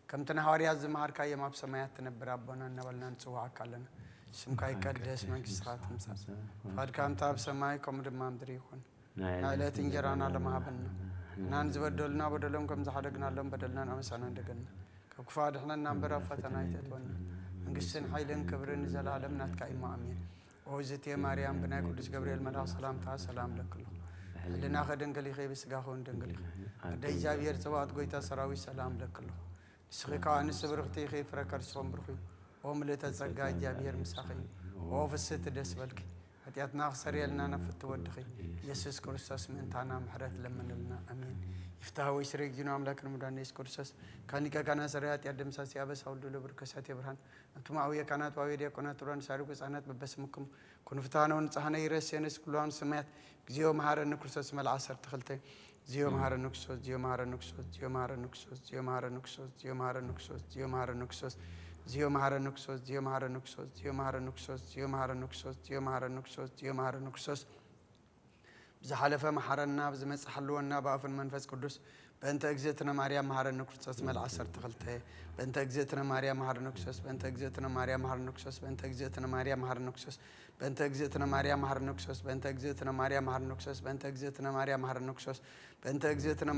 ከምቲ ንሃዋርያት ዝመሃርካዮም ኣብ ሰማያት ትነብር ኣቦና እናበልና ንጽውዓካ ኣለና። ስምካ ይቀደስ፣ መንግስትኻ ትምጻእ፣ ፍቓድካ ከምታ ኣብ ሰማይ ከምኡ ድማ ኣብ ምድሪ ይኹን። ናይ ዕለት እንጀራና ሎም ሃበና፣ እና ንዝበደሉና በደሎም ከም ዝሓደግናሎም በደልና ንኣመሳና እንደገና፣ ካብ ክፉእ ኣድሕነና እምበር ኣብ ፈተና ኣይተእትወና። መንግስትን ሓይልን ክብርን ንዘለኣለም ናትካ እዩ፣ ኣሜን። ኦ ዝቴ ማርያም፣ ብናይ ቅዱስ ገብርኤል መልኣኽ ሰላምታ ሰላም እለኪ ኣለኹ። ሕልናኺ ድንግል ኢኺ፣ ብስጋኺ እውን ድንግል ኢኺ። ኣደ እግዚኣብሔር ጽባኦት፣ ጎይታ ሰራዊት፣ ሰላም እለኪ ኣለኹ። ንስኺ ከኣ ኣንስቲ ብርኽቲ ኢኺ፣ ፍረ ከርስኹም ብሩኽ እዩ። ኦ ምልእተ ጸጋ፣ እግዚኣብሔር ምሳኺ እዩ። ኦ ፍስህቲ ደስ በልኪ፣ ሓጢኣትና ክሰርየልና ናብ ፍትው ወድኺ ኢየሱስ ክርስቶስ ምእንታና ምሕረት ለምንልና። ኣሜን። ይፍታህ ወይ ስሬ እግዚእነ ኣምላክን መድኃኒነ ኢየሱስ ክርስቶስ፣ ካን ሊቀ ካህናት ሰራይ ኃጢአት ደምሳሲ አበሳ ወልዱ ለብር ከሳቴ ብርሃን፣ ኣንቱም አውየ ካህናት ወአውየ ዲያቆናት፣ ጥሩያን ሳሪቁ ሕፃናት በበስምኩም ኩኑ ፍትሐነ ወንጽሐነ ይረሴነ ኩሉ ሰማያት። እግዚኦ መሐረነ ክርስቶስ መልዓ ዓሰርተ ክልተ። እግዚኦ መሐረነ ክርስቶስ፣ እግዚኦ መሐረነ ክርስቶስ፣ እግዚኦ መሐረነ ክርስቶስ፣ እግዚኦ መሐረነ ክርስቶስ፣ እግዚኦ መሐረነ ክርስቶስ፣ እግዚኦ መሐረነ ክርስቶስ፣ እግዚኦ መሐረነ ክርስቶስ፣ እግዚኦ መሐረነ ክርስቶስ፣ እግዚኦ መሐረነ ክርስቶስ፣ እግዚኦ መሐረነ ክርስቶስ፣ እግዚኦ መሐረነ ክርስቶስ፣ ብዝሓለፈ መሓረና፣ ብዝመጽእ ሓልወና፣ ብኣፍን መንፈስ ቅዱስ። በእንተ እግዝእትነ ማርያም መሓረነ ክርስቶስ መልዓ ዓሰርተ ክልተ። በእንተ እግዝእትነ ማርያም መሓረነ ክርስቶስ፣ በእንተ እግዝእትነ ማርያም መሓረነ ክርስቶስ፣ በእንተ እግዝእትነ ማርያም መሓረነ ክርስቶስ፣ በእንተ እግዝእትነ ማርያም መሓረነ ክርስቶስ፣ በእንተ እግዝእትነ ማርያም መሓረነ ክርስቶስ፣ በእንተ እግዝእትነ ማርያም መሓረነ ክርስቶስ፣ በእንተ እግዝእትነ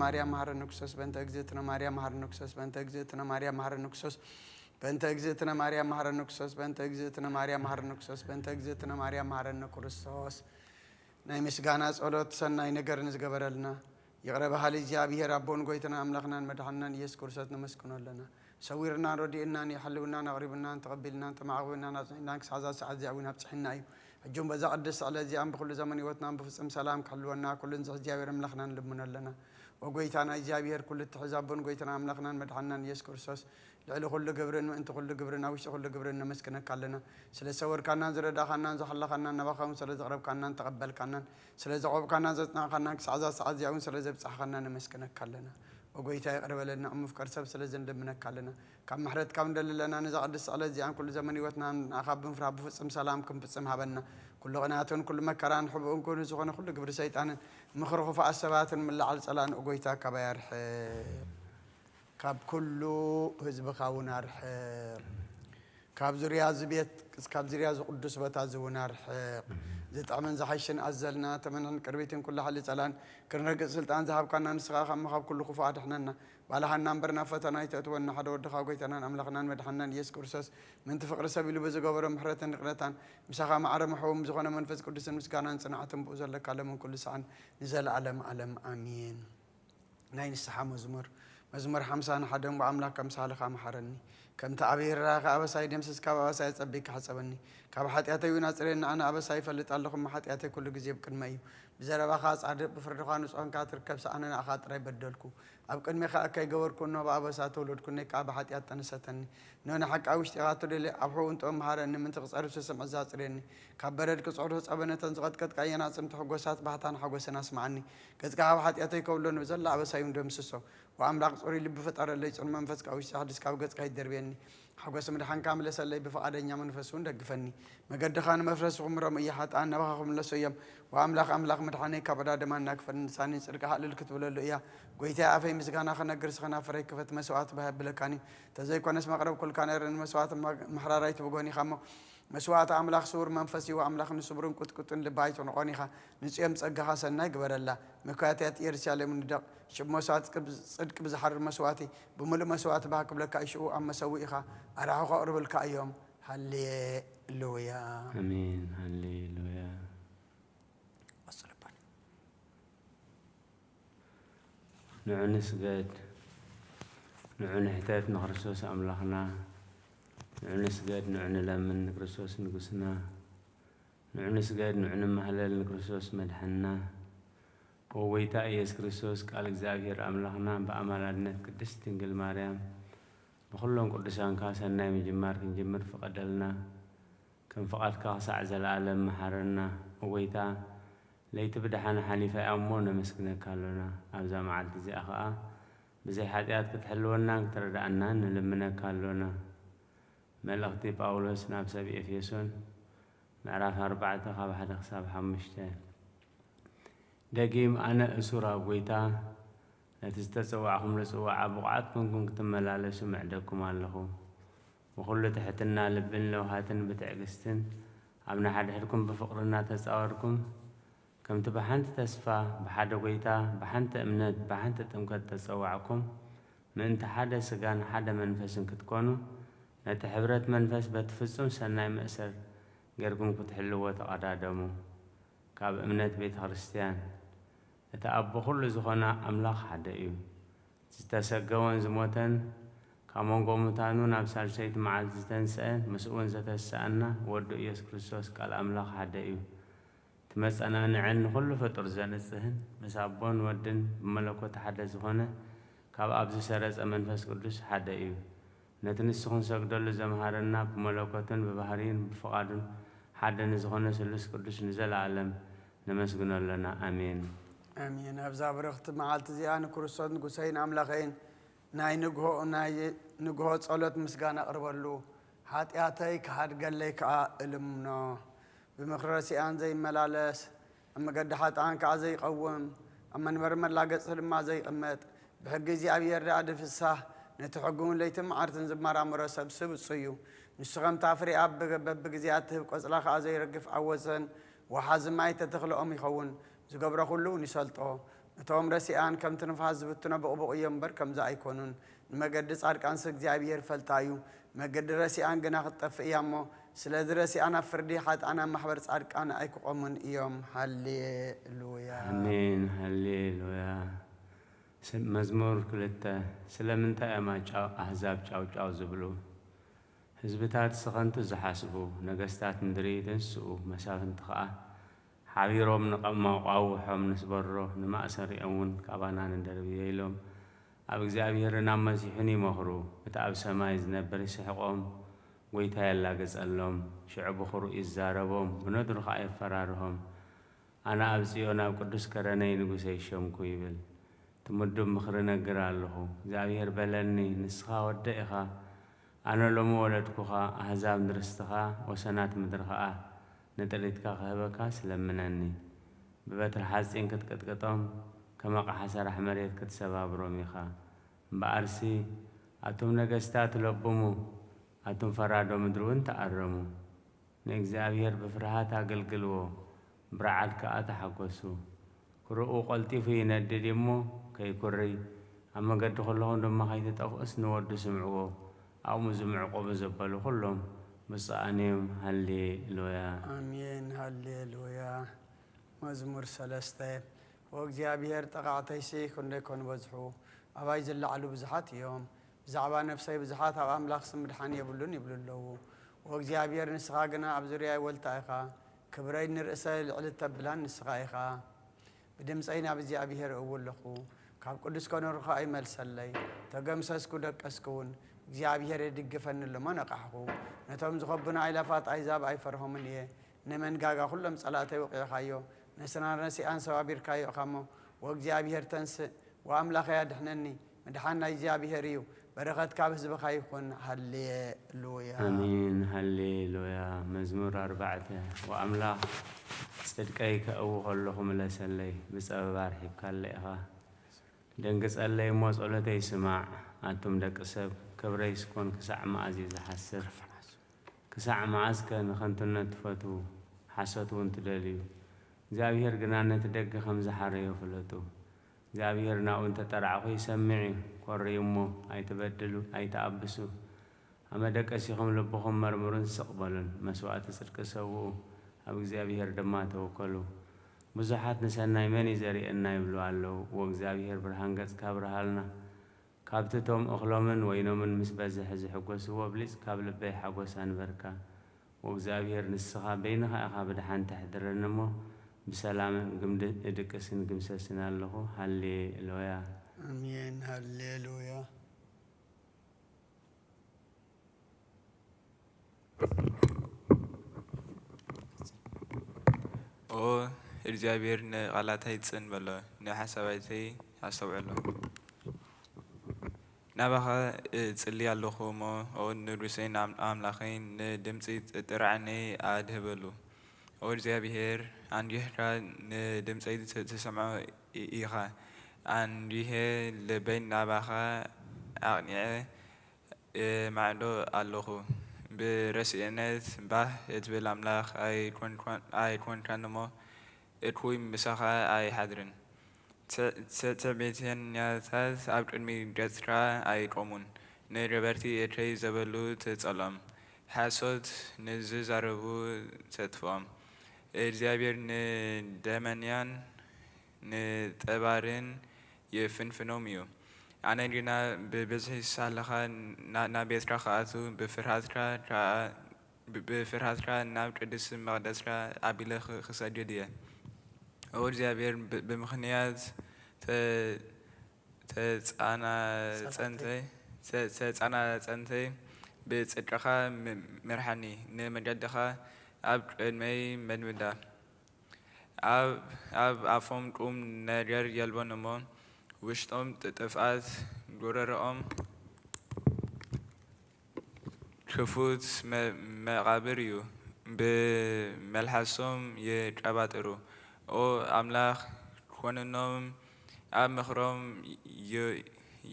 ማርያም መሓረነ ክርስቶስ፣ በእንተ እግዝእትነ ማርያም መሓረነ ክርስቶስ፣ በእንተ እግዝእትነ ማርያም መሓረነ ክርስቶስ፣ በእንተ እግዝእትነ ማርያም መሓረነ ክርስቶስ፣ በእንተ እግዝእትነ ማርያም መሓረነ ክርስቶስ፣ በእንተ እግዝእትነ ማርያም መሓረነ ክርስቶስ። ናይ ምስጋና ጸሎት ሰናይ ነገር ንዝገበረልና ይቕረ በሃሊ እግዚኣብሔር ኣቦን ጎይታና ኣምላኽናን መድሓንናን ኢየሱስ ክርስቶስ ነመስግኖ ኣለና። ሰዊርናን ረዲእናን የሕልውናን ኣቕሪብናን ተቐቢልናን ተማዕቑብናን ኣጽኒዕናን ክሳዕ እዛ ሰዓት እዚኣ እውን ኣብጽሕና እዩ። ሕጂ እውን በዛ ቅድስቲ ዕለት እዚኣን ብኹሉ ዘመን ህይወትናን ብፍጹም ሰላም ክሕልወና ኩሉ ንዝሕ እግዚኣብሔር ኣምላኽና ንልምኖ ኣለና። ኦ ጎይታና እግዚኣብሔር ኩሉ እትሕዝ ኣቦን ጎይታና ኣምላኽናን መድሓንናን ኢየሱስ ክርስቶስ ልዕሊ ኩሉ ግብርን ምእንቲ ኩሉ ግብርን ኣብ ውሽጢ ኩሉ ግብርን ነመስግነካ ኣለና። ስለ ዝሰወርካናን ዝረዳእካናን ዝሓለኻናን ናባኻ እውን ስለ ዘቕረብካናን ተቐበልካናን ስለ ዘቖብካናን ዘጽናዕካናን ክሳዕ እዛ ሰዓት እዚኣ እውን ስለ ዘብጻሕኻና ነመስግነካ ኣለና። ኦ ጎይታ ይቕረ በለልና፣ ኣብ ምፍቃር ሰብ ስለ ዘንደምነካ ኣለና። ካብ ምሕረትካ እውን ንደሊ ኣለና፣ ነዛ ቅድስቲ ዕለት እዚኣን ኩሉ ዘመን ህይወትና ንኣኻ ብምፍራህ ብፍጹም ሰላም ክንፍጽም ሃበና። ኩሉ ቅንኣትን ኩሉ መከራን ሕቡእን ክውን ዝኾነ ኩሉ ግብሪ ሰይጣንን ምኽሪ ክፉኣት ሰባትን ምልዓል ጸላእን ኦ ጎይታ ካባይ ኣርሕቕ። ካብ ኩሉ ህዝብኻ እውን ኣርሕቕ። ካብ ዙርያ እዚ ቤት፣ ካብ ዙርያ እዚ ቅዱስ ቦታ እዚ እውን ኣርሕቕ። ዝጥዕምን ዝሓይሽን ኣዘልና ተመንሕን ቅርቢትን ኩሉ ሓሊ ጸላን ክንረግጽ ስልጣን ዝሃብካና ንስኻ ካብ ምኻብ ኩሉ ክፉእ ኣድሕነና። ባልሃና እምበር ናብ ፈተና ኣይተእትወና። ሓደ ወድኻ ጎይታናን ኣምላኽናን መድሓንናን ኢየሱስ ክርስቶስ ምእንቲ ፍቕሪ ሰብ ኢሉ ብዝገበሮ ምሕረትን ይቕረታን ምሳኻ ማዕረ መሕውም ዝኾነ መንፈስ ቅዱስን ምስጋናን ጽንዓትን ብኡ ዘለካ ለምን ኩሉ ሰዓን ንዘለኣለም ኣለም ኣሜን። ናይ ንስሓ መዝሙር። መዝሙር ሓምሳን ሓደን ብኣምላኽ ከምሳልኻ መሓረኒ። ከምቲ ዓብዪ ርህራኸ ኣበሳይ ደምስስ፣ ካብ ኣበሳይ ኣጸቢቕካ ሕጸበኒ። ካብ ሓጢኣተይ እውን ኣጽርየኒ። ኣነ ኣበሳይ ይፈልጥ ኣለኹ፣ እሞ ሓጢኣተይ ኩሉ ግዜ ብቅድመይ እዩ። ብዘረባኻ ጻድቕ፣ ብፍርድኻ ንጹሕ እንካ ትርከብ፣ ሰኣነ ንኣኻ ጥራይ በደልኩ። ኣብ ቅድሜኻ እከይ ገበርኩ፣ እነሆ ብኣበሳ ተወለድኩ፣ እነይ ከኣ ብሓጢኣት ጠነሰተኒ። እነሆ ንሓቂ ኣብ ውሽጢኻ ትደሊ፣ ኣብ ሕቡእን ጥበብ መሃረኒ፣ ምእንቲ ክጸርብ ስስምዕ ኣጽርየኒ። ካብ በረድ ክጽዕሩ ጸበ ነተን ዝቐጥቀጥካየን ኣዕጽምቲ ሕጎሳት ባህታን ሓጎስን ኣስምዓኒ። ገጽካ ካብ ሓጢኣተይ ከብሎ፣ ንብዘላ ኣበሳይ እውን ደምስሶ። ወኣምላኽ ጽሩይ ልቢ ፍጠረለይ፣ ጽኑዕ መንፈስ ከኣ ውሽጢ ኣሕድስ፣ ካብ ገጽካ ኣይትደርብየኒ። ሓጎስ ምድሓንካ ምለሰለይ፣ ብፍቓደኛ መንፈስ እውን ደግፈኒ። መገድኻ ንመፍረሲ ክምሮም እየ፣ ሓጥኣን ናባኻ ክምለሱ እዮም። ወኣምላኽ ኣምላኽ ምድሓነይ፣ ካብ ዕዳ ደማና ክፈኒ፣ ልሳነይ ንጽድቅኻ እልል ክትብለሉ እያ። ጐይታይ ኣፈይ ምስጋና ክነግር፣ ስኸናፍረይ ክፈት፣ መስዋዕቲ ባህ የብለካን እዩ። ተዘይኮነስ መቕረብ ኩልካ ነይረ፣ ንመስዋዕቲ ማሕራር ኣይትብጎን ኢኻ እሞ፣ መስዋዕቲ ኣምላኽ ስዉር መንፈስ እዩ፣ ኣምላኽ ንስቡርን ቁጥቁጥን ልቢ ኣይትንቖን ኢኻ። ንጽዮን ጸጋኻ ሰናይ ግበረላ፣ ምክያትያት ኢየሩሳሌም ንደቕ። ሽብ መስዋዕቲ ጽድቂ ብዝሓርር መስዋዕቲ፣ ብምሉእ መስዋዕቲ ባህ ክብለካ እዩ፣ ሽኡ ኣብ መሰውኢኻ ኣራሑ ከቕርብልካ እዮም። ሃሌሉያ። ኣሜን። ሃሌሉያ። ቀጽሎ ኣባኒ። ንዑ ንስገድ፣ ንዑ ንሕተት ንክርስቶስ ኣምላኽና። ንዑ ንስገድ፣ ንዑ ንለምን ንክርስቶስ ንጉስና። ንዑ ንስገድ፣ ንዑ ንማህለል ንክርስቶስ መድሓንና። ኦ ጎይታ ኢየሱስ ክርስቶስ፣ ቃል እግዚኣብሔር ኣምላኽና፣ ብኣማላድነት ቅድስት ድንግል ማርያም፣ ብኹሎም ቅዱሳንካ ሰናይ ምጅማር ክንጅምር ፍቐደልና። ከም ፍቓድካ ክሳዕ ዘለኣለም መሓረና። ኦ ጎይታ፣ ለይቲ ብደሓን ሓሊፋ እያ እሞ ነመስግነካ ኣሎና። ኣብዛ መዓልቲ እዚኣ ኸኣ ብዘይ ሓጢኣት ክትሕልወናን ክትረድኣናን ንልምነካ ኣሎና። መልእኽቲ ጳውሎስ ናብ ሰብ ኤፌሶን፣ ምዕራፍ ኣርባዕተ ካብ ሓደ ክሳብ ሓሙሽተ። ደጊም ኣነ እሱር ኣብ ጐይታ፣ ነቲ ዝተጸዋዕኹምሉ ጽዋዓ ብቑዓት ኮንኩም ክትመላለሱ ምዕደኩም ኣለኹ። ብኹሉ ትሕትና ልብን ለውሃትን ብትዕግስትን ኣብ ንሓድሕድኩም ብፍቕሪ እናተጻወርኩም፣ ከምቲ ብሓንቲ ተስፋ፣ ብሓደ ጐይታ፣ ብሓንቲ እምነት፣ ብሓንቲ ጥምቀት ተጸዋዕኩም፣ ምእንቲ ሓደ ስጋን ሓደ መንፈስን ክትኮኑ፣ ነቲ ሕብረት መንፈስ በቲ ፍጹም ሰናይ መእሰር ጌርኩም ክትሕልዎ ተቐዳደሙ። ካብ እምነት ቤተ ክርስቲያን፣ እቲ ኣቦ ኩሉ ዝኾነ ኣምላኽ ሓደ እዩ። ዝተሰገወን ዝሞተን፣ ካብ መንጎ ሙታኑ ናብ ሳልሰይቲ መዓልቲ ዝተንስአን፣ ምስኡ እውን ዘተስኣና ወዱ ኢየሱስ ክርስቶስ ቃል ኣምላኽ ሓደ እዩ። እቲ መጸናንዕን ንኹሉ ፍጡር ዘንጽህን፣ ምስ ኣቦን ወድን ብመለኮት ሓደ ዝኾነ፣ ካብ ኣብ ዝሰረጸ መንፈስ ቅዱስ ሓደ እዩ። ነቲ ንሱ ክንሰግደሉ ዘምሃረና፣ ብመለኮትን ብባህርይን ብፍቓዱን ሓደ ንዝኾነ ስሉስ ቅዱስ ንዘለኣለም ነመስግኖ ኣሎና። ኣሜን። ኣሜን። ኣብዛ ብርኽቲ መዓልቲ እዚኣ ንክርስቶስ ንጉሰይን ኣምላኸይን ናይ ንግሆ፣ ናይ ንግሆ ጸሎት ምስጋና ኣቕርበሉ። ሓጢኣተይ ክሓድገለይ ከኣ እልምኖ። ብምኽሪ ረሲኣን ዘይመላለስ፣ ኣብ መገዲ ሓጥኣን ከኣ ዘይቐውም፣ ኣብ መንበሪ መላገጽቲ ድማ ዘይቕመጥ፣ ብሕጊ እግዚኣብሔር ደኣ ድፍሳህ፣ ነቲ ሕጉን ለይትን መዓልትን ዝመራመሮ ሰብ ስብጹ እዩ። ንሱ ከምታ ፍሬኣ በብ-፣ በብግዜኣ እትህብ ቆጽላ ከኣ ዘይረግፍ ኣብ ወሰን ወሓዚ ማይ ተተኽልኦም ይኸውን። ዝገብሮ ኩሉ እውን ይሰልጦ። ነቶም ረሲኣን ከምቲ ንፋስ ዝብትኖ ብቑቡቕ እዮም እምበር ከምዚ ኣይኮኑን። ንመገዲ ጻድቃንስ እግዚኣብሔር ይፈልጣ እዩ። መገዲ ረሲኣን ግና ክትጠፍእ እያ እሞ፣ ስለዚ ረሲኣን ኣብ ፍርዲ ሓጥኣን ኣብ ማሕበር ጻድቃን ኣይክቖሙን እዮም። ሃሌሉያ። ኣሜን። ሃሌሉያ። ስ-፣ መዝሙር ክልተ። ስለምንታይ እዮም ኣጫው-፣ ኣህዛብ ጫው ጫው ዝብሉ? ህዝብታት ስኸንቱ ዝሓስቡ፣ ነገስታት ንድርይት ዝስኡ፣ መሳፍንቲ ኸኣ ሓቢሮም ንቐማቋውሖም ንስበሮ፣ ንማእሰሪኦም እውን ካባና ንደርብዮ ኢሎም ኣብ እግዚኣብሔርን ኣብ መሲሑን ይመኽሩ። እቲ ኣብ ሰማይ ዝነብር ይስሕቖም፣ ጐይታ የላግጸሎም፣ ሽዑ ብኹሩዕ ይዛረቦም፣ ብነድሩ ኸኣ የፈራርሆም። ኣነ ኣብ ጽዮን ኣብ ቅዱስ ከረነይ ንጉሰይ ሸምኩ ይብል። ትምዱብ ምኽሪ እነግር ኣለኹ። እግዚኣብሔር በለኒ፣ ንስኻ ወደይ ኢኻ፣ ኣነ ሎሚ ወለድኩኻ፣ ኣህዛብ ንርስትኻ፣ ወሰናት ምድሪ ኸኣ ንጥሪትካ ክህበካ ስለምነኒ። ብበትሪ ሓጺን ክትቅጥቅጦም፣ ከም ኣቕሓ ሰራሕ መሬት ክትሰባብሮም ኢኻ። እምበኣርሲ፣ ኣቱም ነገስታት ለብሙ፣ ኣቱም ፈራዶ ምድሪ እውን ተኣረሙ። ንእግዚኣብሔር ብፍርሃት ኣገልግልዎ፣ ብርዓድ ከኣ ተሓጎሱ። ኩርኡ ቀልጢፉ ይነድድ እዩ እሞ ከይኩርይ፣ ኣብ መገዲ ከለኹም ድማ ከይትጠፍኡስ ንወዱ ስምዕዎ፣ ኣብኡ ዝምዕቆቡ ዘበሉ ኩሎም ብፁዓን እዮም። ሃሌሉያ። ኣሜን። ሃሌሉያ። መዝሙር ሰለስተ። ወእግዚኣብሔር፣ ጠቓዕተይሲ ክንደይ ኮን በዝሑ፣ ኣባይ ዝለዓሉ ብዙሓት እዮም። ብዛዕባ ነፍሰይ ብዙሓት ኣብ ኣምላኽ ስም ምድሓን የብሉን ይብሉ ኣለዉ። ወእግዚኣብሔር፣ ንስኻ ግና ኣብ ዙርያይ ወልታ ኢኻ፣ ክብረይ ንርእሰይ ልዕሊ ተብላን ንስኻ ኢኻ። ብድምፀይ ናብ እግዚኣብሔር እእዊ ኣለኹ፣ ካብ ቅዱስ ከኖሩ ኸኣ ይመልሰለይ። ተገምሰስኩ ደቀስኩ እውን፣ እግዚኣብሔር የድግፈኒ እሎሞ ነቓሕኹ። ነቶም ዝኸቡና ኣእላፋት ኣህዛብ ኣይፈርሆምን እየ። ንመንጋጋ ኩሎም ጸላእተይ ወቒዕኻዮ፣ ነስናን ረሲኣን ሰባቢርካዮ ኢኻ እሞ፣ ወእግዚኣብሔር ተንስእ፣ ወኣምላኸይ ኣድሕነኒ። ምድሓን ናይ እግዚኣብሔር እዩ። በረኸት ካብ ህዝብኻ ይኹን። ሃሌሉያ። ኣሜን። ሃሌሉያ። መዝሙር ኣርባዕተ። ወኣምላኽ ጽድቀይ ከእዊ ከለኹ ምለሰለይ፣ ብጸበባ ኣርሒብካለይ ኢኻ። ደንግጸለይ እሞ ጸሎተይ ስማዕ። ኣቱም ደቂ ሰብ፣ ክብረይስ ኮን ክሳዕ መኣዝ እዩ ዝሓስር? ክሳዕ መኣዝከ ንኸንቱነት ትፈትዉ፣ ሓሶት እውን ትደልዩ? እግዚኣብሔር ግና ነቲ ደገ ከም ዝሓረዮ ፍለጡ። እግዚኣብሔር ናብኡ እንተ ጠራዕኹ ይሰምዕ እዩ። ኮርዩ እሞ ኣይትበድሉ፣ ኣይትኣብሱ። ኣብ መደቀሲኹም ልብኹም መርምሩን ስቕ በሉን። መስዋእቲ ጽድቂ ሰውኡ፣ ኣብ እግዚኣብሔር ድማ ተወከሉ። ብዙሓት ንሰናይ መን እዩ ዘርእየና ይብሉ ኣለዉ። ወእግዚኣብሔር ብርሃን ገጽካ ኣብርሃልና። ካብቲ እቶም እኽሎምን ወይኖምን ምስ በዝሐ ዝሕጎስዎ ብሊጽ ካብ ልበይ ሓጎስ ኣንበርካ። ወእግዚኣብሔር ንስኻ በይንኻ ኢኻ ብድሓን ተሕድረኒ እሞ ብሰላም ግምድ-፣ እድቅስን ግምሰስን ኣለኹ። ሃሌሉያ። ኣሜን። ሃሌሉያ። ኦ እግዚኣብሔር፣ ንቓላተይ ጽን በሎ፣ ንሓሳባተይ ኣስተውዕሎ። ናባኻ እጽሊ ኣለኹ እሞ፣ ኦ ንጉሰይን ኣም-፣ ኣምላኸይን፣ ንድምጺ ጥርዓነይ ኣድህበሉ። ኦ እግዚኣብሔር፣ ኣንጊሕካ ንድምጸይ ት-፣ ትሰምዖ ኢ-፣ ኢኻ። ኣንዲሄ ልበይ ናባኻ ኣቕኒዐ እማዕዶ ኣለኹ። ብረሲእነት ባህ እትብል ኣምላኽ ኣይኮንኳን-፣ ኣይኮንካን እሞ፣ እኩይ ምሳኻ ኣይሓድርን። ትዕ-፣ ትዕ-፣ ትዕቢተኛታት ኣብ ቅድሚ ገጽካ ኣይቆሙን። ንገበርቲ እከይ ዘበሉ ትጸልኦም። ሓሶት ንዝዛረቡ ተጥፍኦም። እግዚኣብሔር ንደመኛን ንጠባርን ይፍንፍኖም እዩ። ኣነ ግና ብብዝሒ ሳልኻ ና-፣ ናብ ቤትካ ክኣቱ፣ ብፍርሃትካ ከኣ፣ ብ-፣ ብፍርሃትካ ናብ ቅድስቲ መቕደስካ ኣቢለ ኽ-፣ ክሰግድ እየ። ኦ እግዚኣብሔር፣ ብ-፣ ብምኽንያት ተ-፣ ተጻናጸንተይ፣ ተ-፣ ተጻናጸንተይ ብጽድቅኻ ም-፣ ምርሓኒ፣ ንመገድኻ ኣብ ቅድመይ መድምዳ። ኣብ፣ ኣብ ኣፎም ቁም ነገር የልቦን እሞ፣ ውሽጦም ጥ-፣ ጥፍኣት፣ ጎረሮኦም ክፉት መ-፣ መቓብር እዩ፣ ብመልሓሶም ይቀባጥሩ። ኦ ኣምላኽ፣ ኮንኖም፣ ኣብ ምኽሮም ይ-፣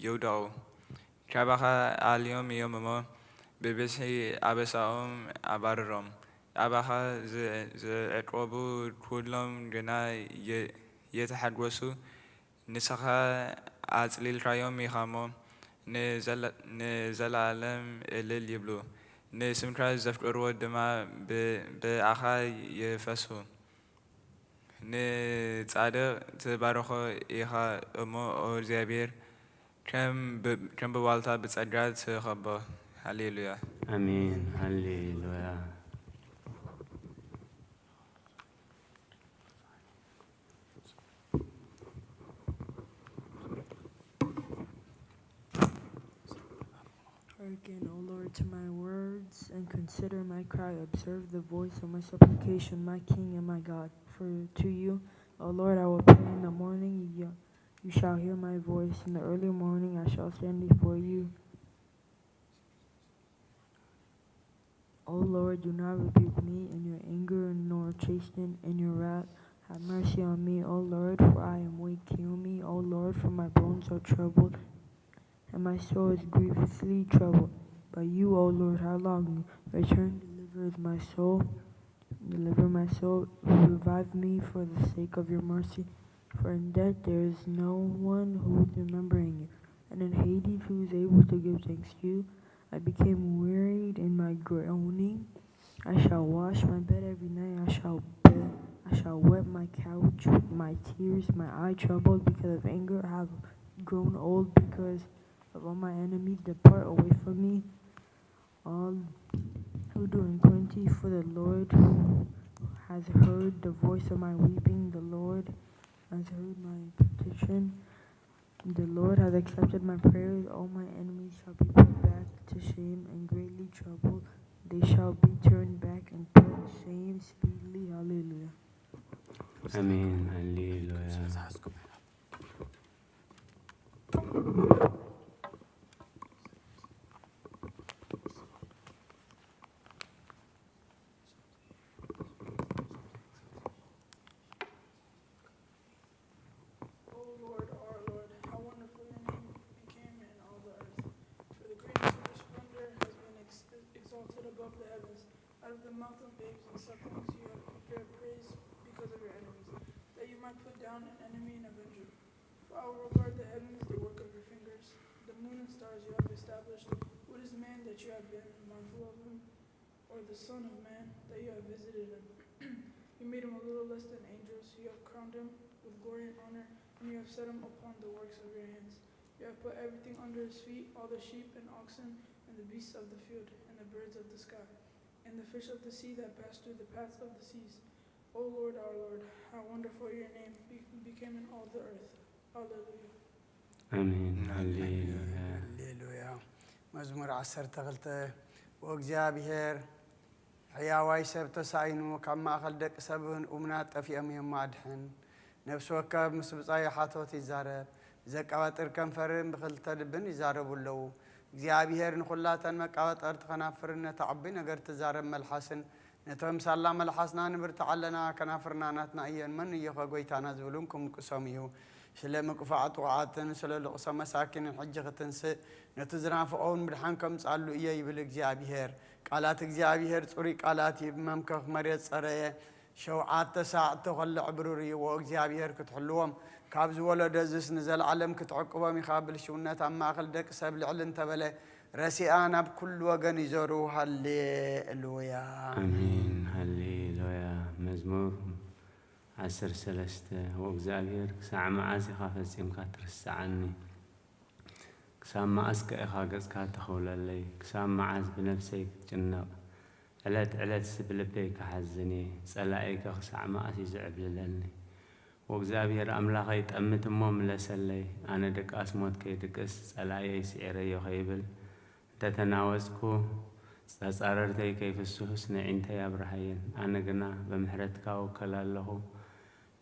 ይውደቑ። ካባኻ ኣልዮም እዮም እሞ፣ ብብዝሒ ኣበሳኦም ኣባርሮም። ኣባኻ ዝ-፣ ዝዕቆቡ ኩሎም ግና የ-፣ የተሓጎሱ። ንስኻ ኣጽሊልካዮም ኢኻ እሞ፣ ንዘለ-፣ ንዘለኣለም እልል ይብሉ። ንስምካ ዘፍቅርዎ ድማ ብ-፣ ብኣኻ ይፈስሑ። ንጻድቕ ትባርኾ ኢኻ እሞ፣ ኦ እግዚኣብሔር፣ ከም ብ-፣ ከም ብዋልታ ብጸጋ ትኸቦ። ሃሌሉያ። ኣሜን። ሃሌሉያ። Hearken, O Lord, to my words, and consider my cry. Observe the voice of my supplication, my King and my God. For to you, O Lord, I will pray in the morning. You, you shall hear my voice. In the early morning, I shall stand before you. O Lord, do not rebuke me in your anger, nor chasten in your wrath. Have mercy on me, O Lord, for I am weak. Heal me, O Lord, for my bones are troubled, and my soul is grievously troubled. But you, O Lord, how long? Return, deliver my soul. Deliver my soul. Revive me for the sake of your mercy. For in death there is no one who is remembering you, and in Hades who is able to give thanks to you. I became wearied in my groaning. I shall wash my bed every night. I shall be, I shall wet my couch with my tears. My eye troubled because of anger. I have grown old because of all my enemies. Depart away from me, all who do iniquity, for the Lord has heard the voice of my weeping. The Lord has heard my petition. The Lord has accepted my prayers. All my enemies shall be put back to shame and greatly troubled. They shall be turned back and put to shame speedily. Hallelujah. ኣሜን። ሃሌሉያ። O Lord, our Lord, how wonderful your name became in all the earth. For the greatness of your splendor has been ex-, exalted above the heavens. Out of the mouth of babes and sucklings you have prepared praise because of your enemies, that you might put down an enemy and avenger. For I will regard the heavens, the work of your fingers, the moon and stars you have established. What is man that you have been mindful of him, or the son of man that you have visited him? You made him a little less than angels. You have crowned him with glory and honor, and you have set him upon the works of your hands. You have put everything under his feet, all the sheep and oxen and the beasts of the field and the birds of the sky and the fish of the sea that pass through the paths of the seas. O Lord, our Lord, how wonderful your name be-, became in all the earth. Hallelujah. ኣሜን። ሃሌሉያ። ሃሌሉያ። መዝሙር ዓሰርተ ክልተ። ኦ እግዚኣብሔር፣ ሕያዋይ ሰብ ተሳኢኑ፣ ካብ ማእከል ደቂ ሰብ እውን እሙናት ጠፊኦም እዮም፣ ኣድሕን። ነፍሲ ወከፍ ምስ ብጻዩ ሓቶት ይዛረብ፣ ዘቀባጥር ከንፈርን ብኽልተ ልብን ይዛረቡ ኣለዉ። እግዚኣብሔር ንኹላተን መቀባጠርቲ ከናፍርን ነታ ዓቢ ነገር ትዛረብ መልሓስን፣ ነቶም ሳላ መልሓስና ንብርትዓ ኣለና፣ ከናፍርና ናትና እየን፣ መን እዮኸ ጐይታና ዝብሉን ክምቅሶም እዩ። ስለ ምቅፋዕ ጥቑዓትን ስለ ልቕሶ መሳኪንን ሕጂ ክትንስእ፣ ነቲ ዝናፍቖ እውን ምድሓን ከምጽኣሉ እየ ይብል እግዚኣብሄር። ቃላት እግዚኣብሄር ጽሩይ ቃላት እዩ፣ ብመምከኺ መሬት ጸረየ። ሸውዓተ ሳዕ እተኾልዕ ብሩር እዩ፣ ወእግዚኣብሄር ክትሕልዎም፣ ካብ ዝወለዶ እዝስ ንዘለዓለም ክትዕቅቦም ኢኻ። ብልሽውነት ኣብ ማእከል ደቂ ሰብ ልዕል እንተበለ፣ ረሲኣ ናብ ኩሉ ወገን ይዞሩ። ሃሌሉያ። ኣሜን። ሃሌሉያ። መዝሙር ዓሰርተ ሰለስተ። ወእግዚኣብሔር፣ ክሳዕ መዓስ ኢኻ ፈጺምካ ትርስዓኒ? ክሳብ መዓስከ ኢኻ ገጽካ ተኸውለለይ? ክሳብ መዓስ ብነፍሰይ ክትጭነቕ? ዕለት ዕለትስ ብልበይ ክሓዝን እየ። ጸላኢከ ክሳዕ መዓስ እዩ ዝዕብልለኒ? ወእግዚኣብሔር ኣምላኸይ፣ ጠምት እሞ ምለሰለይ። ኣነ ድቃስ ሞት ከይድቅስ፣ ጸላኢየይ ስዒረዮ ከይብል፣ እንተ ተናወጽኩ፣ ጸጻረርተይ ከይፍስሑስ ነዒንተይ ኣብርሃየን። ኣነ ግና ብምሕረትካ እውከል ኣለኹ።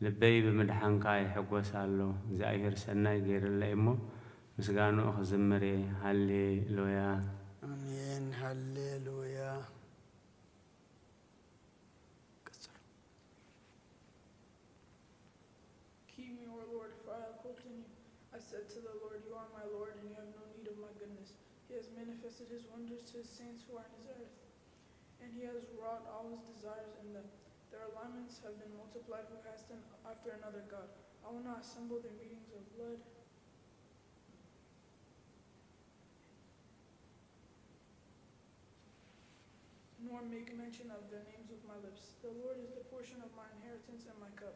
ልበይ ብምድሓንካ ይሕጎስ ኣሎ። እግዚኣብሔር ሰናይ ገይርለይ እሞ፣ ምስጋንኡ ክዝምር እየ። ሃሌሉያ። ኣሜን። ሃሌሉያ። ቀጽሉ። Keep me, O Lord, for I have hoped in you. I said to the Lord, "You are my Lord, and you have no need of my goodness." He has manifested his wonders to his saints who are in his earth, and he has wrought all his desires in them. Their alignments have been multiplied who has them after another God. I will not assemble their meetings of blood, nor make mention of their names with my lips. The Lord is the portion of my inheritance and my cup.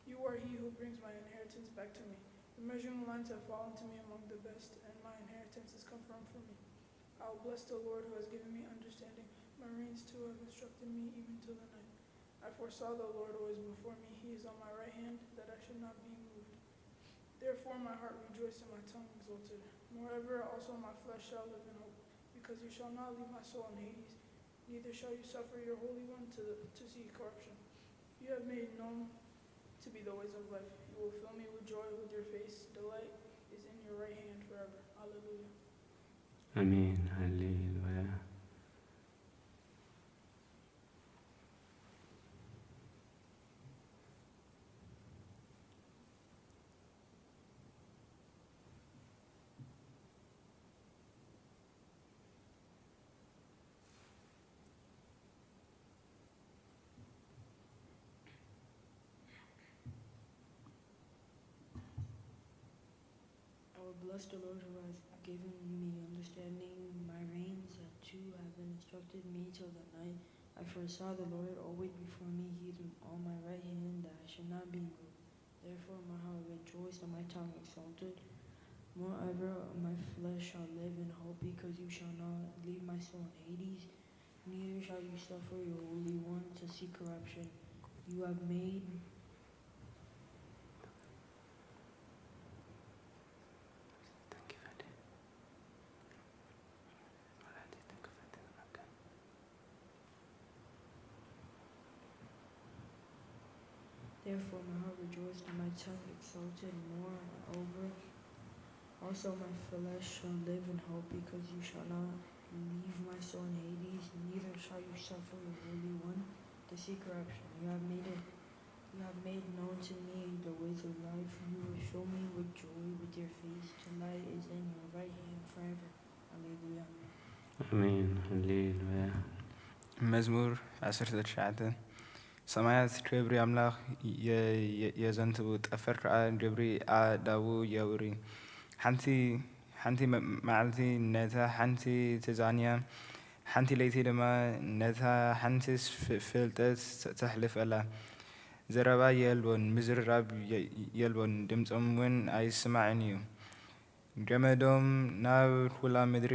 You are he who brings my inheritance back to me. The measuring lines have fallen to me among the best, and my inheritance is confirmed for me. I will bless the Lord who has given me understanding. My reins too have instructed me even till the night. I foresaw the Lord always before me. He is on my right hand, that I should not be moved. Therefore my heart rejoiced and my tongue exulted. Moreover, also my flesh shall live in hope, because you shall not leave my soul in Hades, neither shall you suffer your Holy One to, to see corruption. You have made known to me the ways of life. You will fill me with joy with your face. Delight is in your right hand forever. Alleluia. ኣሜን። ሃሌሉያ። I will bless the Lord who has given me understanding. My reins that too have been instructed me till the night. I foresaw the Lord always before me. He is on my right hand, that I should not be moved. Therefore my heart rejoiced and my tongue exulted. Moreover, my flesh shall live in hope, because you shall not leave my soul in Hades, neither shall you suffer your Holy One to see corruption. You have made Therefore my heart rejoiced and my tongue exulted. Moreover, also my flesh shall live in hope, because you shall not leave my soul in Hades, neither shall you suffer your Holy One to see corruption. You have made it, you have made known to me the ways of life. You will fill me with joy with your face. Delight is in your right hand forever. Alleluia. ኣሜን። ሃሌሉያ። መዝሙር ዓሰርተ ትሽዓተ። ሰማያት ክብሪ ኣምላኽ የ-፣ የ-፣ የዘንትዉ፣ ጠፈር ከኣ ግብሪ ኣእዳዉ የውሪ። ሓንቲ፣ ሓንቲ መ-፣ መዓልቲ ነታ ሓንቲ ትዛንያ፣ ሓንቲ ለይቲ ድማ ነታ ሓንቲ ፍ-፣ ፍልጠት ተ-፣ ተሕልፈላ። ዘረባ የልቦን፣ ምዝርራብ የ-፣ የልቦን፣ ድምጾም እውን ኣይስማዕን እዩ። ገመዶም ናብ ኩላ ምድሪ፣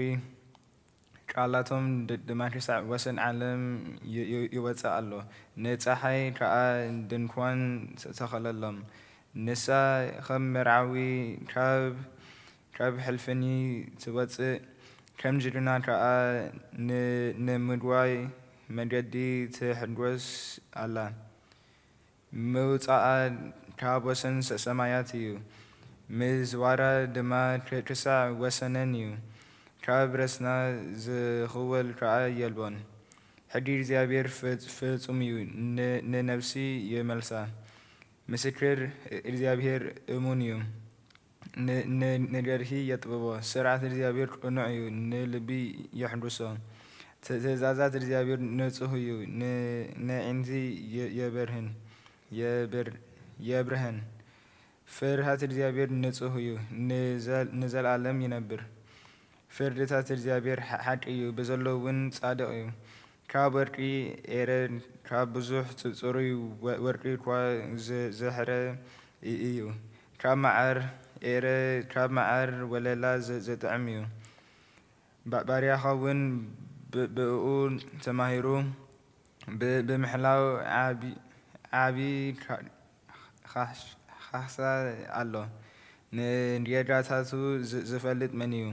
ቃላቶም ድ-፣ ድማ ክሳዕ ወሰን ዓለም ይ-፣ ይ-፣ ይወጽእ ኣሎ። ንጸሓይ ከኣ ድንኳን ተ-፣ ተኸለሎም። ንሳ ከም መርዓዊ ካብ፣ ካብ ሕልፍኒ ትወጽእ፣ ከም ጅግና ከኣ ን-፣ ንምድዋይ መገዲ ትሕጎስ ኣላ። ምውጻኣ ካብ ወሰን ሰ-፣ ሰማያት እዩ፣ ምዝዋራ ድማ ክ-፣ ክሳዕ ወሰነን እዩ። ካብ ረስና ዝኽወል ከኣ የልቦን። ሕጊ እግዚኣብሔር ፍጽ-፣ ፍጹም እዩ፣ ን-፣ ንነፍሲ ይመልሳ። ምስክር እግዚኣብሔር እሙን እዩ፣ ን-፣ ን-፣ ንገርሂ የጥብቦ። ስርዓት እግዚኣብሔር ቅኑዕ እዩ፣ ንልቢ የሕድሶ። ት-፣ ትእዛዛት እግዚኣብሔር ንጹህ እዩ፣ ን-፣ ነዒንቲ የ-፣ የበርህን፣ የብር-፣ የብርሀን። ፍርሃት እግዚኣብሔር ንጹህ እዩ፣ ንዘል-፣ ንዘልኣለም ይነብር። ፍርድታት እግዚኣብሔር ሓ-፣ ሓቂ እዩ፣ ብዘሎ እውን ጻድቕ እዩ። ካብ ወርቂ ኤረ፣ ካብ ብዙሕ ጽ-፣ ጽሩይ ወ-፣ ወርቂ እኳ ዝ-፣ ዝሕረ እ-፣ እዩ። ካብ መዓር ኤረ፣ ካብ መዓር ወለላ ዘ-፣ ዘጥዕም እዩ። ባ-፣ ባርያኻ እውን ብ-፣ ብእኡ ተማሂሩ ብ-፣ ብምሕላው ዓቢ፣ ዓቢ ካ-፣ ካሕስ-፣ ካሕሳ ኣሎ። ንጌጋታቱ ዝ-፣ ዝፈልጥ መን እዩ?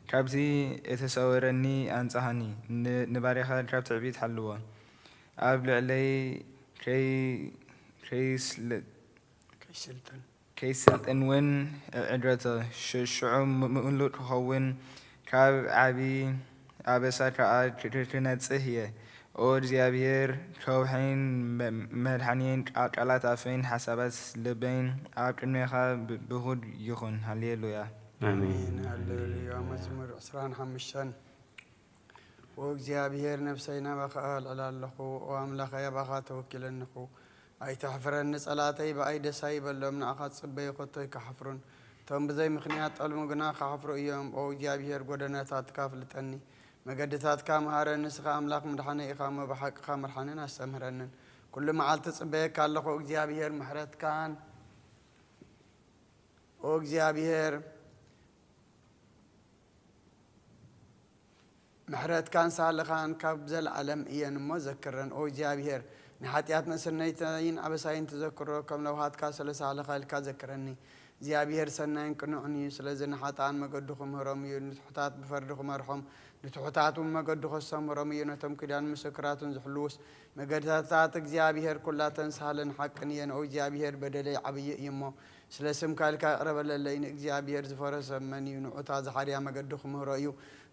ካብቲ እተሰወረኒ ኣንጽሃኒ፣ ን-፣ ንባርያኻ ካብ ትዕቢት ሓልዎ። ኣብ ልዕለይ ከይ-፣ ከይስል-፣ ከይስልጥን። ከይስልጥን እውን ዕግረቶ። ሽ-፣ ሽዑ ም-፣ ምሉእ ክኸውን፣ ካብ ዓቢ ኣበሳ ከኣ ክ-፣ ክ-፣ ክነጽህ እየ። ኦ እግዚኣብሔር፣ ከውሒን መ-፣ መድሓኒየይን፣ ቃ-፣ ቃላት ኣፈይን ሓሳባት ልበይን ኣብ ቅድሜኻ ብ-፣ ብኹድ ይኹን። ሃሌሉያ። ኣሜን። ኣሜን። ሃሌሉያ። መዝሙር ዕስራን ሓሙሽተን። ኦ እግዚኣብሔር፣ ነፍሰይ ናባኻ ኣልዕላ ኣለኹ። ኦ ኣምላኸይ፣ ኣባኻ ተወኪለ እንኹ። ኣይተሕፍረኒ ጸላእተይ፣ ብኣይ ደስ ኣይበሎም። ንኣኻ ዝጽበዩ ከቶ ኣይክሓፍሩን። እቶም ብዘይ ምኽንያት ጠልሙ ግና ክሓፍሩ እዮም። ኦ እግዚኣብሔር፣ ጐደናታትካ ኣፍልጠኒ፣ መገድታትካ ምሃረኒ። ንስኻ ኣምላኽ ምድሓነይ ኢኻ እሞ፣ ብሓቅኻ ምርሓንን ኣስተምህረንን። ኩሉ መዓልቲ እጽበየካ ኣለኹ። ኦ እግዚኣብሔር፣ ምሕረትካን፣ ኦ እግዚኣብሔር፣ ምሕረትካን ሳህልኻን ካብ ዘለኣለም እየን እሞ ዘክረን። ኦ እግዚኣብሔር፣ ንሓጢኣት ንእስነይተይን ኣበሳይን ትዘክሮ፣ ከም ለውሃትካ ስለ ሳህልኻ ኢልካ ዘክረኒ። እግዚኣብሔር ሰናይን ቅኑዕን እዩ፣ ስለዚ ንሓጥኣን መገዱ ክምህሮም እዩ፣ ንትሑታት ብፍርዲ ክመርሖም፣ ንትሑታት እውን መገዱ ከስተምህሮም እዩ። ነቶም ኪዳን ምስክራቱን ዝሕልዉስ፣ መገድታት እግዚኣብሔር ኩላተን ሳህልን ሓቅን እየን። ኦ እግዚኣብሔር፣ በደለይ ዓብዪ እዩ እሞ፣ ስለ ስምካ ኢልካ ይቕረ በለለይ። ንእግዚኣብሄር ዝፈሮ ሰብ መን እዩ? ንዑ እታ ዝሓርያ መገዲ ክምህሮ እዩ።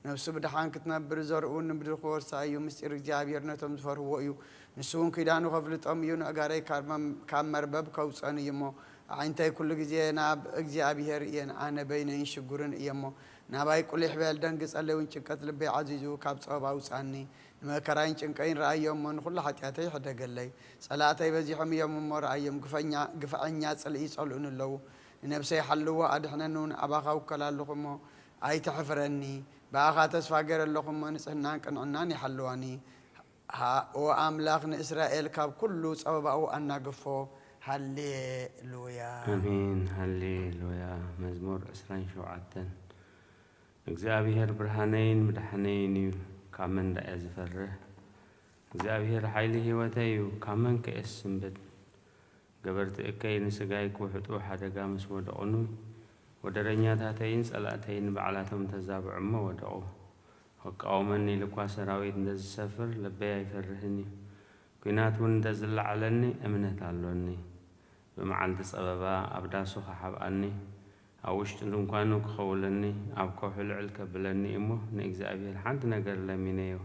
ነፍሱ ብደሓን ክትነብር፣ ዘርኡ እውን ንምድሪ ክወርሳ እዩ። ምስጢር እግዚኣብሄር ነቶም ዝፈርህዎ እዩ። ንሱ እውን ኪዳኑ ከፍልጦም እዩ። ንኣእጋረይ ካብ መም-፣ ካብ መርበብ ከውፀን እዩ እሞ፣ ኣዒንተይ ኩሉ ግዜ ናብ እግዚኣብሄር እየን። ኣነ በይነይን ሽጉርን እየ እሞ፣ ናባይ ቁሊሕ በል፣ ደንግጸለይ እውን። ጭንቀት ልበይ ዓዚዙ፣ ካብ ጸበባ ኣውጻኒ። ንመከራይን ጭንቀይን ረኣዮ እሞ፣ ንኹሉ ሓጢኣተይ ሕደገለይ። ጸላእተይ በዚሖም እዮም እሞ ረኣዮም፣ ግፈኛ-፣ ግፍዐኛ ጽልኢ ይጸልኡኒ ኣለዉ። ንነብሰይ ሓልዋ፣ ኣድሕነኒ እውን፣ ኣባኻ እውከል ኣለኹ እሞ ኣይተሕፍረኒ። ብኣኻ ተስፋ ገይረ ኣለኹ እሞ፣ ንጽህናን ቅንዕናን ይሓልዋኒ። ሃ-፣ ኦ ኣምላኽ ንእስራኤል ካብ ኩሉ ጸበባኡ ኣናግፎ። ሃሌሉያ። ኣሜን። ሃሌሉያ። መዝሙር ዕስራን ሸውዓተን። እግዚኣብሄር ብርሃነይን ምድሓነይን እዩ፣ ካብ መን ደኣ እየ ዝፈርህ? እግዚኣብሄር ሓይሊ ህይወተይ እዩ፣ ካብ መን ከ እየ ዝስንብድ? ገበርቲ እከይ ንስጋይ ክውሕጡ ሓደጋ ምስ ወደቑኒ፣ ወደረኛታተይን ጸላእተይን ባዕላቶም ተዛብዑ እሞ ወደቑ። ክቃወመኒ ኢሉ እኳ ሰራዊት እንተ ዝሰፍር፣ ልበይ ኣይፈርህን እዩ። ኲናት እውን እንተ ዝለዓለኒ፣ እምነት ኣሎኒ። ብመዓልቲ ጸበባ ኣብ ዳሱ ኸሓብኣኒ፣ ኣብ ውሽጢ ድንኳኑ ክኸውለኒ፣ ኣብ ከውሒ ልዕል ከብለኒ እሞ፣ ንእግዚኣብሄር ሓንቲ ነገር ለሚነዮ።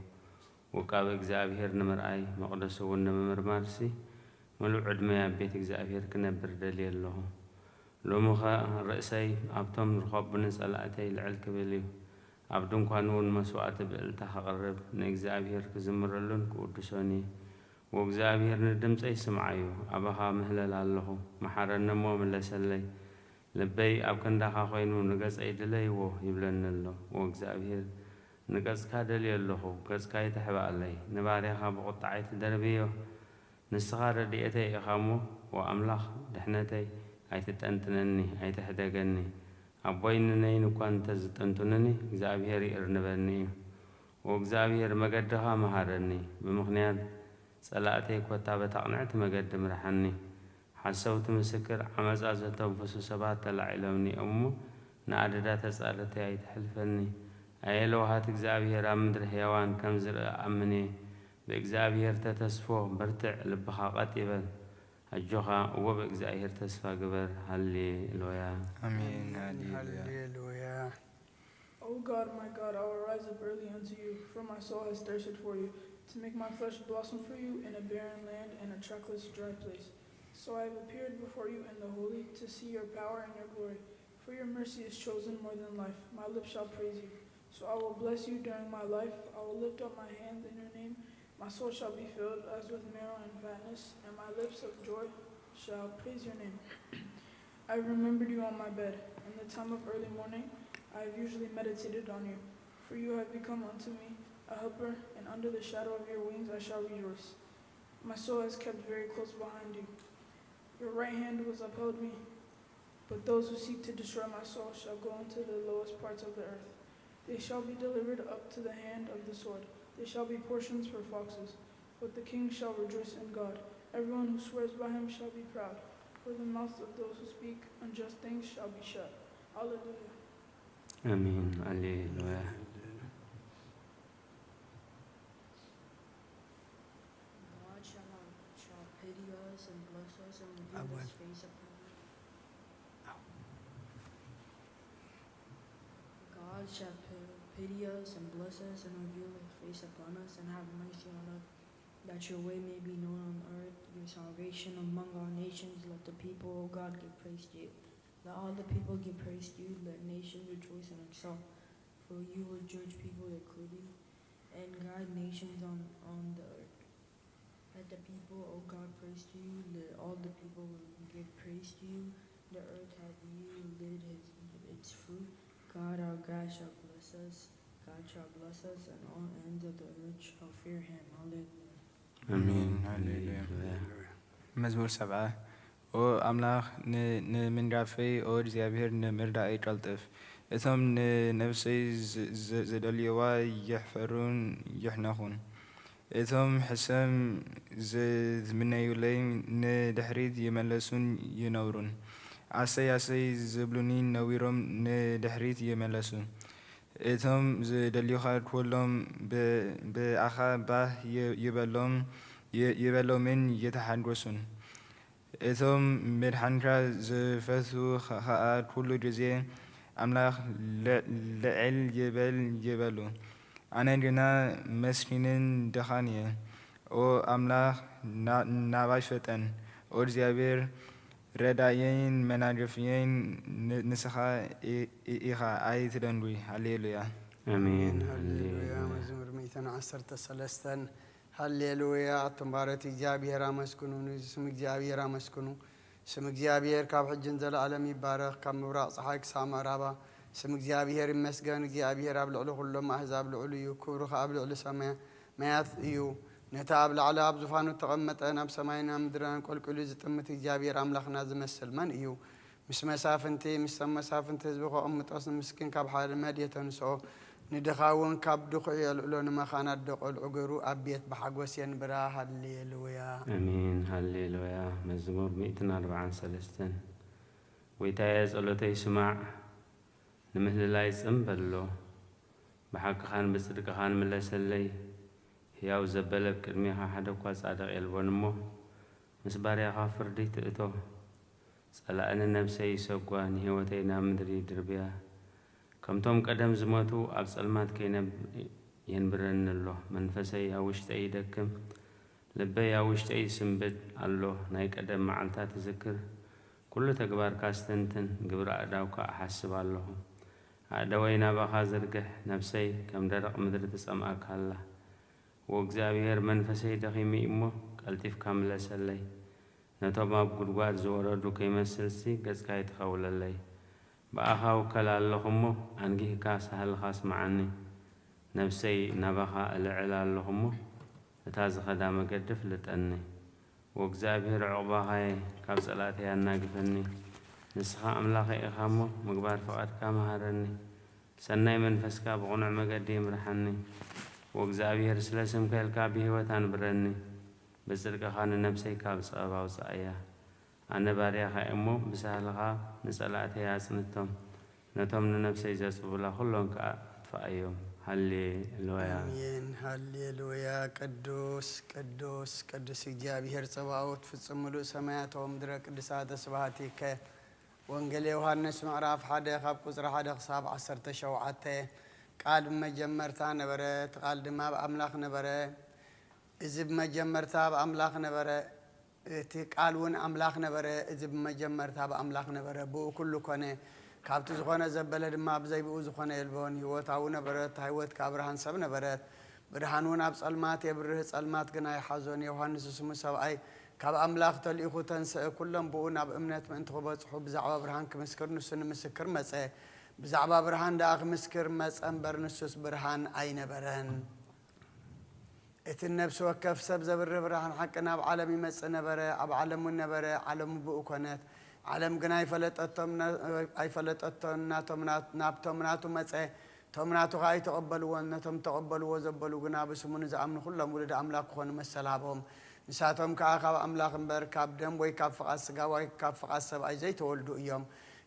ውቃበ እግዚኣብሄር ንምርኣይ፣ መቕደሱ እውን ንምምርማርሲ፣ ምሉእ ዕድመይ ኣብ ቤት እግዚኣብሄር ክነብር ደልየ ኣለኹ። ሎሚ ኸኣ ርእሰይ ኣብቶም ዝኸቡኒ ጸላእተይ ልዕል ክብል እዩ። ኣብ ድንኳኑ እውን መስዋእቲ ብእልልታ ከቕርብ፣ ንእግዚኣብሄር ክዝምረሉን ክውድሶን እየ። ወእግዚኣብሄር ንድምጸይ ስምዓዮ፣ ኣባኻ ምህለል ኣለኹ፣ መሓረኒ እሞ ምለሰለይ። ልበይ ኣብ ክንዳኻ ኮይኑ፣ ንገጸይ ድለይዎ ይብለኒ ኣሎ። ወእግዚኣብሄር፣ ንገጽካ ደልየ ኣለኹ፣ ገጽካ ኣይትሕባኣለይ። ንባርያኻ ብቑጥዓ ኣይትደርብዮ። ንስኻ ረድኤተይ ኢኻ እሞ፣ ወኣምላኽ ድሕነተይ፣ ኣይትጠንጥነኒ፣ ኣይትሕደገኒ። ኣቦይን ነይን እኳ እንተ ዝጠንጡንኒ፣ እግዚኣብሄር ይእርንበኒ እዩ። ወእግዚኣብሄር መገድኻ መሃረኒ፣ ብምኽንያት ጸላእተይ ኮታ በታ ቅንዕቲ መገዲ ምርሓኒ። ሓሰውቲ ምስክር ዓመጻ ዘተንፍሱ ሰባት ተላዒሎምኒ እዮም እሞ፣ ንኣደዳ ተጻረርተይ ኣይተሕልፈኒ። ኣየ ለውሃት እግዚኣብሄር ኣብ ምድሪ ሕያዋን ከም ዝርእ እኣምን እየ። ብእግዚኣብሄር ተተስፎ፣ በርትዕ፣ ልብኻ ቀጥ ይበል። ኣጆኻ፣ እወ ብእግዚኣብሄር ተስፋ ግበር። ሃሌሉያ። ኣሜን። ሃሌሉያ። ሃሌሉያ። O God, my God, I will rise up early unto you, for my soul has thirsted for you, to make my flesh blossom for you in a barren land and a trackless, dry place. So I have appeared before you in the holy, to see your power and your glory. For your mercy is chosen more than life. My lips shall praise you. So I will bless you during my life. I will lift up my hands in your name. My soul shall be filled as with marrow and fatness, and my lips of joy shall praise your name. I have remembered you on my bed. In the time of early morning, I have usually meditated on you. For you have become unto me a helper, and under the shadow of your wings I shall rejoice. My soul has kept very close behind you. Your right hand has upheld me. But those who seek to destroy my soul shall go into the lowest parts of the earth. They shall be delivered up to the hand of the sword. They shall be portions for foxes. But the king shall rejoice in God. Everyone who swears by him shall be proud. For the mouths of those who speak unjust things shall be shut. Hallelujah. ኣሜን። ሃሌሉያ። God shall, shall pity us and bless us and reveal Amen. his face upon us. God shall pi- pity us and bless us and reveal his face upon us and have mercy on us, that your way may be known on earth, your salvation among all nations. Let the people, O God, give praise to you. Let all the people give praise to you. Let nations rejoice and exult. For you will judge people equally and guide nations on, on the earth. Let the people, O God, praise to you. Let all the people give praise to you. The earth have you laid his, its fruit. God our God shall bless us. God shall bless us, and all ends of the earth shall fear him. Hallelujah. ኣሜን። ሃሌሉያ። ሃሌሉያ። መዝሙር ሰብዓ። ኦ ኣምላኽ፣ ን- ንምንዳፈይ፣ ኦ እግዚኣብሔር፣ ንምርዳእይ ቀልጥፍ። እቶም ንነብሰይ ዝ- ዝ- ዝደልይዋ ይሕፈሩን ይሕነኹን። እቶም ሕሰም ዝምነዩለይ ንድሕሪት ይመለሱን ይነብሩን። ኣሰይ ኣሰይ ዝብሉኒ ነዊሮም ንድሕሪት ይመለሱ። እቶም ዝደልዩኻ ኩሎም ብ- ብኣኻ ባህ ይ- ይበሎም ይ- ይበሎምን ይተሓጎሱን። እቶም ምድሓንካ ዝፈትዉ ኸ- ኸኣ ኩሉ ግዜ ኣምላኽ ል- ልዕል ይበል ይበሉ። ኣነ ግና መስኪንን ድኻን እየ። ኦ ኣምላኽ ና- ናባይ ፈጠን። ኦ እግዚኣብሔር ረዳእየይን መናገፍየይን ን- ንስኻ ኢ- ኢ- ኢኻ ኣይትደንጉይ። ሃሌሉያ። ኣሜን። ሃሌሉያ። ሃሌሉያ። መዝሙር ሚእትን ዓሰርተ ሰለስተን። ሃሌሉያ። ኣቱም ባሮት እግዚኣብሔር ኣመስግኑ፣ ንስም እግዚኣብሔር ኣመስግኑ። ስም እግዚኣብሔር ካብ ሕጂ ንዘለኣለም ይባረኽ፣ ካብ ምብራቕ ፀሓይ ክሳብ ምዕራባ። ስም እግዚኣብሔር ይመስገን። እግዚኣብሔር ኣብ ልዕሊ ኩሎም ኣህዛብ ልዑል እዩ፣ ክብሩ ኸዓ ኣብ ልዕሊ ሰማያት እዩ። ነቲ ኣብ ላዕሊ ኣብ ዙፋኑ እተቐመጠ፣ ናብ ሰማይን ናብ ምድርን ኣንቆልቂሉ ዝጥምት እግዚኣብሔር ኣምላኽና ዝመስል መን እዩ? ምስ መሳፍንቲ፣ ምስቶም መሳፍንቲ ህዝቢ ከቐምጦስ፣ ንምስኪን ካብ ሓመድ የተንስኦ፣ ንድኻ እውን ካብ ድኹዒ የልዕሎ፣ ንመኻን ኣደ ቖልዑ ገይሩ ኣብ ቤት ብሓጎስ የንብራ። ሃሌሉያ። ኣሜን። ሃሌሉያ። መዝሙር ሚእትን ኣርብዓን ሰለስተን። ጎይታየ፣ ጸሎተይ ስማዕ፣ ንምህልላይ ጽን በሎ። ብሓቅኻን ብጽድቅኻን ምለሰለይ። ህያው ዘበለ ኣብ ቅድሜኻ ሓደ እኳ ጻድቕ የልቦን እሞ፣ ምስ ባርያኻ ፍርዲ ትእቶ። ጸላኢ ንነብሰይ ይሰጓ፣ ንህይወተይ ናብ ምድሪ ይድርብያ። ከምቶም ቀደም ዝሞቱ ኣብ ጸልማት ከይነብ የንብረኒ ኣሎ። መንፈሰይ ኣብ ውሽጠይ ይደክም፣ ልበይ ኣብ ውሽጠይ ይስንብድ ኣሎ። ናይ ቀደም መዓልታት እዝክር፣ ኩሉ ተግባርካ ኣስተንትን፣ ግብሪ ኣእዳውካ እሓስብ ኣለኹ። ኣእዳወይ ናባኻ ዝርግሕ፣ ነብሰይ ከም ደረቕ ምድሪ ትጸምኣካ ኣላ። ወእግዚኣብሔር፣ መንፈሰይ ደኺሙ እዩ እሞ፣ ቀልጢፍካ ምለሰለይ። ነቶም ኣብ ጉድጓድ ዝወረዱ ከይመስልሲ፣ ገጽካ ኣይትኸውለለይ። ብኣኻ እውከል ኣለኹ እሞ፣ ኣንጊህካ ሳህልኻ ስምዓኒ። ነብሰይ ናባኻ እልዕል ኣለኹ እሞ፣ እታ ዝኸዳ መገዲ ፍልጠኒ። ወእግዚኣብሔር፣ ዕቑባኻየ ካብ ጸላእተይ ኣናግፈኒ። ንስኻ ኣምላኸይ ኢኻ እሞ፣ ምግባር ፍቓድካ መሃረኒ። ሰናይ መንፈስካ ብቕኑዕ መገዲ ይምርሓኒ። ወእግዚኣብሔር፣ ስለ ስምካ ኢልካ ብህይወት ኣንብረኒ። ብጽድቅኻ ንነብሰይ ካብ ጸበባ ኣውጽኣያ። ኣነ ባርያኻ እየ እሞ፣ ብሳህልኻ ንጸላእተይ ኣጽንቶም። ነቶም ንነብሰይ ዘጽብቡላ ኩሎም ከኣ ኣጥፍኣዮም። ሃሌሉያ። ኣሜን። ሃሌሉያ። ቅዱስ፣ ቅዱስ፣ ቅዱስ እግዚኣብሔር ጸባኦት፣ ፍጹም ምሉእ ሰማያት ወምድረ ቅዱሳተ ስብሐቲከ። ወንጌል ዮሃንስ ምዕራፍ ሓደ ካብ ቁጽሪ ሓደ ክሳብ ዓሰርተ ሸውዓተ። ቃል ብመጀመርታ ነበረ፣ እቲ ቃል ድማ ኣብ ኣምላኽ ነበረ፣ እዚ ብመጀመርታ ኣብ ኣምላኽ ነበረ፣ እቲ ቃል እውን ኣምላኽ ነበረ፣ እዚ ብመጀመርታ ኣብ ኣምላኽ ነበረ፣ ብኡ ኩሉ ኮነ፣ ካብቲ ዝኾነ ዘበለ ድማ ብዘይ ብኡ ዝኾነ የልቦን። ህይወት ኣብኡ ነበረት፣ እታ ህይወት ከኣ ብርሃን ሰብ ነበረት። ብርሃን እውን ኣብ ጸልማት የብርህ፣ ጸልማት ግና ኣይሓዞን። ዮሃንስ ስሙ ሰብኣይ ካብ ኣምላኽ ተልኢኹ ተንስአ። ኩሎም ብኡ ናብ እምነት ምእንቲ ክበጽሑ ብዛዕባ ብርሃን ክምስክር ንሱ ንምስክር መጸ። ብዛዕባ ብርሃን ደኣ ክምስክር መጸ እምበር ንሱስ ብርሃን ኣይነበረን። እቲ ነፍሲ ወከፍ ሰብ ዘብርህ ብርሃን ሓቂ ናብ ዓለም ይመጽእ ነበረ፣ ኣብ ዓለም እውን ነበረ፣ ዓለም ብኡ ኮነት፣ ዓለም ግን ኣይፈለጠቶም፣ ኣይፈለጠቶን። ናቶም ናት-፣ ናብቶም ናቱ መጸ፣ እቶም ናቱ ኸኣ ኣይተቐበልዎን። ነቶም ተቐበልዎ ዘበሉ ግና ብስሙ ንዝኣምኑ ኩሎም ውሉድ ኣምላኽ ክኾኑ መሰል ሃቦም። ንሳቶም ከኣ ካብ ኣምላኽ እምበር ካብ ደም ወይ ካብ ፍቓድ ስጋ ወይ ካብ ፍቓድ ሰብኣይ ዘይተወልዱ እዮም።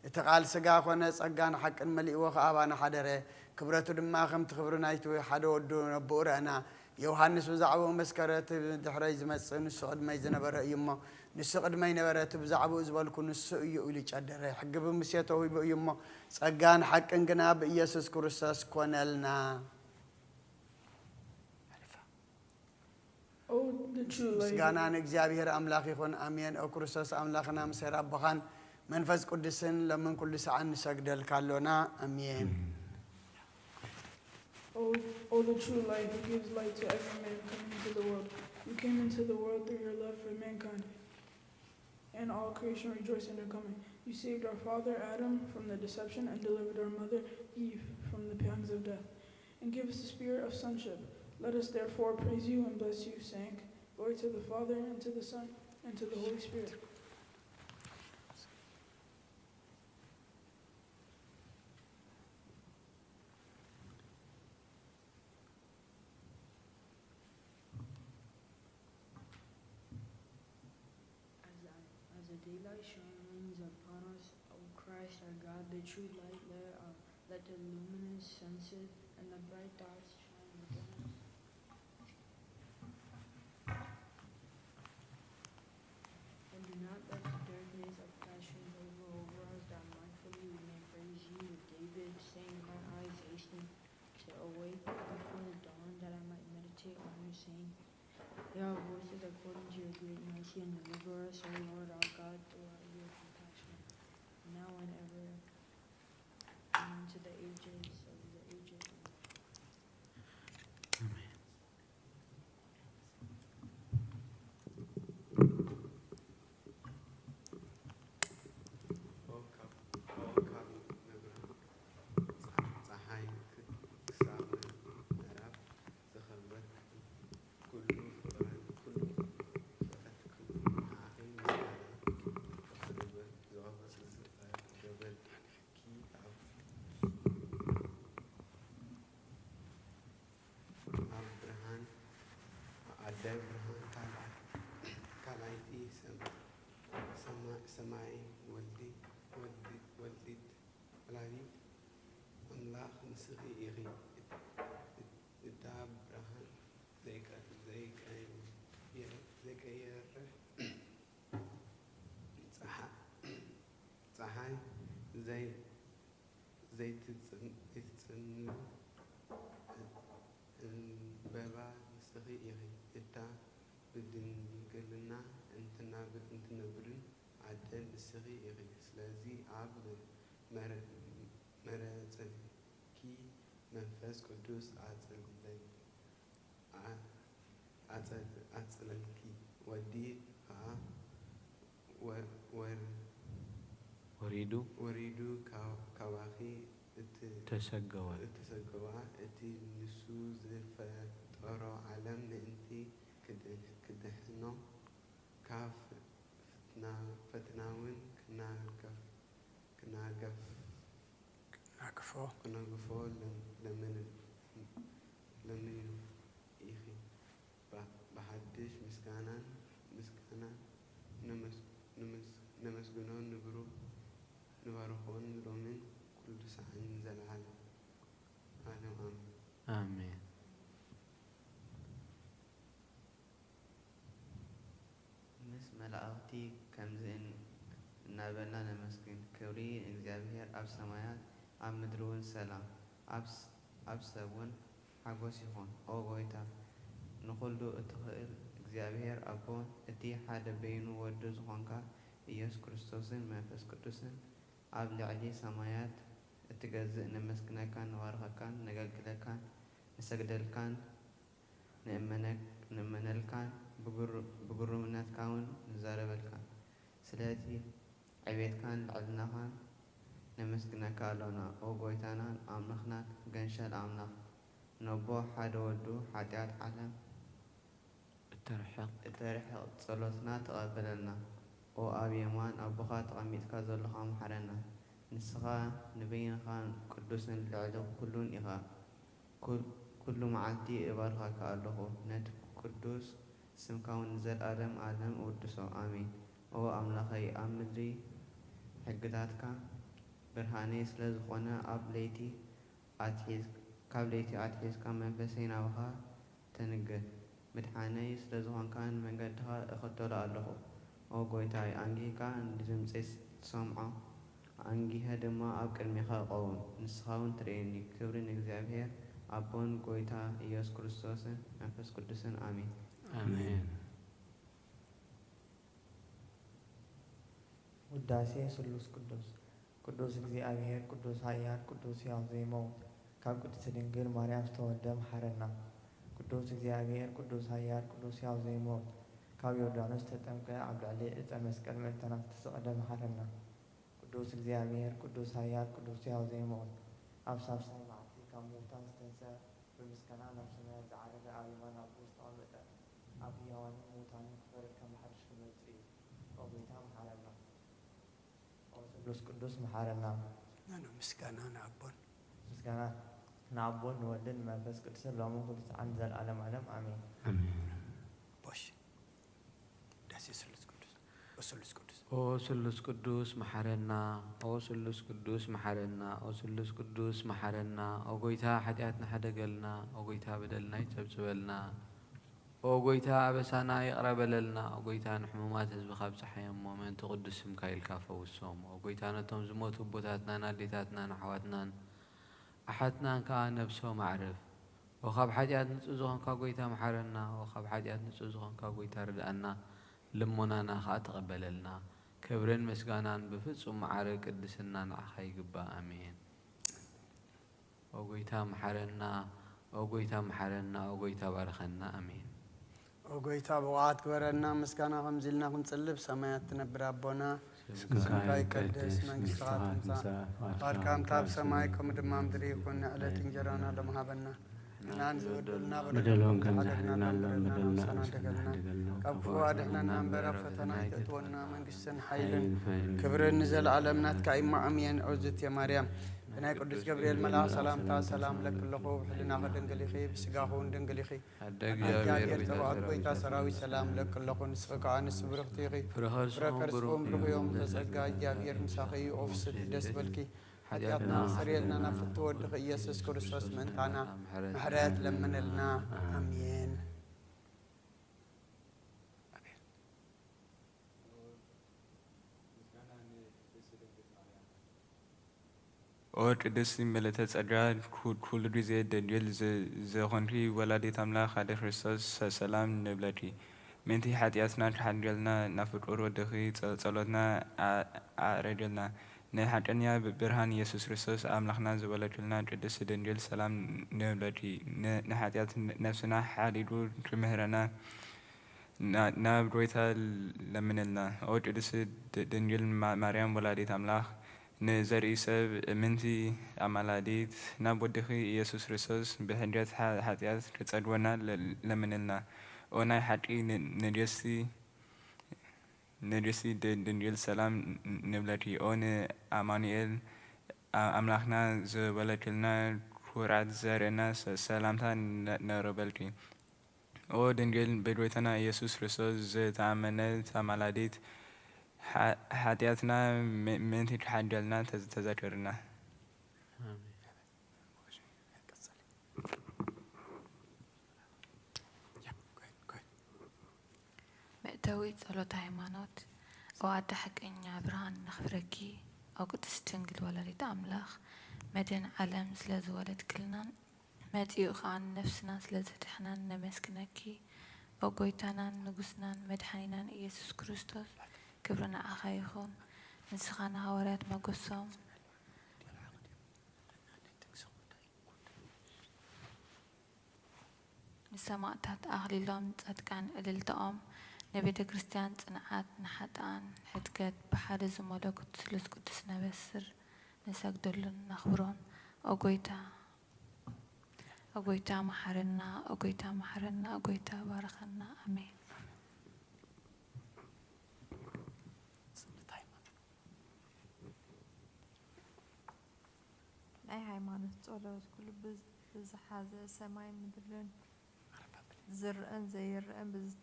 እቲ ቃል ስጋ ኾነ፣ ጸጋን ሓቅን መሊእዎ ኸኣ ኣባና ሓደረ። ክብረቱ ድማ ከምቲ ክብሪ ናይቲ ሓደ ወዱ ነብኡ ረኣና። ዮሃንስ ብዛዕባኡ መስከረ፣ እቲ ድሕረይ ዝመጽእ ንሱ ቅድመይ ዝነበረ እዩ እሞ፣ ንሱ ቅድመይ ነበረ፣ እቲ ብዛዕባኡ ዝበልኩ ንሱ እዩ ኢሉ ጨደረ። ሕጊ ብሙሴ ተውሂቡ እዩ እሞ፣ ጸጋን ሓቅን ግና ብኢየሱስ ክርስቶስ ኮነልና። Oh, the true light. ምስጋና ንእግዚኣብሔር ኣምላኽ ይኹን። ኣሜን። ኦ ክርስቶስ ኣምላኽና፣ ምስ ኣቦኻን መንፈስ ቅዱስን ለምን ኩሉ ሰዓት ንሰግደልካ ኣሎና። ኣሜን። Oh, oh, the true light who gives light to every man coming into the world. You came into the world through your love for mankind, and all creation rejoiced in your coming. You saved our father Adam from the deception and delivered our mother Eve from the pangs of death, and give us the spirit of sonship. Let us therefore praise you and bless you, saying, Glory to the Father, and to the Son, and to the Holy Spirit. As a, as a daylight shines upon us, O Christ our God, the true light, let, uh, let the luminous senses and the bright thoughts shine within us. And do not let the darkness of passion hover over us, that mindfully we may praise you with David, saying, My eyes hasten to awake before the dawn, that I might meditate on your saying. Your voices according to your great mercy, and deliver us, O Lord our God, throughout your compassion, now and ever, and into the ages of the ages. Amen. ኦ ካብ፣ ኦ ካብ መብርህ ጸሓ-፣ ጸሓይ ክሳብ ምዕራብ ዝኸበርኪ፣ ኩሉ ፍጥረት፣ ኩሉ ፍጥረትኪ ንዓኺ ምስጋና ዘቕርብ፣ ዘቕርብ፣ ዘቕርበልኪ ኣብ ኣብ ብርሃን ኣደ ብርሃን ካልኣይ-፣ ካልኣይቲ ሰም-፣ ሰማ-፣ ሰማይ ወልዲ፣ ወልዲ፣ ወልዲት ወላዲት ኣምላኽ ንስኺ ኢኺ። እት-፣ እት-፣ እታ ብርሃን ዘይቀ-፣ ዘይቀየ-፣ ዘይቀየርሕ ጸሓ-፣ ጸሓይ ዘይ-፣ ዘይትጽን-፣ ዘይትጽልም ዕምባባ ንስኺ ኢኺ። እታ ብድንግልና እንትናብ-፣ እንትነብርን ኣደ ንስኺ ኢኺ። ስለዚ ኣብ መረ-፣ መረጸኪ መንፈስ ቅዱስ ኣጽለለይ። ኣ-፣ ኣጸ-፣ ኣጽለልኪ። ወዲ ኸኣ ወ-፣ ወር-፣ ወሪዱ። ወሪዱ ካብ-፣ ካባኺ እት-፣ ተሰገወ። እተሰገዋ፣ እቲ ንሱ ዝፈጠሮ ዓለም ምእንቲ ክድ-፣ ክድሕኖ፣ ካብ ፈትና-፣ ፈተናውን ክናገፍ-፣ ክናገፍ-፣ ክናግፎ። ክናግፎ ለም-፣ ለምን-፣ ለምኑ ኢኺ። ብ-፣ ብሓድሽ ምስጋናን ምስጋናን ነመስ-፣ ነመስ-፣ ነመስግኖ፣ ንብሩ-፣ ንባርኾን ሎምን ኩሉ ሰዓትን ንዘለዓለም ዓለም ኣሜን። ኣሜን። ምስ መላእኽቲ ከምዚ እን-፣ እናበልና ነመስግን፣ ክብሪ ንእግዚኣብሔር ኣብ ሰማያት፣ ኣብ ምድሪ እውን ሰላም፣ ኣብ ስ-፣ ኣብ ሰብ እውን ሓጎስ ይኹን። ኦ ጐይታ፣ ንኹሉ እትኽእል እግዚኣብሔር ኣቦን እቲ ሓደ በይኑ ወዱ ዝኾንካ ኢየሱስ ክርስቶስን መንፈስ ቅዱስን ኣብ ልዕሊ ሰማያት እትገዝእ፣ ነመስግነካን ንባርኸካን ነገልግለካን ንሰግደልካን ንእመነክ-፣ ንእመነልካን ብግሩ-፣ ብግሩምነትካ እውን ንዛረበልካን። ስለቲ ዕቤትካን ልዕልናኻን ነመስግነካ ኣሎና። ኦ ጎይታናን ኣምላኽናን፣ ገንሸል ኣምላኽ፣ ነቦ ሓደ ወዱ ሓጢኣት ዓለም እተርሕቕ እተርሕቕ ጸሎትና ተቐበለልና። ኦ ኣብ የማን ኣቦኻ ተቐሚጥካ ዘሎኻ፣ መሓረና። ንስኻ ንበይንኻ ቅዱስን ልዕሊ ኩሉን ኢኻ። ኩል-፣ ኩሉ መዓልቲ እባርኻካ ኣለኹ፣ ነቲ ቅዱስ ስምካ እውን ንዘልኣለም ኣለም እውድሶ። ኣሜን። ኦ ኣምላኸይ፣ ኣብ ምድሪ ሕግታትካ ብርሃነይ ስለ ዝኾነ፣ ኣብ ለይቲ ኣትሒዝ-፣ ካብ ለይቲ ኣትሒዝካ መንፈሰይ ናባኻ ተንግህ። ምድሓነይ ስለ ዝኾንካ፣ ንመንገድኻ እኽተሎ ኣለኹ። ኦ ጎይታይ፣ ኣንጊህካ ንድምፀይ ትሰምዖ፣ ኣንጊሀ ድማ ኣብ ቅድሜኻ እቐውም፣ ንስኻ እውን ትርእየኒ። ክብሪ ንእግዚኣብሔር ኣቦን ጎይታ ኢየሱስ ክርስቶስን መንፈስ ቅዱስን፣ ኣሜን። ኣሜን። ውዳሴ ስሉስ ቅዱስ። ቅዱስ እግዚኣብሔር፣ ቅዱስ ኃያል፣ ቅዱስ ሕያው ዘይመውት፣ ካብ ቅድስት ድንግል ማርያም ዝተወልደ፣ መሓረና። ቅዱስ እግዚኣብሔር፣ ቅዱስ ኃያል፣ ቅዱስ ሕያው ዘይመውት፣ ካብ ዮርዳኖስ ዝተጠምቀ፣ ኣብ ልዕሊ ዕፀ መስቀል ምእንታና ዝተሰቕለ፣ መሓረና። ቅዱስ እግዚኣብሔር፣ ቅዱስ ኃያል፣ ቅዱስ ሕያው ዘይመውት፣ ኣብ ሳልሳይ መዓልቲ ካብ ምውታን ዝተንስአ፣ ብምስጋና ናብ ሰማያት ዝዓረገ፣ ኣብ የማን ኣቦ ዝተቐመጠ፣ ኣብ ሕያዋንን ምውታንን ክፈርድ ከም ብሓድሽ ክመጽእ እዩ። ኦ ጐይታ፣ መሓረና። ኦ ስሉስ ቅዱስ፣ መሓረና። ኖ፣ ምስጋና ንኣቦን። ምስጋና ንኣቦን ንወልድን ንመንፈስ ቅዱስን፣ ሎምን ኩሉ ሰዓትን ንዘለዓለም ዓለም፣ ኣሜን። ኣሜን። ቦሽ። ዳሴ ስሉስ ቅዱስ። ኦ ስሉስ ቅዱስ። ኦ ስሉስ ቅዱስ፣ መሓረና። ኦ ስሉስ ቅዱስ፣ መሓረና። ኦ ስሉስ ቅዱስ፣ መሓረና። ኦ ጐይታ፣ ሓጢኣትና ሕደገልና። ኦ ጐይታ፣ በደልና ይጸብጽበልና። ኦ ጐይታ፣ ኣበሳና ይቕረ በለልና። ኦ ጐይታ፣ ንሕሙማት ህዝብኻ ኣብጽሓዮም እሞ፣ ምእንቲ ቅዱስ ስምካ ኢልካ ፈውሶም። ኦ ጐይታ፣ ነቶም ዝሞቱ ኣቦታትናን ኣዴታትናን ኣሕዋትናን ኣሓትናን ከኣ ነብሶም ኣዕርፍ። ኦ ካብ ሓጢኣት ንጹህ ዝኾንካ ጐይታ፣ መሓረና። ኦ ካብ ሓጢኣት ንጹህ ዝኾንካ ጐይታ፣ ርድኣና። ልሞናና ከኣ ተቐበለልና። ክብርን ምስጋናን ብፍጹም ማዕረ ቅድስና ንዓኻ ይግባእ። ኣሜን። ኦ ጐይታ፣ መሓረና። ኦ ጐይታ፣ መሓረና። ኦ ጐይታ፣ ባርኸና። ኣሜን። ኦ ጐይታ፣ ብቑዓት ግበረና፣ ምስጋና ከምዚ ኢልና ክንጽልብ። ሰማያት ትነብር ኣቦና፣ ስምካ ይቀደስ፣ መንግስትኻ ትምጻእ፣ ፍቓድካ ከምታ ኣብ ሰማይ ከምኡ ድማ ኣብ ምድሪ ይኹን። ንዕለት እንጀራና ሎም ሃበና፣ ንሕና ንዝበደሉና በደሎም ከም ዝሓደግና ንበደልና፣ ነብስና ደገልና፣ ካብ ክፉእ ኣድሕነና እምበር፣ ኣብ ፈተና ኣይተእትወና፣ መንግስትን ሓይልን ክብርን ንዘለኣለም ናትካ እዩ። እሞ ኣሜን። እግዝእትየ ማርያም፣ ብናይ ቅዱስ ገብርኤል መልኣኽ ሰላምታ ሰላም እብለኪ ኣለኹ፣ ብሕልናኺ ድንግል ኢኺ፣ ብስጋኺ እውን ድንግል ኢኺ። ኣደ ኣደ እግዚኣብሔር እግዚኣብሔር ቤተ ጸባኦት ሰራዊት ጐይታ ሰላም ሰራዊት ሰላም እብለኪ ኣለኹ፣ ንስኺ ከኣ ኣንስቲ ብርኽቲ ኢኺ። ፍረ ከርስኹም ፍረ ከርስኹም ብሩኽ ብሩኽ እዩ። እዩ። ተጸጋ እግዚኣብሔር ምሳኺ እዩ። ኦ ፍስሕቲ ደስ በልኪ፣ ሓጢኣትና ሓጢኣትና ኣስተሰርየልና፣ ናብ ፍትው ወድኺ ኢየሱስ ክርስቶስ ምእንታና ምሕረት ለምንልና። ኣሜን። ኦ ቅድስቲ ምልእተ ጸጋ፣ ኩ-፣ ኩሉ ግዜ ድንግል ዝ-፣ ዝኾንኪ ወላዲት ኣምላኽ ኣደ ክርስቶስ፣ ሰ-፣ ሰላም ንብለኪ። ምእንቲ ሓጢኣትና ክሓድገልና፣ ናብ ፍቁር ወድኺ ጸ-፣ ጸሎትና ኣ-፣ ኣዕርግልና። ንሓቀኛ ብ-፣ ብርሃን ኢየሱስ ክርስቶስ ኣምላኽና ዝበለክልና ቅድስቲ ድንግል፣ ሰላም ንብለኪ። ን-፣ ንሓጢኣት ን-፣ ነፍስና ሓዲጉ ክምህረና፣ ና-፣ ናብ ጐይታ ለምንልና። ኦ ቅድስቲ ድ-፣ ድንግል ማ-፣ ማርያም ወላዲት ኣምላኽ፣ ንዘርኢ ሰብ እምንቲ ኣማላዲት፣ ናብ ወድኺ ኢየሱስ ክርስቶስ ብሕድገት ሓ-፣ ሓጢኣት ክጸግወና ለ-፣ ለምንልና። ኦ ናይ ሓቂ ን-፣ ንግስቲ፣ ንግስቲ ድ-፣ ድንግል ሰላም ን-፣ ንብለኪ። ኦ ንኣማኑኤል ኣ-፣ ኣምላኽና ዝበለክልና ኩርዓት ዘርእና ሰ-፣ ሰላምታ ነ-፣ ነቕርበልኪ። ኦ ድንግል፣ ብጎይታና ኢየሱስ ክርስቶስ ዝተኣመነት ኣማላዲት፣ ሓ-፣ ሓጢኣትና ም-፣ ምእንቲ ክሓድገልና ተዘ-፣ ተዘከርና። ኣሜን። መእተዊ ጸሎተ ሃይማኖት። ኦ ኣደ ሓቀኛ ብርሃን ነኽብረኪ፣ ኦ ቅድስት ድንግል ወላዲት ኣምላኽ፣ መድህን ዓለም ስለ ዝወለድክልናን መጺኡ ኸኣ ንነፍስና ስለ ዘድሐናን ነመስግነኪ። ኦ ጐይታናን ንጉስናን መድሓኒናን ኢየሱስ ክርስቶስ፣ ክብሪ ንዓኻ ይኹን። ንስኻ ንሃዋርያት መጎሶም፣ ንሰማእታት ኣኽሊሎም ጻድቃን እልልታኦም፣ ንቤተ ክርስቲያን ጽንዓት፣ ንሓጥኣን ሕድገት፣ ብሓደ ዝመለኩት ስሉስ ቅዱስ ነበስር ንሰግደሉን ነኽብሮን። ኦ ጎይታ፣ ኦ ጎይታ መሓረና፣ ኦ ጎይታ መሓረና፣ ኦ ጎይታ ባርኸና። ኣሜን። ናይ ሃይማኖት ጸሎት። ኩሉ ብዝ-፣ ብዝሓዘ ሰማይ ምድርን ዝረኣን ዘይረኣን ብዝ-፣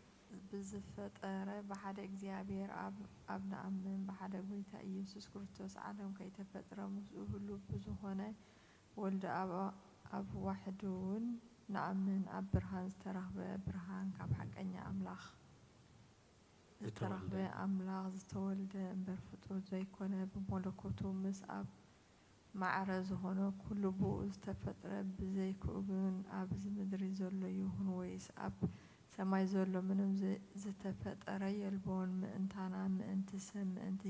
ብዝፈጠረ ብሓደ እግዚኣብሔር ኣብ፣ ኣብ ንኣምን፣ ብሓደ ጎይታ ኢየሱስ ክርስቶስ ዓለም ከይተፈጥረ ምስኡ ህሉው ብዝኾነ ወልድ ኣብ፣ ኣብ ዋሕዱ እውን ንኣምን። ኣብ ብርሃን ዝተረኽበ ብርሃን፣ ካብ ሓቀኛ ኣምላኽ ዝተረኽበ ዝተወልደ። ኣምላኽ ዝተወልደ እምበር ፍጡር ዘይኮነ፣ ብመለኮቱ ምስ ኣብ ማዕረ ዝኾነ ኩሉ ብኡ ዝተፈጥረ፣ ብዘይክኡ ግን ኣብዚ ምድሪ ዘሎ ይኹን ወይስ ኣብ ሰማይ ዘሎ ምንም ዝ-፣ ዝተፈጠረ የልቦን። ምእንታና፣ ምእንቲ ሰብ፣ ምእንቲ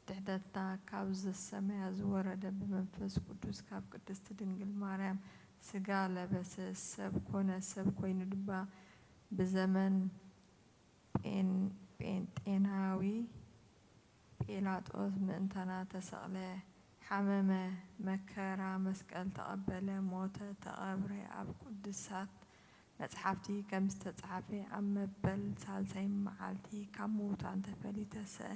ድሕነትና ካብ ዘሰማያ ዝወረደ ብመንፈስ ቅዱስ ካብ ቅድስት ድንግል ማርያም ስጋ ለበሰ፣ ሰብ ኮነ። ሰብ ኮይኑ ድማ ብዘመን ጴን-፣ ጴንጤናዊ ጲላጦስ ምእንታና ተሰቕለ፣ ሓመመ፣ መከራ መስቀል ተቐበለ፣ ሞተ፣ ተቐብረ። ኣብ ቅዱሳት መጽሓፍቲ ከም ዝተጻሕፈ፣ ኣብ መበል ሳልሳይ መዓልቲ ካብ ምዉታን ተፈልዩ ተሰአ፣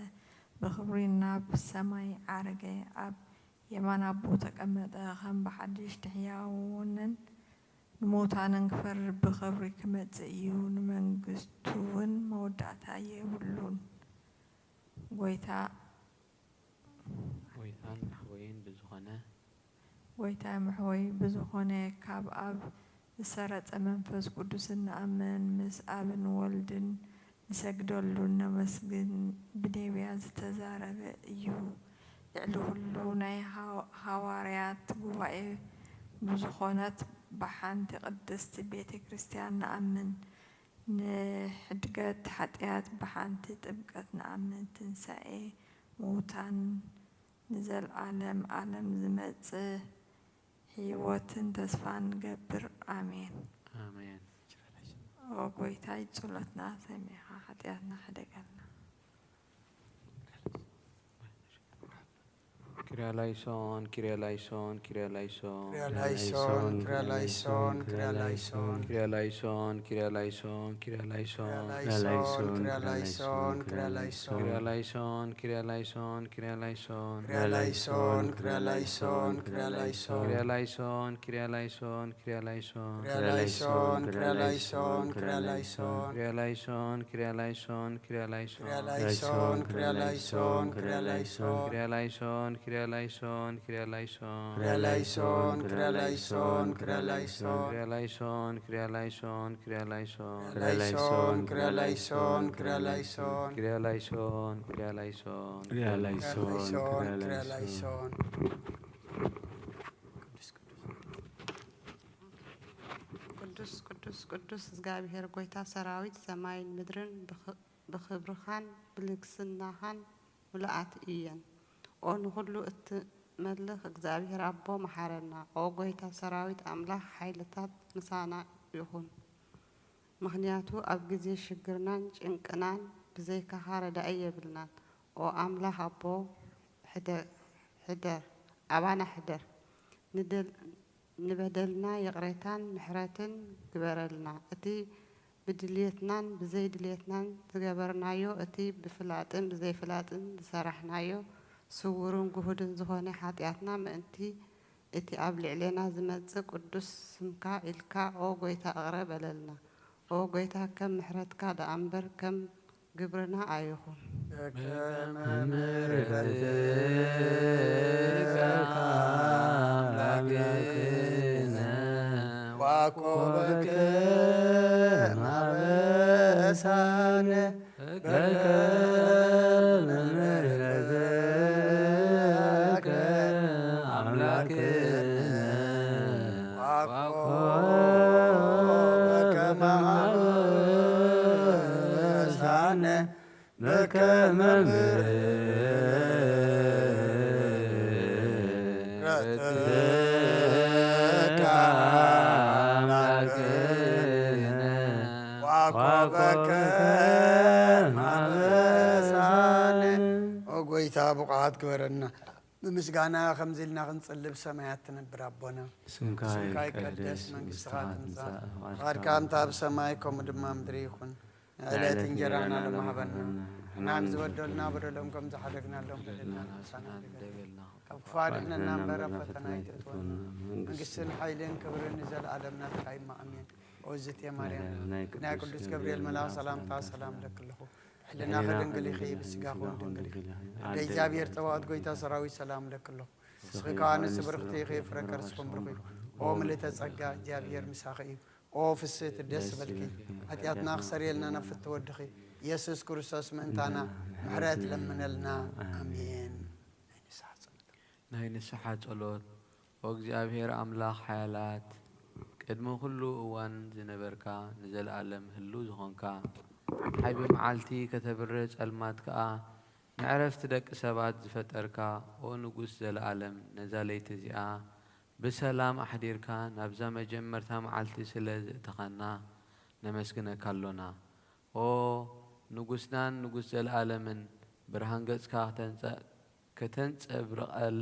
ብኽብሪ ናብ ሰማይ ዓረገ፣ ኣብ የማን ኣቦ ተቐመጠ፣ ከም ብሓድሽ ንሕያውንን ንሙታንን ክፈርድ ብኽብሪ ክመጽእ እዩ፣ ንመንግስቱ እውን መወዳእታ የብሉን። ጎይታ ጎይታን መሕወይን ብዝኾነ ጎይታ መሕወይ ብዝኾነ ካብ ኣብ ዝሰረጸ መንፈስ ቅዱስ እንኣምን፣ ምስ ኣብን ወልድን ንሰግደሉን ነመስግን ብነቢያት ዝተዛረበ እዩ። ልዕሊ ኩሉ ናይ ሃው-፣ ሃዋርያት ጉባኤ ብዝኾነት ብሓንቲ ቅድስቲ ቤተ ክርስቲያን ንኣምን። ንሕድገት ሓጢኣት ብሓንቲ ጥምቀት ንኣምን። ትንሳኤ ምዉታን ንዘልኣለም ኣለም ዝመጽእ ህይወትን ተስፋን ንገብር። ኣሜን። ኣሜን። ኦ ጎይታይ፣ ጸሎትና ሰሚዕኻ ሓጢኣትና ሕደገልና። ኪርያላይሶን፣ ኪርያላይሶን፣ ኪርያላይሶን። ኪርያላይሶን፣ ኪርያላይሶን፣ ኪርያላይሶን። ኪርያላይሶን፣ ኪርያላይሶን፣ ኪርያላይሶን። ኪርያላይሶን፣ ኪርያላይሶን፣ ኪርያላይሶን። ኪርያላይሶን፣ ኪርያላይሶን፣ ኪርያላይሶን። ኪርያላይሶን፣ ኪርያላይሶን፣ ኪርያላይሶን። ኪርያላይሶን፣ ኪርያላይሶን፣ ኪርያላይሶን። ኪርያላይሶን፣ ኪርያላይሶን፣ ኪርያላይሶን። ኪርያላይሶን፣ ኪርያላይሶን፣ ኪርያላይሶን። ኪርያላይሶን፣ ኪርያላይሶን፣ ኪርያላይሶን። ኪርያላይሶን፣ ኪርያላይሶን፣ ኪርያላይሶን። ኪርያላይሶን፣ ኪርያላይሶን፣ ኪርያላይሶን። ኪርያላይሶን፣ ኪርያላይሶን፣ ኪርያላይሶን። ኪርያላይሶን፣ ኪርያላይሶን፣ ኪርያላይሶን። ኪርያላይሶን፣ ኪርያላይሶን። ኪርያላይሶን፣ ኪርያላይሶን፣ ኪርያላይሶን። ኪርያላይሶን። ቅዱስ፣ ቅዱስ፣ ቅዱስ፣ ቅዱስ፣ ቅዱስ እግዚኣብሔር ጎይታ ሰራዊት፣ ሰማይን ምድርን ብኽ-፣ ብኽብርኻን ብልግስናኻን ምሉኣት እየን። ኦ ንኹሉ እትመልኽ እግዚኣብሔር ኣቦ፣ መሓረና። ኦ ጎይታ ሰራዊት ኣምላኽ፣ ሓይልታት ምሳና ይኹን። ምኽንያቱ ኣብ ግዜ ሽግርናን ጭንቅናን ብዘይካኻ ረዳኢ የብልናን። ኦ ኣምላኽ ኣቦ፣ ሕደ-፣ ሕደር፣ ኣባና ሕደር። ንደል-፣ ንበደልና ይቕሬታን ምሕረትን ግበረልና። እቲ ብድልየትናን ብዘይድልየትናን ዝገበርናዮ፣ እቲ ብፍላጥን ብዘይፍላጥን ዝሰራሕናዮ፣ ስዉርን ግሁድን ዝኾነ ሓጢኣትና ምእንቲ እቲ ኣብ ልዕሌና ዝመጽእ ቅዱስ ስምካ ኢልካ፣ ኦ ጐይታ፣ እቕረ በለልና። ኦ ጐይታ፣ ከም ምሕረትካ ደኣ እምበር ከም ግብርና ኣይኹን። በከመ ምሕረትከ ኣምላክነ ዋኮበከ ማበሳነ በከመ ምሕረትከ ኣምላክነ ዋኮበከ ማበሳነ በከመ ምሕረትከ ኮከብከ ማበሳነ። ኦ ጎይታ፣ ብቑዓት ግበረና። ብምስጋና ከምዚ ኢልና ክንጽልብ ሰማያት ትነብር ኣቦና። ስምካ ስምካ ይቀደስ፣ ይቀደስ፣ መንግስትኻ መንግስትኻ ትምጻእ፣ ትምጻእ፣ ፍቓድካ ፍቓድካ ከምታ ኣብ ሰማይ ከምኡ ድማ ምድሪ ይኹን። ዕለት ዕለት እንጀራና እንጀራና ሎም ሎም ሃበና። ሃበና። ንሕና ንዝበደሉና በደሎም ከም ዝሓደግናሎም በደልና በደልና ንሳና ንሳና ንደገልና። ንደገልና። ካብ ክፉእ ኣድሕነና እምበር ኣብ ፈተና ኣይተእትወና። መንግስትን ሓይልን ክብርን ንዘለኣለም ናትካ እዩ። ኣሜን። ኦዝቴ ማርያም፣ ናይ ናይ ቅዱስ ቅዱስ ገብርኤል ገብርኤል መልኣኽ መልኣኽ ሰላምታ ሰላምታ ሰላም ሰላም ለክልኹ። ሕልናኺ ሕልናኺ ድንግል ኢኺ፣ ድንግል ኢኺ፣ ብስጋኹ ብስጋኹ ድንግል ድንግል ኢኺ። ኢኺ። ኣደይ ኣደይ እግዚኣብሔር ጸባኦት ጎይታ ሰራዊት ሰላም ለክልኹ። ንስኺ ንስኺ ከኣ ከኣ ንስብርኽቲ ንስብርኽቲ ኢኺ፣ ኢኺ፣ ፍረ ፍረ ከርስኹም ከርስኹም ብሩኽ እዩ። ብሩኽ እዩ። ኦ ምልእተ ጸጋ፣ እግዚኣብሔር ምሳኺ እዩ። ኦ ፍስህቲ ደስ ደስ በልኪ፣ ይበልኪ። ሓጢኣትና ክሰርየልና ናብ ፍትወ ወድኺ ኢየሱስ ክርስቶስ ምእንታና ምሕረት ለምነልና። ኣሜን። ናይ ንስሓ ጸሎት። ናይ ንስሓ ጸሎት። ኦ እግዚኣብሔር ኣምላኽ ሓያላት፣ ቅድሚ ኩሉ እዋን ዝነበርካ፣ ንዘለኣለም ህሉው ዝኾንካ፣ ሓይቢ መዓልቲ ከተብርህ፣ ጸልማት ከኣ ንዕረፍቲ ደቂ ሰባት ዝፈጠርካ፣ ኦ ንጉስ ዘለኣለም፣ ነዛ ለይቲ እዚኣ ብሰላም ኣሕዲርካ ናብዛ መጀመርታ መዓልቲ ስለ ዘእተኻና ነመስግነካ ኣሎና። ኦ ንጉስናን ንጉስ ዘለኣለምን፣ ብርሃን ገጽካ ከተንጸ-፣ ከተንጸብርቐል-፣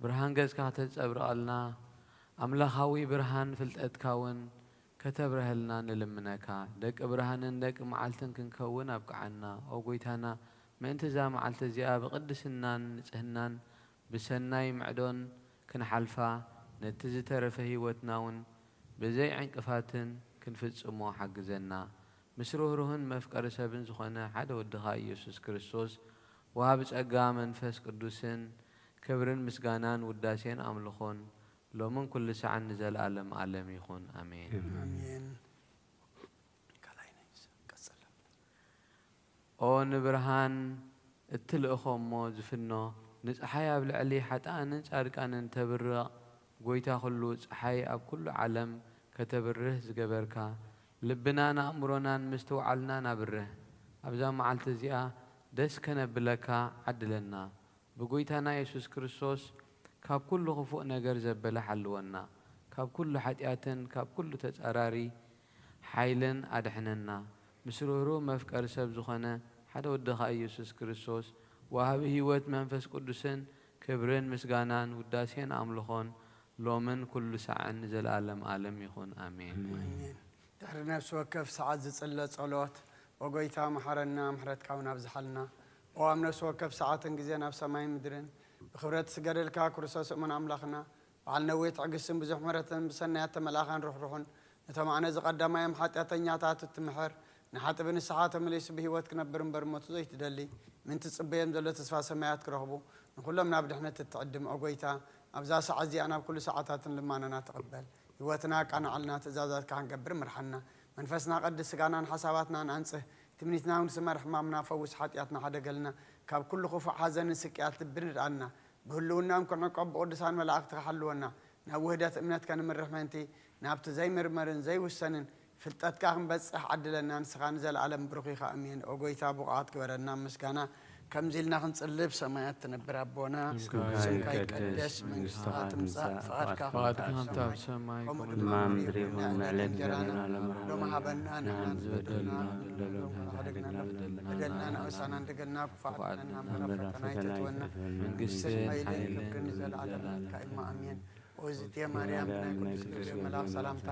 ብርሃን ገጽካ ከተንጸብርቐልና፣ ኣምላኻዊ ብርሃን ፍልጠትካ እውን ከተብርሀልና ንልምነካ። ደቂ ብርሃንን ደቂ መዓልትን ክንከውን ኣብቅዓና። ኦ ጎይታና፣ ምእንቲ እዛ መዓልቲ እዚኣ ብቅድስናን ንጽህናን ብሰናይ ምዕዶን ክንሓልፋ፣ ነቲ ዝተረፈ ህይወትና እውን ብዘይ ዕንቅፋትን ክንፍጽሞ ሓግዘና። ምስ ርህሩህን መፍቀሪ ሰብን ዝኾነ ሓደ ወድኻ ኢየሱስ ክርስቶስ፣ ወሃቢ ጸጋ መንፈስ ቅዱስን፣ ክብርን ምስጋናን ውዳሴን ኣምልኾን፣ ሎምን ኩሉ ሳዕን ንዘለኣለም ዓለም ይኹን። ኣሜን። ኣሜን። ካልኣይ ናይ ምስ-፣ ቀጽል። ኦ ንብርሃን እትልእኾ እሞ ዝፍኖ፣ ንጸሓይ ኣብ ልዕሊ ሓጥኣንን ጻድቃንን ተብርቕ፣ ጎይታ ኩሉ፣ ጸሓይ ኣብ ኩሉ ዓለም ከተብርህ ዝገበርካ፣ ልብናን ኣእምሮናን ምስትውዓልናን ኣብርህ። ኣብዛ መዓልቲ እዚኣ ደስ ከነብለካ ዓድለና። ብጎይታና የሱስ ክርስቶስ ካብ ኩሉ ክፉእ ነገር ዘበለ ሓልወና። ካብ ኩሉ ሓጢኣትን ካብ ኩሉ ተጻራሪ ሓይልን ኣድሕነና። ምስ ርህሩህ መፍቀሪ ሰብ ዝኾነ ሓደ ወድኻ ኢየሱስ ክርስቶስ፣ ወሃቢ ህይወት መንፈስ ቅዱስን፣ ክብርን ምስጋናን ውዳሴን ኣምልኾን ሎምን ኩሉ ሳዕን ንዘለኣለም ዓለም ይኹን። ኣሜን። ኣሜን። ድሕሪ ነፍሲ ወከፍ ሰዓት ዝጽለ ጸሎት፣ "ኦ ጎይታ፣ መሓረና፣ ምሕረትካ እውን ኣብዝሓልና። ኦ ኣብ ነፍሲ ወከፍ ሰዓትን ግዜን ኣብ ሰማይን ምድርን ብኽብረት ዝስገደልካ ክርስቶስ እሙን ኣምላኽና፣ በዓል ነዊሕ ትዕግስትን ብዙሕ ምሕረትን ብሰናያት ተመልኣኻን ርሕሩሕን፣ ነቶም ኣነ ዝቐዳማዮም ሓጢኣተኛታት እትምሕር፣ ንሓጢ ብንስሓ ተመሊሱ ብህይወት ክነብር እምበር ሞቱ ዘይትደሊ፣ ምእንቲ ትጽበዮም ዘሎ ተስፋ ሰማያት ክረኽቡ፣ ንኹሎም ናብ ድሕነት እትዕድም፣ ኦ ጎይታ፣ ኣብዛ ሰዓት እዚኣ ናብ ኩሉ ሰዓታትን ልማናና ተቐበል። ህይወትና ኣቃንዓልና፣ ትእዛዛትካ ክንገብር ምርሓና። መንፈስና ቀድስ፣ ስጋናን ሓሳባትናን ኣንጽህ። ትምኒትና እውን ስመር፣ ሕማምና ፈውስ፣ ሓጢኣትና ሓደገልና። ካብ ኩሉ ክፉእ ሓዘንን ስቅያት ልቢ ንድኣና። ብህልውናኦም ክንዕቆብ ብቅዱሳን መላእክትኻ ሓልወና። ናብ ውህደት እምነት ከንምርሕ ምእንቲ፣ ናብቲ ዘይምርመርን ዘይውሰንን ፍልጠትካ ክንበጽሕ ዓድለና። ንስኻ ንዘለኣለም ብሩኽ ኢኻ። ኣሜን። ኦ ጎይታ፣ ብቑዓት ግበረና ምስጋና። ከምዚ ኢልና ክንጽልብ፣ ሰማያት ትነብር ኣቦና፣ ስምካ ስምካ ይቀደስ፣ ይቀደስ፣ መንግስትኻ መንግስትኻ ትምጻእ፣ ትምጻእ፣ ፍቓድካ ፍቓድካ ከምታ ኣብ ከምታ ኣብ ሰማይ ሰማይ ከምኡ ከምኡ ድማ ድማ ኣብ ምድሪ ምድሪ ይኹን። ይኹን። ዕለት ዕለት እንጀራና እንጀራና ሎም ሃበና፣ ንሕና ንሕና ንዝበደሉና ንዝበደሉና በደልና በደልና ንኣእሳና ንኣእሳና ንኣእሳና ንደገልና፣ ክፉኣት ክፉኣት ነና፣ እምበር ኣብ ፈተና ኣይተእትወና። ኣይተእትወና። መንግስትን መንግስትን ሓይልን ሓይልን ክብርን ንዘለኣለም ዘለኣለም ናትካ እዩ። ኣሜን። ኦዝቴ ማርያም፣ ናይ ቅዱስ ገብርኤል መልኣኽ ሰላምታ፣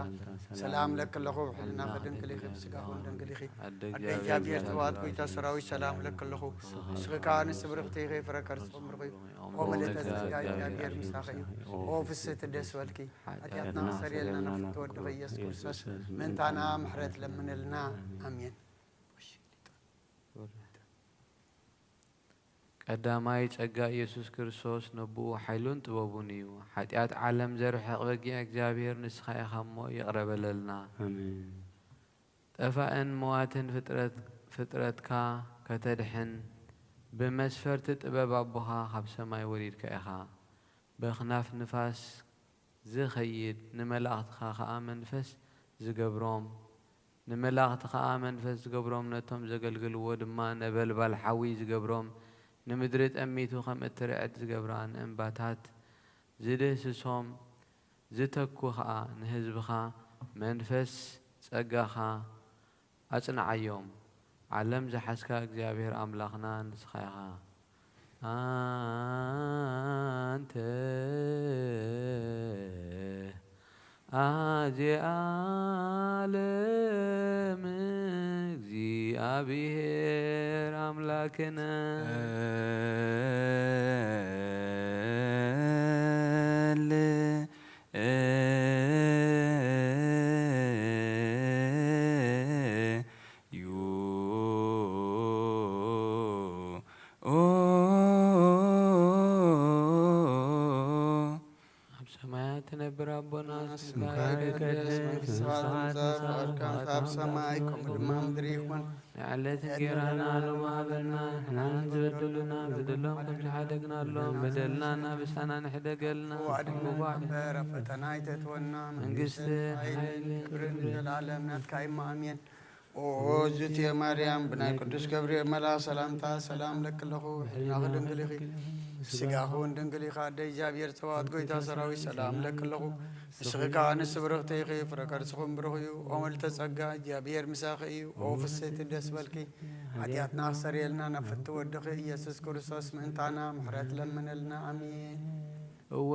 ሰላም ለኪ ኣለኹ፣ ብሕልናኺ ድንግል ኢኺ፣ ብስጋኺ እውን ድንግል ኢኺ። ኣደ ኣደ እግዚኣብሔር፣ እግዚኣብሔር፣ ጸባኦት ጎይታ ሰራዊት፣ ሰላም ለኪ ኣለኹ። ንስኺ ከኣ ንስብርኽቲ ኢኺ፣ ፍረ ከርስኺ ብሩኽ እዩ። ኦ ምልእተ ጸጋ፣ እግዚኣብሔር ምሳኺ እዩ። ኦ ፍስህቲ ደስ በልኪ፣ ሓጢኣትና ክሰርየልና ናብ ፍትወ ወድኺ ኢየሱስ ክርስቶስ ምእንታና ምሕረት ለምንልና። ኣሜን። ቀዳማይ ጸጋ ኢየሱስ ክርስቶስ ነብኡ ሓይሉን ጥበቡን እዩ። ሓጢኣት ዓለም ዘርሕቕ በጊዕ እግዚኣብሔር ንስኻ ኢኻ እሞ ይቕረ በለልና። ኣሜን። ጠፋእን መዋትን ፍጥረት-፣ ፍጥረትካ ከተድሕን ብመስፈርቲ ጥበብ ኣቦኻ ካብ ሰማይ ወሪድካ ኢኻ። በኽናፍ ንፋስ ዝኸይድ፣ ንመላእኽትኻ ኸኣ መንፈስ ዝገብሮም፣ ንመላእኽቲ ኸኣ መንፈስ ዝገብሮም፣ ነቶም ዘገልግልዎ ድማ ነበልባል ሓዊ ዝገብሮም፣ ንምድሪ ጠሚቱ ኸም እትርዕድ ዝገብራ፣ ንእምባታት ዝድህስሶም፣ ዝተኩ ኸኣ ንህዝብኻ መንፈስ ጸጋኻ ኣጽንዓዮም። ዓለም ዝሓዝካ እግዚኣብሔር ኣምላኽና ንስኻ ኢኻ። ኣንተ ኣዜ ዓለም እግዚኣብሔር ኣምላክነ። ኣብ ሰማያት ትነብር ኣቦና፣ ስምካ ይቀደስ፣ መንግስትኻ ትምጻእ፣ ፍቓድካ ኣብ ሰማይ ከምኡ ድማ ምድሪ ይኹን። ንዕለት እንጌራና ሎሚ ሃበና፣ ንሕናን ዝበደሉና በደሎም ከም ዝሓደግናሎም በደልና እናበሳና ንሕደገልና፣ ኣድሕነና እምበር ኣብ ፈተና ኣይተእትወና፣ መንግስቲ፣ መንግስቲ፣ ሓይሊ፣ ሓይሊ፣ ክብርን ክብርን ዘለኣለም ናትካ እዩ፣ ኣሜን። ኦ እግዝእትየ ማርያም፣ ብናይ ቅዱስ ገብርኤል መልኣኽ ሰላምታ ሰላም እለኪ ኣለኹ። ሕልናኺ ድንግል ኢኺ፣ ስጋኺ እውን ድንግል ኢኻ። ኣደ እግዚኣብሔር፣ ጸባኦት ጎይታ ሰራዊት፣ ሰላም እለኪ ኣለኹ። ንስኺ ከኣ ኣንስቲ ብርኽቲ ኢኺ፣ ፍረ ከርስኺ እውን ብሩኽ እዩ። ኦ ምልዕተ ጸጋ፣ እግዚኣብሔር ምሳኺ እዩ። ኦ ፍስሕቲ ደስ በልኪ፣ ሓጢኣትና ክሰርየልና ናብ ፍትው ወድኺ ኢየሱስ ክርስቶስ ምእንታና ምሕረት ለምንልና። ኣሜን። እወ፣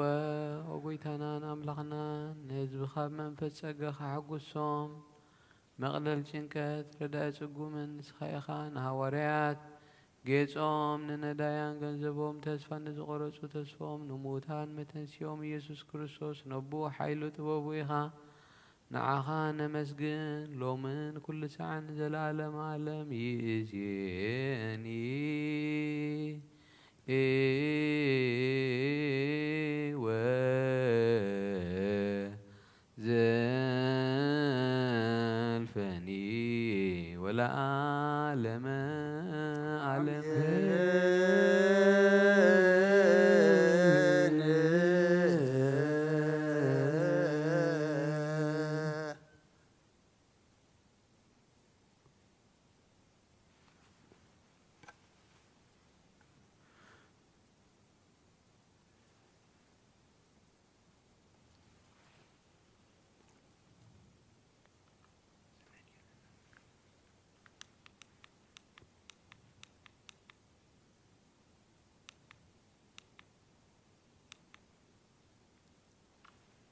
ኦ ጎይታናን ኣምላኽናን፣ ንህዝብኻ ብመንፈስ ጸጋኻ ሓጉሶም። መቕለል ጭንቀት፣ ረዳኢ ጽጉምን ንስኻ ኢኻ። ንሃዋርያት ጌጾም፣ ንነዳያን ገንዘቦም፣ ተስፋ ንዝቖረጹ ተስፎም፣ ንምዉታን መተንስኦም ኢየሱስ ክርስቶስ ነቡ ሓይሉ ጥበቡ ኢኻ። ንዓኻ ነመስግን፣ ሎምን ኩሉ ሳዕን ንዘለዓለመ ዓለም። ይእዜኒ ወዘልፈኒ ወለዓለመ ዓለም።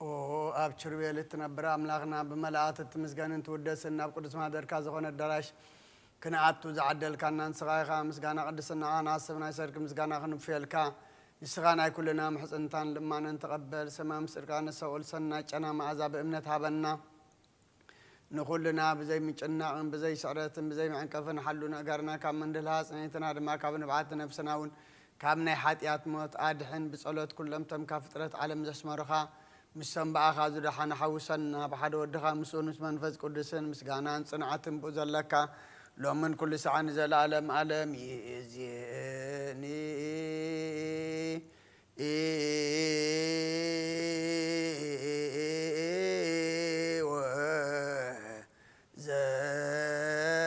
ኦ ኣብ ኪሩቤል እትነብር ኣምላኽና፣ ብመላእክት እትምስገንን ትውደስን፣ ናብ ቅዱስ ማሕደርካ ዝኾነ ኣዳራሽ ክንኣቱ ዝዓደልካና ንስኻ ኢኻ። ምስጋና ቅድስናኻ ንዓስብ ናይ ሰርክ ምስጋና ክንፍየልካ። ንስኻ ናይ ኩልና ምሕጽንታን ልማንን ተቐበል። ሰማም ጽድቃ ንሰውል ሰናይ ጨና መኣዛ ብእምነት ሃበና። ንኹልና ብዘይ ምጭናቕን ብዘይ ስዕረትን ብዘይ መዕንቀፍን ሓሉ፣ ንእጋርና ካብ መንድልሃ፣ ጽንዒትና ድማ ካብ ንብዓት፣ ነብስና እውን ካብ ናይ ሓጢኣት ሞት ኣድሕን። ብጸሎት ኩሎም እቶም ካብ ፍጥረት ዓለም ዘስመሩኻ፣ ምስቶም ብኣኻ ዝደሓኑ ሓውሰና። ብሓደ ወድኻ ምስኡን ምስ መንፈስ ቅዱስን ምስጋናን ጽንዓትን ብኡ ዘለካ፣ ሎምን ኩሉ ሰዓን ንዘለኣለም ኣለም ይእዜኒ።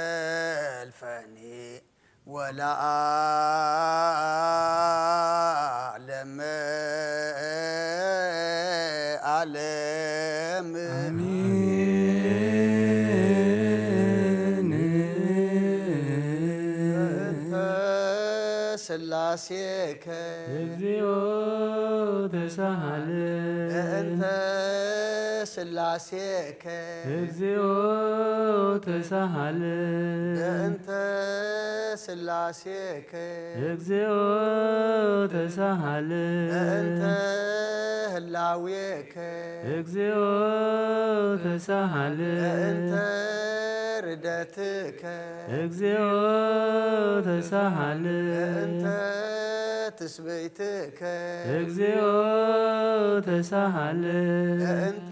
ወዘልፈኒ ወለዓለመ ዓለም። አሜን። በእንተ ሥላሴከ እግዚኦ ተሳሃለ። በእንተ ሥላሴከ እግዚኦ ተሳሃለ። በእንተ ሥላሴከ እግዚኦ ተሳሃለ። በእንተ ህላዌከ እግዚኦ ተሳሃለ። በእንተ ርደትከ እግዚኦ ተሳሃለ። በእንተ ትስብእትከ እግዚኦ ተሳሃለ። በእንተ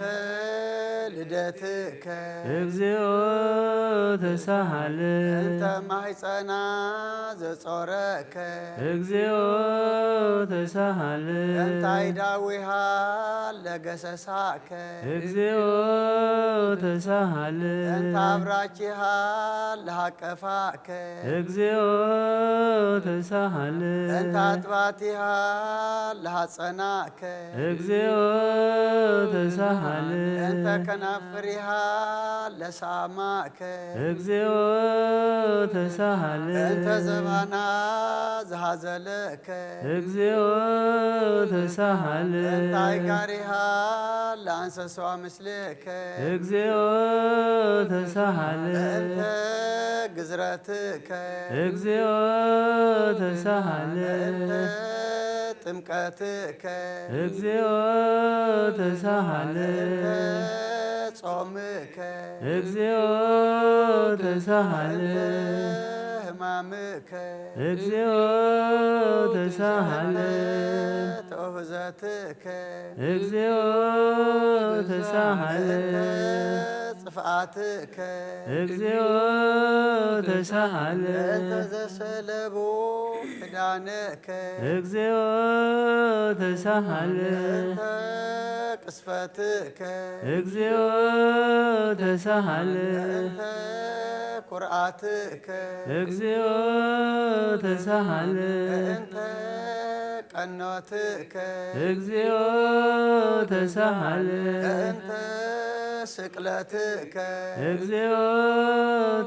ልደትከ እግዚኦ ተሳሃለ። በእንተ ማሕፀና ዘጾረከ እግዚኦ ተሳሃለ። በእንተ አይዳዊሃ ለገሰሳከ እግዚኦ ተሳሃለ። በእንተ አብራኪሃ ለሃቀፋከ እግዚኦ ተሳሃለ። በእንተ አጥባቲሃ ለሃጸናከ እግዚኦ ተሳ ተሳሃለ። እንተ ከናፍሪሃ ለሳማከ። እግዚኦ ተሳሃለ። እንተ ዘባና ዝሃዘለከ። እግዚኦ ተሳሃለ። እንታይ ጋሪሃ ለኣንሰስዋ ምስሌከ። እግዚኦ ተሳሃለ። እንተ ግዝረትከ። እግዚኦ ተሳሃለ። እንተ ጥምቀትከ። እግዚኦ ተሳሃለ። እንተ ጾምከ። እግዚኦ ተሳሃለ። እንተ ሕማምከ። እግዚኦ ተሳሃለ። እንተ ተውህዘትከ። እግዚኦ ተሳሃለ። እንተ ጽፍኣትከ። እግዚኦ ተሳሃለ። እንተ ዘሰለቡ ክዳነከ። እግዚኦ ተሳሃለ። እንተ ቅስፈትከ። እግዚኦ ተሳሃለ። እንተ ኩርዓትከ። እግዚኦ ተሳሃለ። እንተ ቀኖትከ። እግዚኦ ተሳሃለ። እንተ ስቅለትከ። እግዚኦ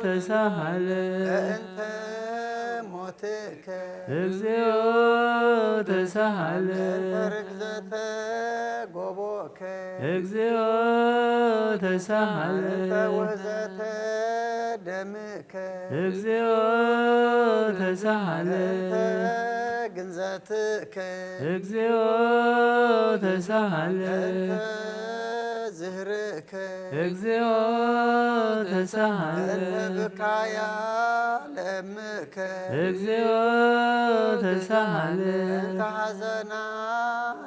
ተሳሃለ። እንተ ሞትከ። እግዚኦ ተሳሃለ። እንተ ርግዘተ ጎቦከ። እግዚኦ ተሳሃለ። እንተ ውህዘተ ደምከ። እግዚኦ ተሳሃለ። እንተ ግንዘትከ። እግዚኦ ተሳሃለ። እንተ ዝህርእ ከ። እግዚኦ ተሳሃለ። እንተ ብካያ ለምእከ። እግዚኦ ተሳሃለ። እንተ ሓዘና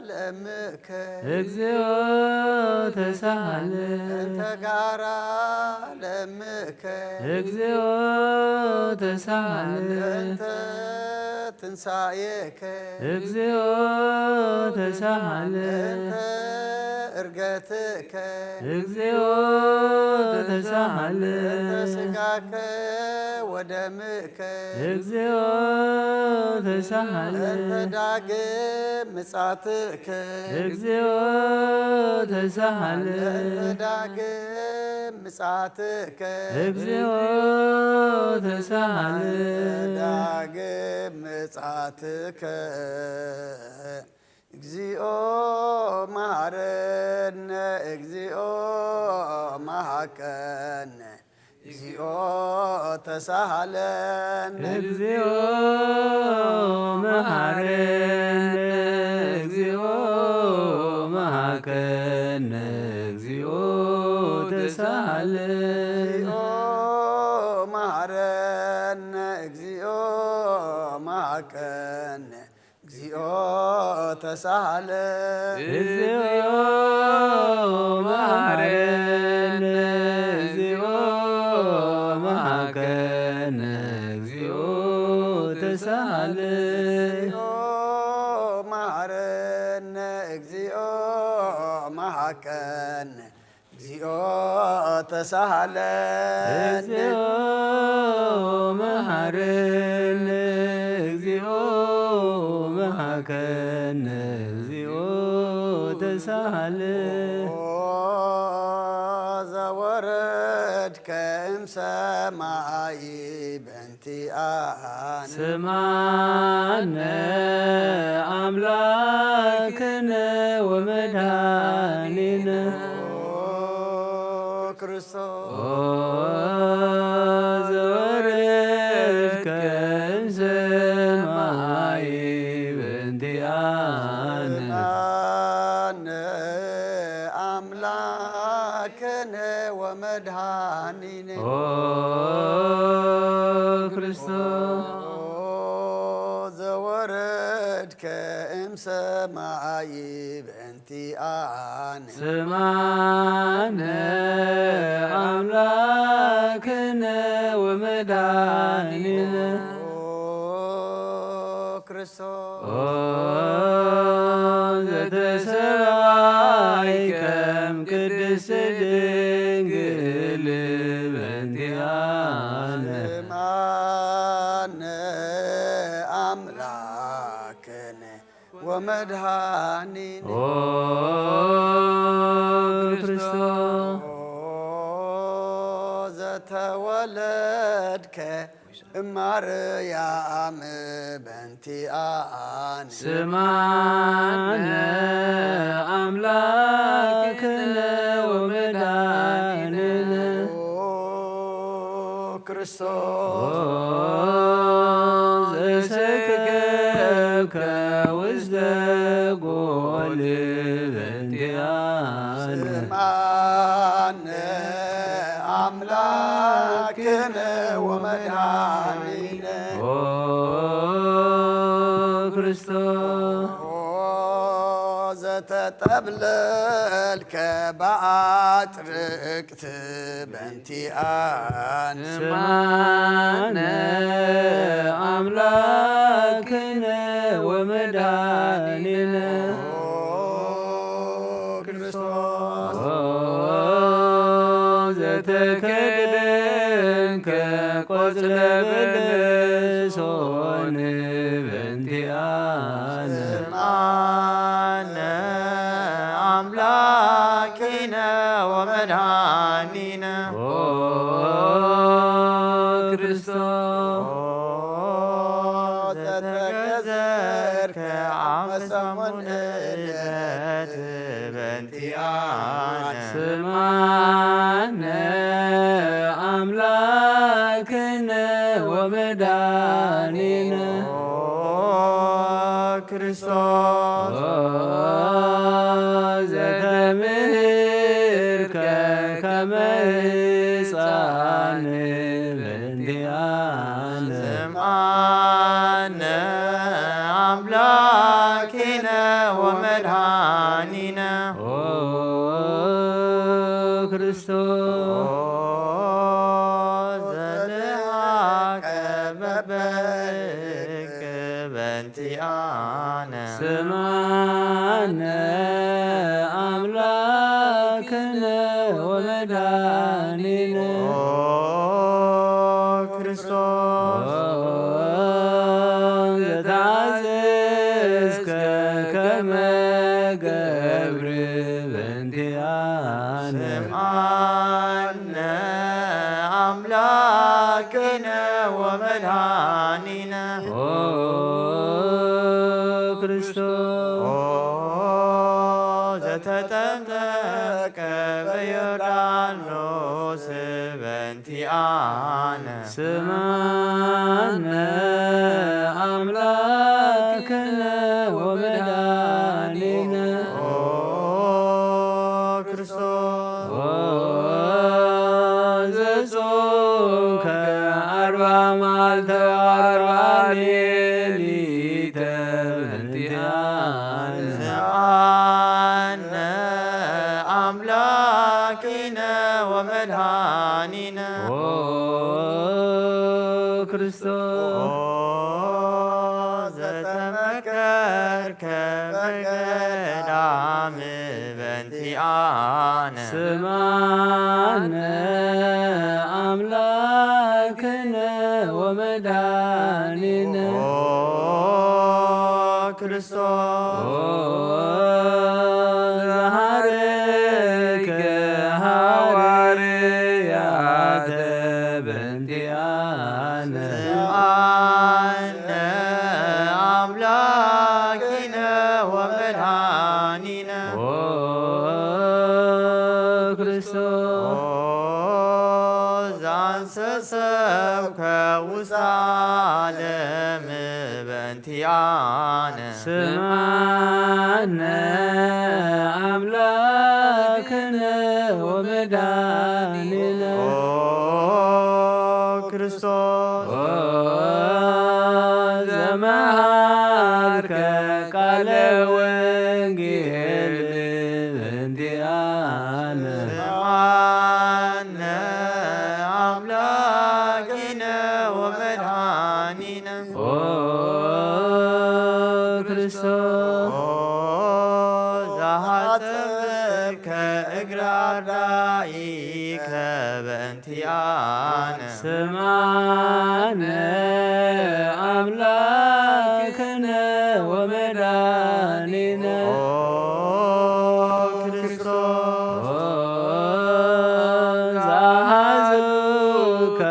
ለምእከ። እግዚኦ ተሳሃለ። እንተ ጋራ ለምእከ። እግዚኦ ተሳሃለ። እንተ ትንሳኤከ። እግዚኦ ተሳሃለ። እንተ እርገትከ። እግዚኦ ተሳሃለ። እንተ ስጋከ ወደምከ። እግዚኦ ተሳሃለ። እንተ ዳግም ምጻትከ። እግዚኦ ተሳሃለ። እንተ ዳግም ምጻትከ። እግዚኦ ተሳሃለ። ዳግም ምጻትከ። እግዚኦ መሃረነ፣ እግዚኦ መሃከነ፣ እግዚኦ ተሳሃለነ። እግዚኦ መሃረነ፣ እግዚኦ መሃከነ፣ እግዚኦ ተሳሃለነ። እግዚኦ መሃረነ፣ እግዚኦ መሃከነ፣ እግዚኦ ተሳሃለ። እግዚኦ መሃረነ፣ እግዚኦ መሃከነ፣ እግዚኦ ተሳሃለ። እግዚኦ መሃረነ፣ እግዚኦ መሃከነ፣ እግዚኦ ተሳሃለ። እግዚኦ መሃረነ፣ እግዚኦ መሃከነ፣ እግዚኦ ተሳሃለ። ኦ ዘወረድከ እምሰማይ በእንቲኣነ። ስማነ ኣምላክነ ወመድኃኒነ። ኦ ክርስቶስ። ኦ ዘወረድከ እምሰማይ በእንቲኣነ። ስማነ ኣምላክነ ወመድኃኒነ። ኦ ክርስቶስ። ኦ ዘወረድከ እምሰማይ በእንቲኣነ። ስማነ ኣምላክነ ወመድኃኒነ። ኦ ክርስቶስ። ኦ ዘተሰብኣይከ እምቅድስት ድንግል በእንቲኣነ። ስማነ ኣምላክነ ወመድኃኒነ። ኦ ተወለድከ እማርያም በንቲኣነ። ስማነ ኣምላክነ ወመድኃኒነ። ኦ ክርስቶስ ዘሰከብከ ውስተ ጎል በንቲኣነ። ስማነ ኣምላክነ ወመድኃኒነ። ኦ ክርስቶስ ኦ ዘተጠብለልከ በኣጥርቅት በንቲኣነ። ስማነ ኣምላክነ ወመድኃኒነ። ኦ ክርስቶስ ኦ ዘተከደንከ ቆጽለ በለሶን በንቲኣነ። ስማነ ኣምላክነ ወመድኃኒነ። ኦ ክርስቶስ ኦ ዘተገዘርከ ዓመ ሰሙን ዕለት በንቲኣነ። ስማነ ኣምላክነ ወመድኃኒነ። ኦ ክርስቶስ ኦ ዘተምህርከ ከመ ሕፃን በንቲኣነ። ስምዓነ ኣምላኪነ ወመድኃኒነ። ኦ ክርስቶስ ኦ ዘልሃቀ በበይክ በንቲኣነ። ስምዓነ ኣምላክነ ወመድኃኒነ። ኦ ክርስቶስ ኦ ዘተዓዘዝከ ከመ ገብር በንቲኣነ። ስምዓነ ኣምላክነ ወመድኃኒነ። ኦ ክርስቶስ ኦ ዘተጠምቀ በዮርዳኖስ በንቲኣነ። ስምዓነ ኣምላክነ ወመድኃኒነ። ኦ ክርስቶስ ኦ ዘጾምከ ኣርባ መዓልተ ወኣርባ ሌሊተ በንቲኣነ። ስምዓነ ኣምላኪነ ወመድኃኒነ። ኦ ክርስቶስ ኦ ዘተመከርከ በገዳም በንቲኣነ። ስምዓነ ኣምላክነ ወመድኃኒነ። ኦ ክርስቶስ ኦ ዘሃረይከ ሃዋርያተ በንቲኣነ። ስምዓነ ኣምላኪነ ወመድኃኒነ። ኦ ክርስቶስ ኦ ዘአንሰሰብከ ውስተ ዓለም በንቲኣነ። ስምዓነ ኣምላክነ ወመድኃኒነ። ኦ ክርስቶስ ኦ ዘመሃርከ ቃለ ወንጌል በንቲኣነ። ስምዓነ ኣምላኪነ ወመድኃኒነ። ኦ ክርስቶስ ኦ ዘሃጸብከ እግረ ኣርዳኢከ በእንቲኣነ። ስምዓነ ኣምላክነ ወመድኃኒነ። ኦ ክርስቶስ ኦ ዘሃጽብከ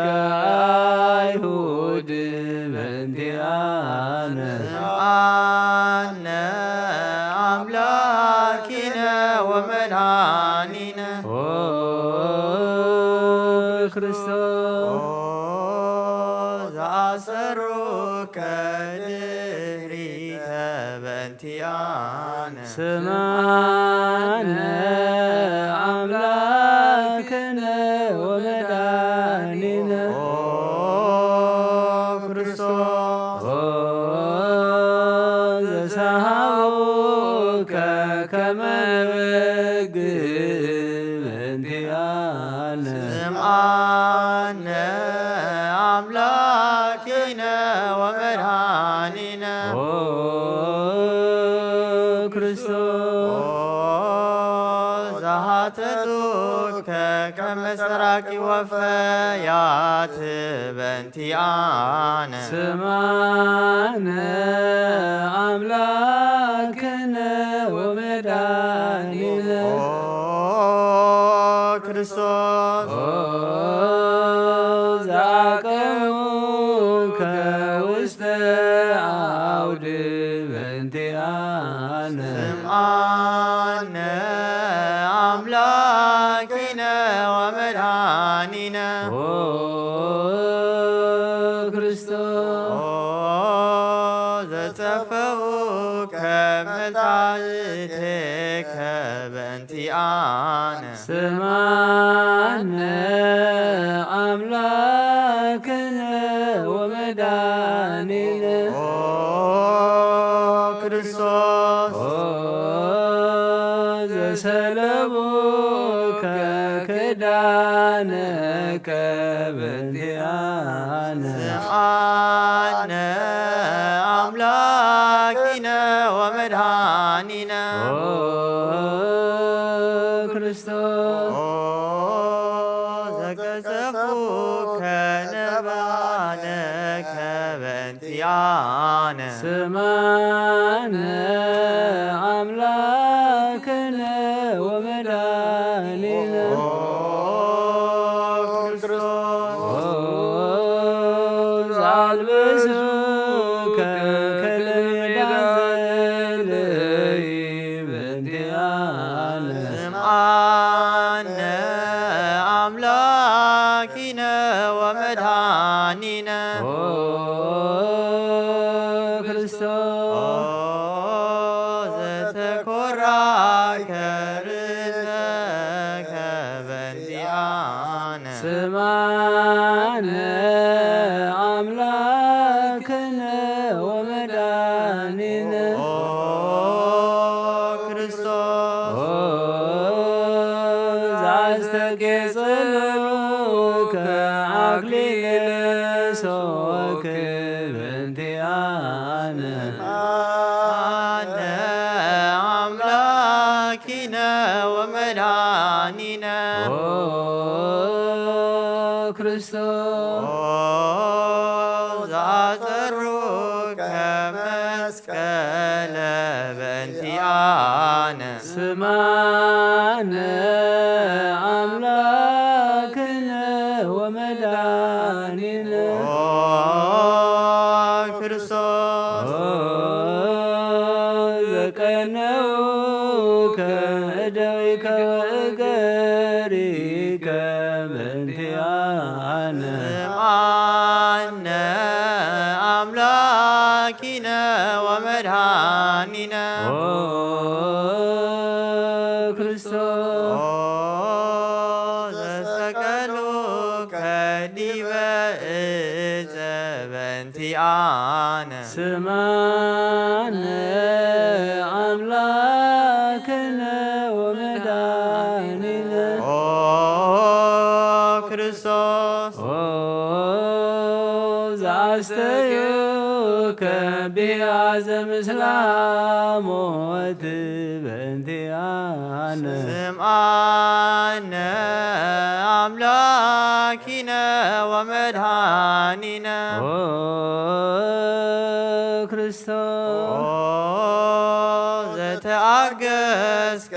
መድኃኒነ። ኦ ክርስቶስ። ኦ ዘአሰሩከ ድህሪተ በእንቲአነ። ስምዓነ አምላክነ ወመድኃኒነ። ኦ ክርስቶስ። ኦ ዘሰሃውከ ከመ በግ በእንቲአነ። ስምዓነ አምላኪነ ወመድኃኒነ። ኦ ክርስቶስ። ኦ ዘሃተቱከ ከመ ሰራቂ ወፈያት በእንቲአነ። ስምዓነ አምላክነ ወመድኃኒነ። ኦ ክርስቶስ። ኦ ዘአቀሙከ ውስተ አውድ በእንቲአነ። ስምዓነ አምላኪነ ወመድኃኒነ። ኦ ክርስቶስ። ኦ ዘጸፈውከ መጻሕፍቴከ በእንቲአነ። ስምዓነ አምላክነ ወመድኃኒነ። ኦ ክርስቶስ። ኦ ዘሰለቡከ ክዳነከ በእንቲአነ። ስምዓነ አምላኪነ ወመድኃኒነ። ኦ ክርስቶስ። ኦ ዘቀጸፉከ ነባነከ በእንቲአነ። ስምዓነ አምላክነ ወመድኃኒነ። ኦ ክርስቶስ። ኦ ዘአልበሱከ ከለሜዳ ዘልይ በእንቲአነ። ስምዓነ አምላኪነ ወመድኃኒነ። ኦ ክርስቶስ። ኦ ዘተኮራከ ርእሰከ በእንቲአነ። ስምዓነ አምላክነ ወመድኃኒነ። ኦ ክርስቶስ። ኦ ዘአስተቄጽሉከ አክሊለ ሶክ በእንቲአነ። አነ አምላኪነ ወመድኃኒነ። ኦ ክርስቶስ። ኦ ዘአጸሩከ መስቀለ በእንቲአነ። ስምዓነ አምላክነ ወመድኃኒነ። ኦ ክርስቶስ። ኦ ዘቀነውከ እደዊከ ወእገሪከ በእንቲአነ። ስምዓነ አምላኪነ ወመድኃኒነ። ኦ ክርስቶስ። ኦ ዘሰቀሉከ ዲበ እፀ በእንቲአነ። ስምዓነ አምላክነ ወመድኃኒነ። ኦ ክርስቶስ። ኦ ዘአስተዩከ ቢያዘ ምስላ ሞት በእንቲአነ። ስምዓነ አምላኪነ ወመድኃኒነ። ኦ ክርስቶስ። ኦ ዘተአገስከ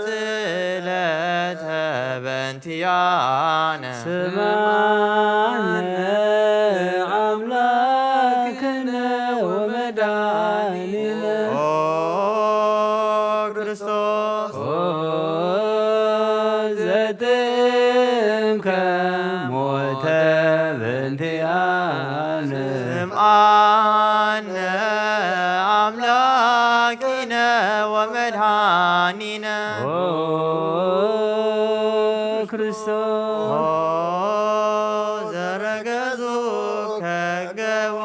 ጽለተ በእንቲአነ። ስምዓነ አምላክነ ወመድኃኒነ። ኦ ክርስቶስ። ኦ ክርስቶስ። ኦ ዘረገጹ ከገቦ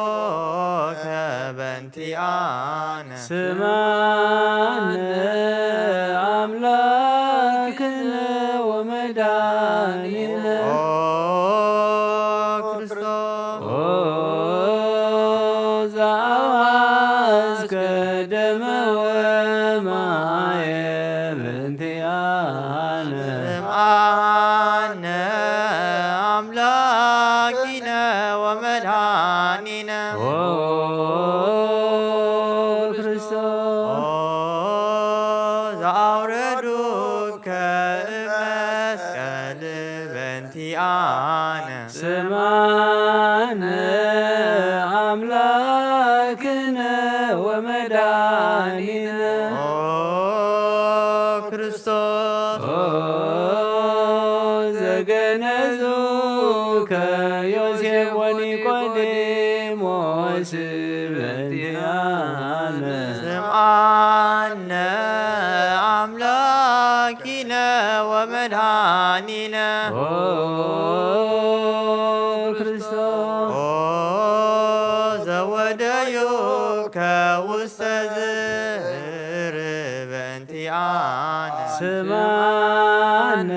ከበንቲኣነ። ስማነ ኣምላክነ ወመድኃኒነ። ኦ ክርስቶስ። ኦ ዘአውሐዝከ ደመ ወማየ በእንቲአነ። ስምዓነ ኣምላኪነ ወመድኃኒነ። ኦ ክርስቶስ። ኦ ዘአውረዱከ እመስቀል በእንቲአነ። ስምዓነ ኣምላክነ ወመድኃኒነ። ኦ ክርስቶስ። ኦ ዘገነዙከ ዮሴፍ ወኒቆዲሞስ በእንቲአነ። ስምዓነ ኣምላኪነ ወመድኃኒነ። ኦ ክርስቶስ። ኦ ዘወደዩከ ውስተ ዝህር በእንቲአነ። ስምዓነ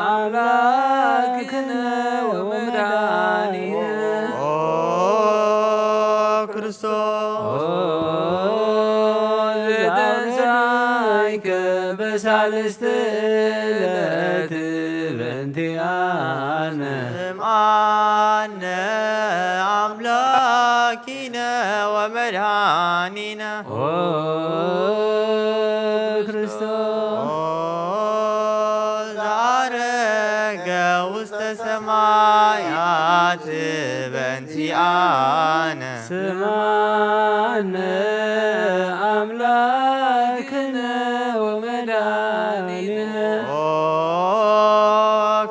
ኣምላክነ ወመድኃኒነ። ኦ ክርስቶስ። ኦ ዘተንሳይከ በሳልስት ዕለት በእንቲአነ። ስምዓነ ኣምላኪነ ወመድኃኒነ። ኦ ክርስቶስ። ኦ ዘዐረገ ውስተ ሰማያት በእንቲአነ። ስምዓነ ኣምላክነ ወመድኃኒነ። ኦ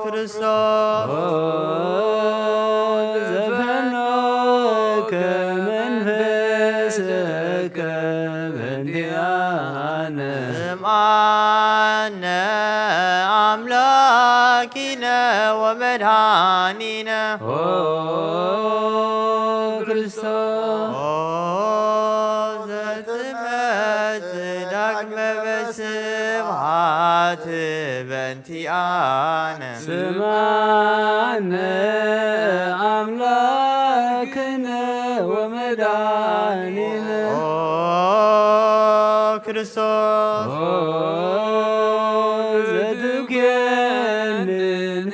ክርስቶስ። ኦ ዘፈኖከ መንፈስከ በእንቲአነ። ስምዓነ ኣምላኪነ ወመድኃኒነ። ኦ ክርስቶስ። ኦ ዘትመጽእ ዳግመ በስብሐት በእንቲአነ። ስምዓነ ኣምላክነ ወመድኃኒነ። ኦ ክርስቶስ። ኦ ዘትኩየንን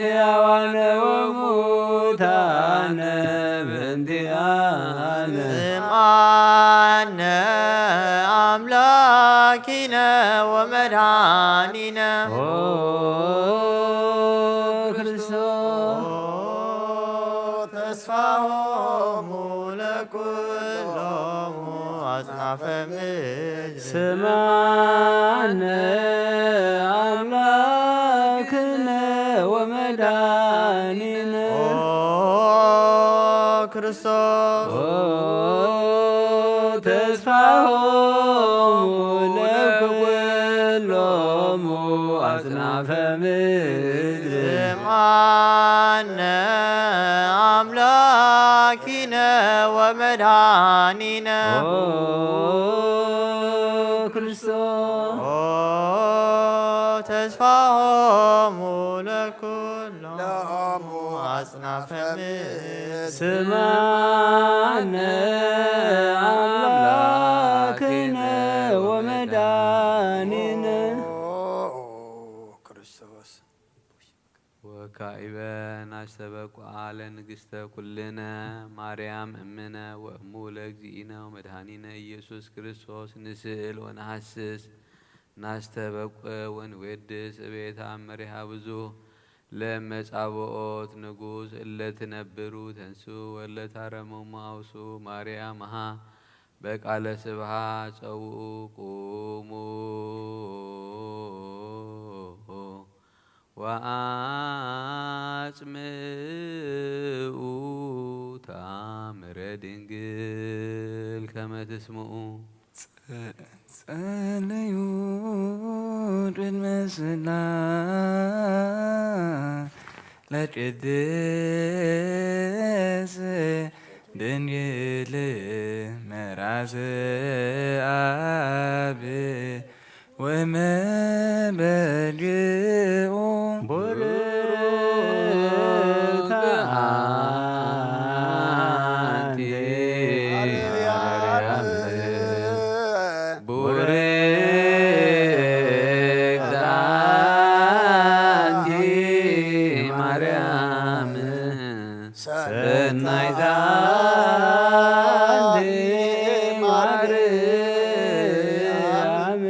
ሕያዋነ ወሙታነ በእንቲአነ። ስምዓነ ኣምላኪነ ወመድኃኒነ። ኦ ክርስቶስ። ኦ ተስፋሆሙ ለኩሎሙ አጽናፈ ምድር። ስምዓነ አምላክነ ወመድኃኒነ። ኦ ክርስቶስ። ኦ ተስፋሆሙ ለኩሎሙ አጽናፈ ምድር። ስምዓነ አምላኪነ ወመድኃኒነ። ኦ ክርስቶስ። ኦ ተስፋሆሙ ለኩሎሙ አጽናፈ ምድር። ስምዓነ አምላክነ ወመድኃኒነ። ኦ ክርስቶስ። ወካኢበ ናስተበቁዓ ለንግስተ ኩልነ ማርያም እምነ ወእሙ ለእግዚእነ ወመድኃኒነ ኢየሱስ ክርስቶስ ንስእል ወነሐስስ ናስተበቁ ወንዌድስ እቤታ መሪሃ ብዙ ለመጻብኦት ንጉስ እለ ትነብሩ ተንሱ ወለ ታረሙ ማውሱ ማርያም ሃ በቃለ ስብሃ ጸውኡ ቁሙ ወአጽምኡ ታምረ ድንግል ከመ ትስምኡ። ጸለዩ ቅድመ ስላሴ ለቅድስት ድንግል መራስ አብ ወመበግኡ ቡርክት አንቲ ማርያም፣ ቡርክት አንቲ ማርያም፣ ሰናይት አንቲ ማርያም፣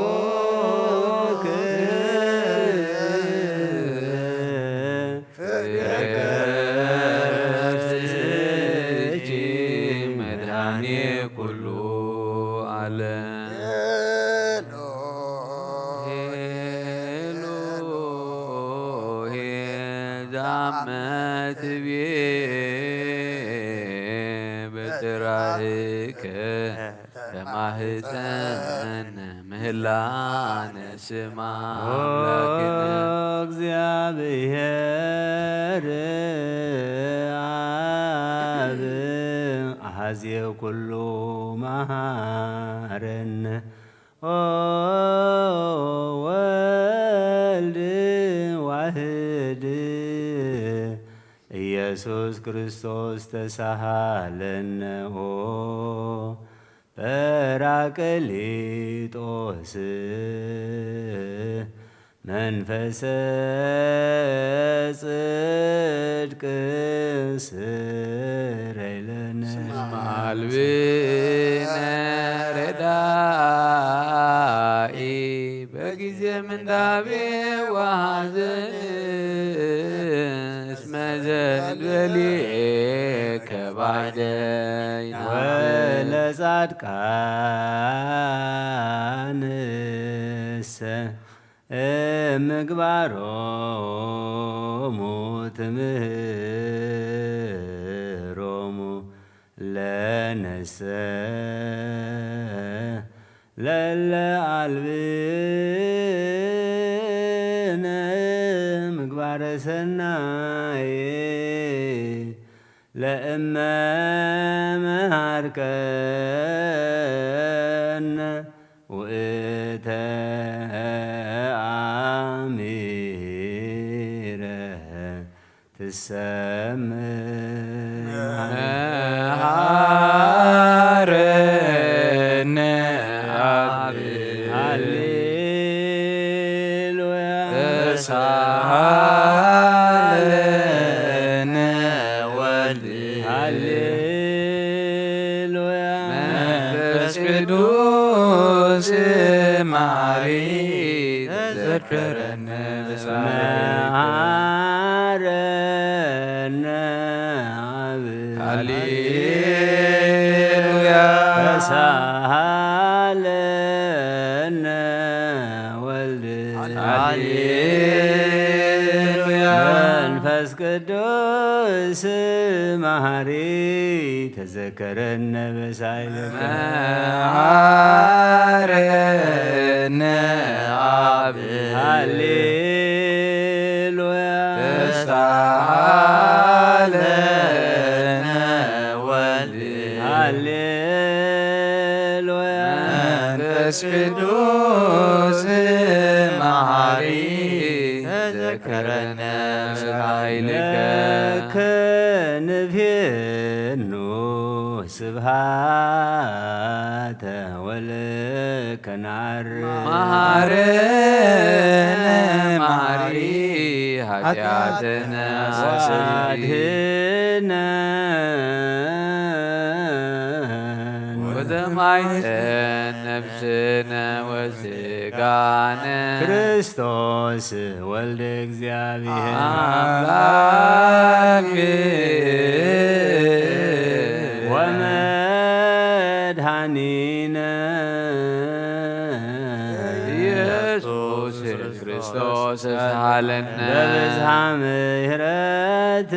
ወቡሩክ ፍሬ ከርሥኪ መድኃኔ ኩሉ ዓለም። ሄሉ ሄዛመ ትቤ በድራህከ ተማህፀነ ምህላነ ስማ አምላክነ። እግዚአብሔር አብ አሐዜ ኩሉ መሐረነ። ኦ ወልድ ዋህድ ኢየሱስ ክርስቶስ ተሳሃለነ። ኦ ጰራቅሊጦስ መንፈሰ ጽድቅ ስረይለነ። ስማ አልብነ ረዳኢ በጊዜ ምንዳቤ ወሐዘን እስመ ዘእንበሌከ ባዕደ ይናምን። ወለጻድቃንሰ እምግባሮሙ ትምህሮሙ ለነሰ ለለ አልብነ ምግባረ ሰናይ ለእመ መሃርከነ ውእተ አሚረ ትሰምዕ መሃረነ አብ። ሃሌሉያ። ተሳሃለነ ወልድ። ሃሌሉያ። መንፈስ ቅዱስ መሐሪ ተዘከረነ በሳልከ። መሐረነ አብ። ሃሌሉያ። ተሳሃለነ ወልድ። ሃሌሉያ። መንፈስ ቅዱስ መሐሪ ተዘከረነ በሳይለከ። መሐረነ አብ። ሃሌሉያ። ተሳሃለነ ወልድ። ሃሌሉያ። መንፈስ ቅዱስ መሐሪ ተዘከረነ ኃይልከ። ለከ ንፌኑ ስብሐተ ወለከ ነዐርግ። መሐረነ መሐሪ ኃጢአትነ አስተስሪ። ወአድህነነ ወተማይፀን ነፍስነ ወስጋነ። ክርስቶስ ወልደ እግዚአብሔር። አምላክ ወመድኃኒነ ኢየሱስ ክርስቶስ እስሃለነ። በብዝሃ ምሕረት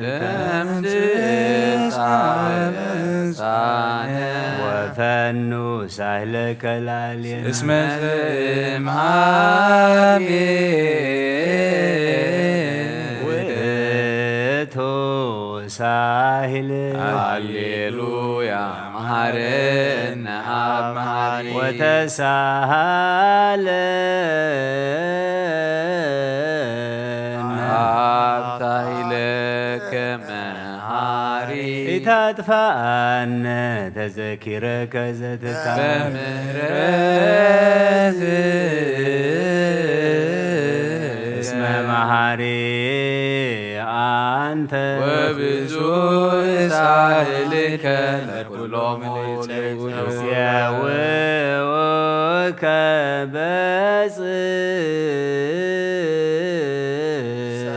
ለምጽእ ጻድቃነ። ፈኑ ሳህለከ ላዕሌነ። እስመ ዘእምሃቤ ውእቱ ሳህል። ሃሌሉያ መሐረነ አብ መሐሪ። ወተሳሃለነ። አብ ሳህለከ መሐሪ። ኢታጥፋአነ ተዘኪረከ ዘትካ። በምህረት። እስመ መሐሪ አንተ። ወብዙ ሳህልከ ለኩሎም ለይጸውዑ። ይጸውዑከ በጽ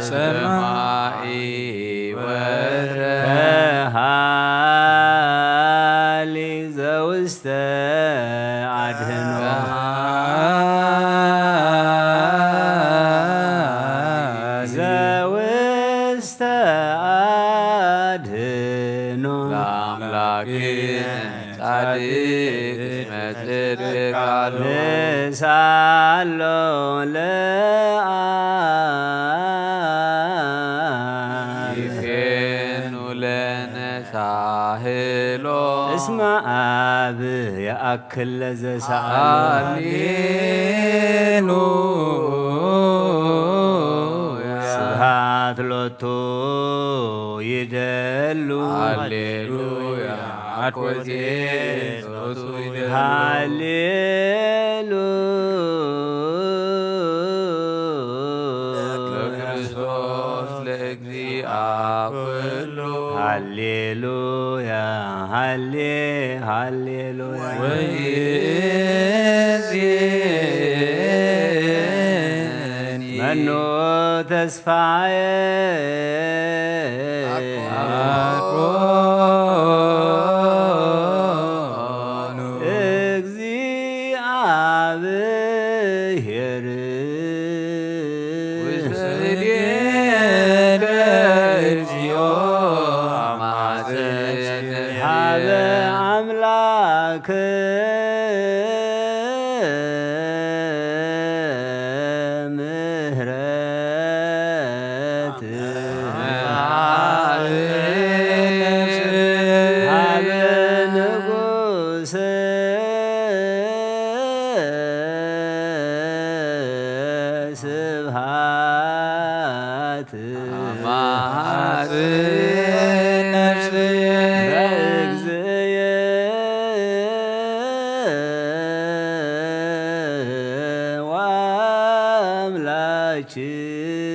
ሰማይ ወረ። ሃሊ ዘውስተ አድህኖ። ዘውስተ አድህኖ። ለአምላክነ ጻድቅ እስመ ጽድቅ ቃሉ። ንሳሎ ለአብ። ይፌኑ ለነ ሳህሎ። እስመ አብ የአክል ለዘሳአሎ። ሃሌሉያ። ስብሐት ሎቱ ይደሉ። ሃሌሉያ። አኮቴ ጸሎቱ ይደሉ። ሃሌሉያ። በክርስቶስ ለእግዚአ ኩሉ። ሃሌሉያ፣ ሃሌ፣ ሃሌሉያ። ወይእዜኒ። መኑ ተስፋዬ። አኮኑ። እግዚአብሔር። ውስተ እዴከ እግዚኦ አማጽን። ሀበ አምላክ ምህረት። ሀበ ንጉስ ስብሐት። አማጽን ነፍስየ። በእግዚእየ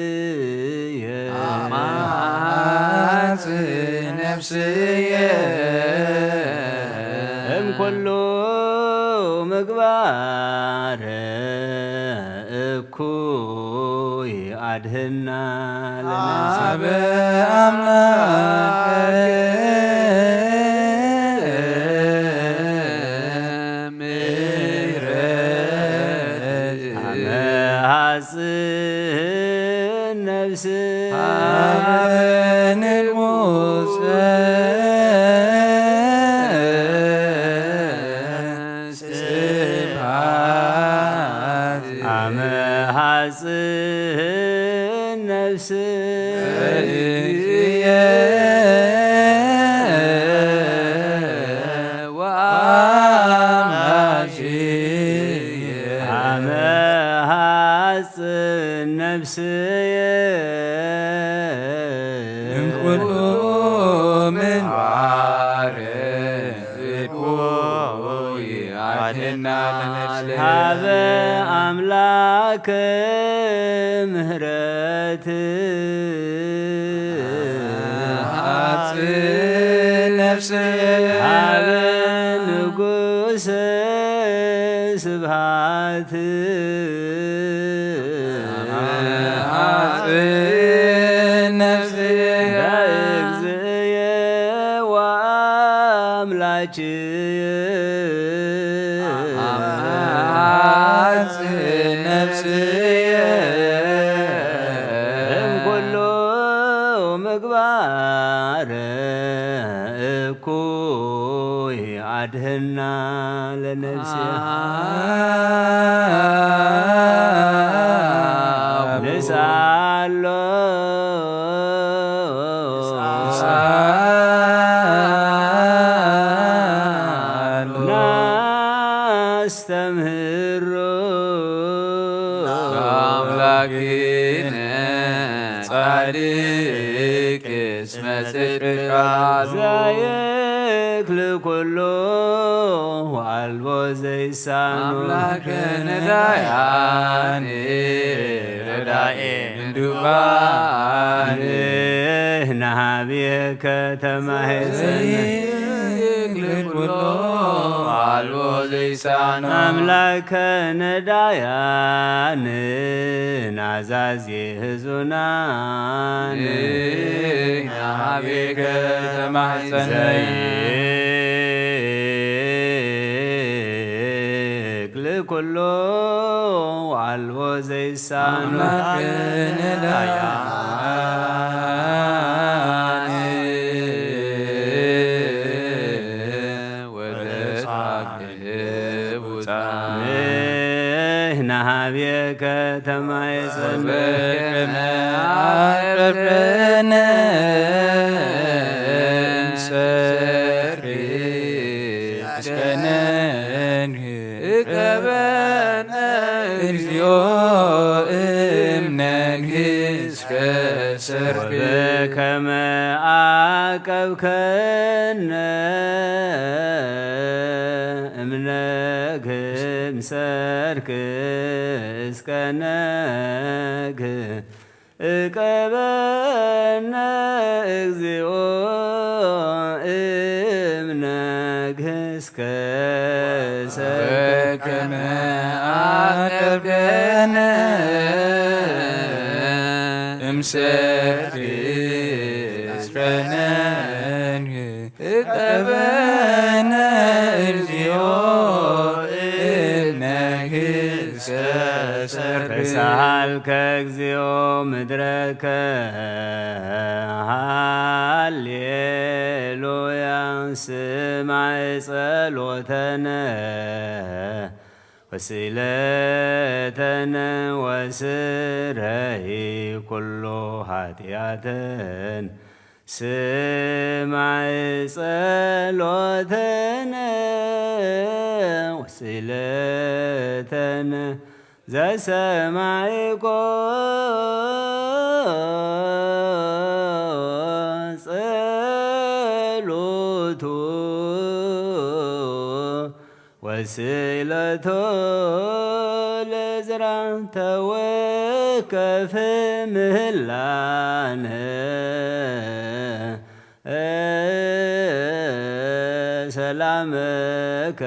ወአምላክየ። አማጽን ነፍስየ። እምኩሉ ምግባር እኩይ አድህና ለነፍስየ። አበ አምላክ ምህረት። አመ ሐጽን ነፍስ። አበ ንጉሰ ስብሐት። አመ ሐጽን ነፍስ። በእግዚእየ ወአምላክየ። አመ ሐጽን ነፍስየ። እምኩሉ ምግባር እኩይ አድህና ለነፍስየ። ሀበ አምላክ ምህረት። አጽን ነፍስየ። ሀበ ንጉስ ስብሐት። አጽን ነፍስየ። በእግዚእየ ወአምላክየ። አጽን ነፍስየ። እምኩሉ ምግባር እኩይ አድህን። እና ለነፍሲሃ ንስኣሎ ናስተምህሮ ኣምላክነ ጻድቅ እስመ ጽድቅ ቃሉ ዘይክል ኩሎ ወአልቦ ዘይሳኖ ኣምላከ ነዳያን ረዳኤ ምንዱባን ንህብየከ ተማሄጸነ ዘይክል ኩሎ ወአልቦ ዘይሳኖ ኣምላከ ነዳያን ናዛዜ ህዙናን ንህብየከ ተማሕጸነ ዘይክል ኩሎ ወአልቦ ዘይሳኖ ኣምላከ ነዳያን ወተስፋ ክህብ ውፃን ንህና ሀቤከ ተማይፀን ወበከመ አቅረብነ እምሰርክ እስከ ነንህ እቀበነ እግዚኦ እምነንህ እስከ ሰርክ ወበከመ አቀብከነ እምነግህም ሰርክ እስከ ነግህ እቀበነ እግዚኦ እምነግህ እስከ ሰርክ ወበከመ አቀብከነ እምሰርክ እስከ ነንህ እቀበነ እግዚኦ እምነግህ እስከ ሰርክ። ተሳሃልከ እግዚኦ ምድረከ ሃሌሉያ ስማዕ ጸሎተነ ወስእለተነ ወስረይ ኩሎ ኃጢአተን ስማዕ ጸሎተነ ወስእለተነ ዘሰማዕኮ ጸሎቱ ወስእለቶ ለዝራ ተወከፍ ምህላነ ሰላመከ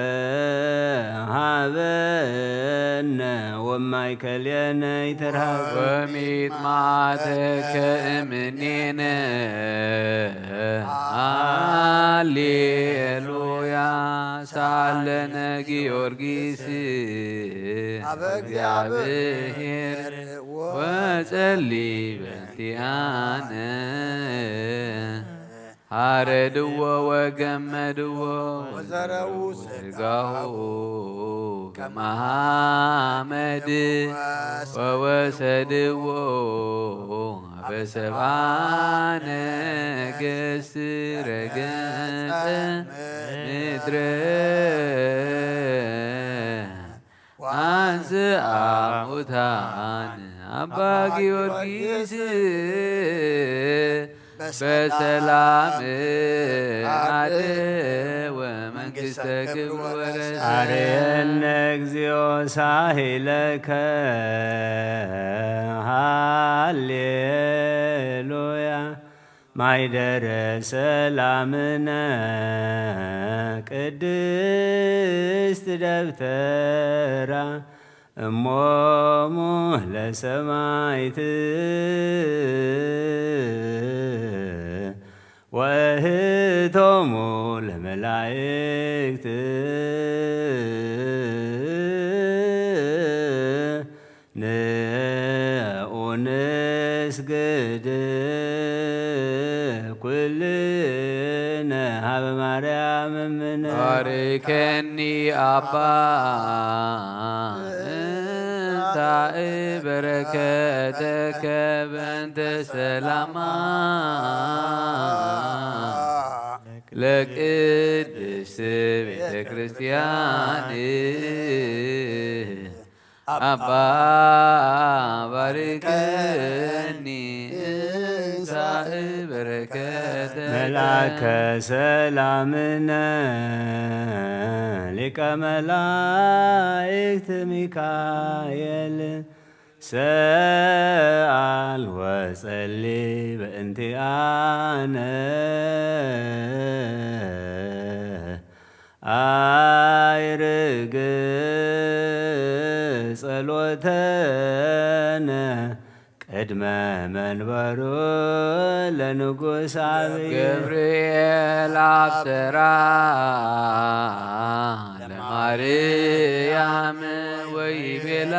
ሃበነ ወማእከሌነ ይትርሃብ ወሚጥማተከ እምኔነ ሃሌሉያ ሳለነ ጊዮርጊስ አበ እግዚአብሔር ወጸሊ በንቲአነ ሃረድዎ ወገመድዎ ወዘረዉ ስጋሁ ከመሃመድ ወወሰድዎ አበ ሰብአ ነገስት ረገጸ ምድረ ወአንስአ ሙታን አባ ጊዮርጊስ በሰላም አደወ መንግስተ ክብር ወረሰ። አርየነ እግዚኦ ሳሂለከ ሃሌሉያ ማይደረ ሰላምነ ቅድስት ደብተራ እሞሙ ለሰማይት ወእህቶሙ ለመላእክት ንዑ ንስግድ ኩልነ ሀበ ማርያም እምነ ባርከ ኣባ እንሳእ በረከተከ በእንተ ሰላማ ለቅድስት ቤተ ክርስቲያን ኣባ ባርከኒ እንሳእ በረከተ መልአከ ሰላምነ ሊቀ መላእክት ሚካኤል ሰኣል ወጸሊ በእንቲኣነ ኣይርግ ጸሎተነ ቅድመ መንበሩ ለንጉስ ኣብየ ገብርኤል ኣብሰራ ለማርያም ወይቤላ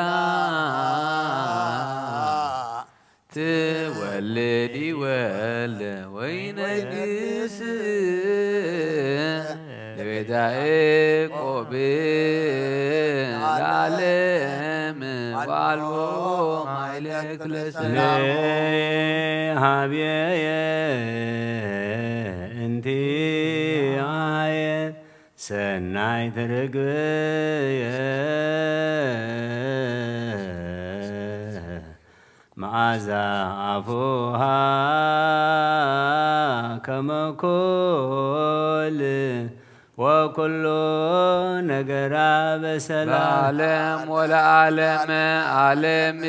ትወልድ ይወልድ ወይነግስ ለቤተ ያዕቆብ ለዓለም ወአልቦ ማይለክ ለሰላም ሀብየ እንቲአየ ሰናይት ርግብየ መዓዛ ኣፉሃ ከመ ኮል ወኩሉ ነገራ በሰላም ለዓለም ወለዓለም ዓለም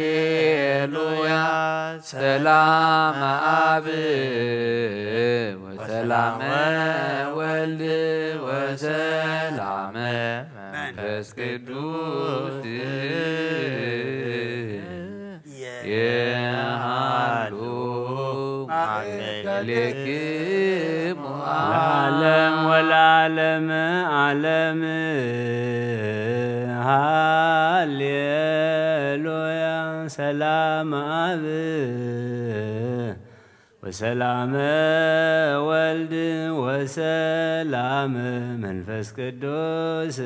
ሃሌሉያ ሰላም ኣብ ወሰላም ወልድ ወሰላም መንፈስ ቅዱስ የሃሉ ማእከሌክሙ ለዓለም ወለዓለም ዓለም ሃሌሉያ ሰላም ኣብ ወሰላመ ወልድ ወሰላመ መንፈስ ቅዱስ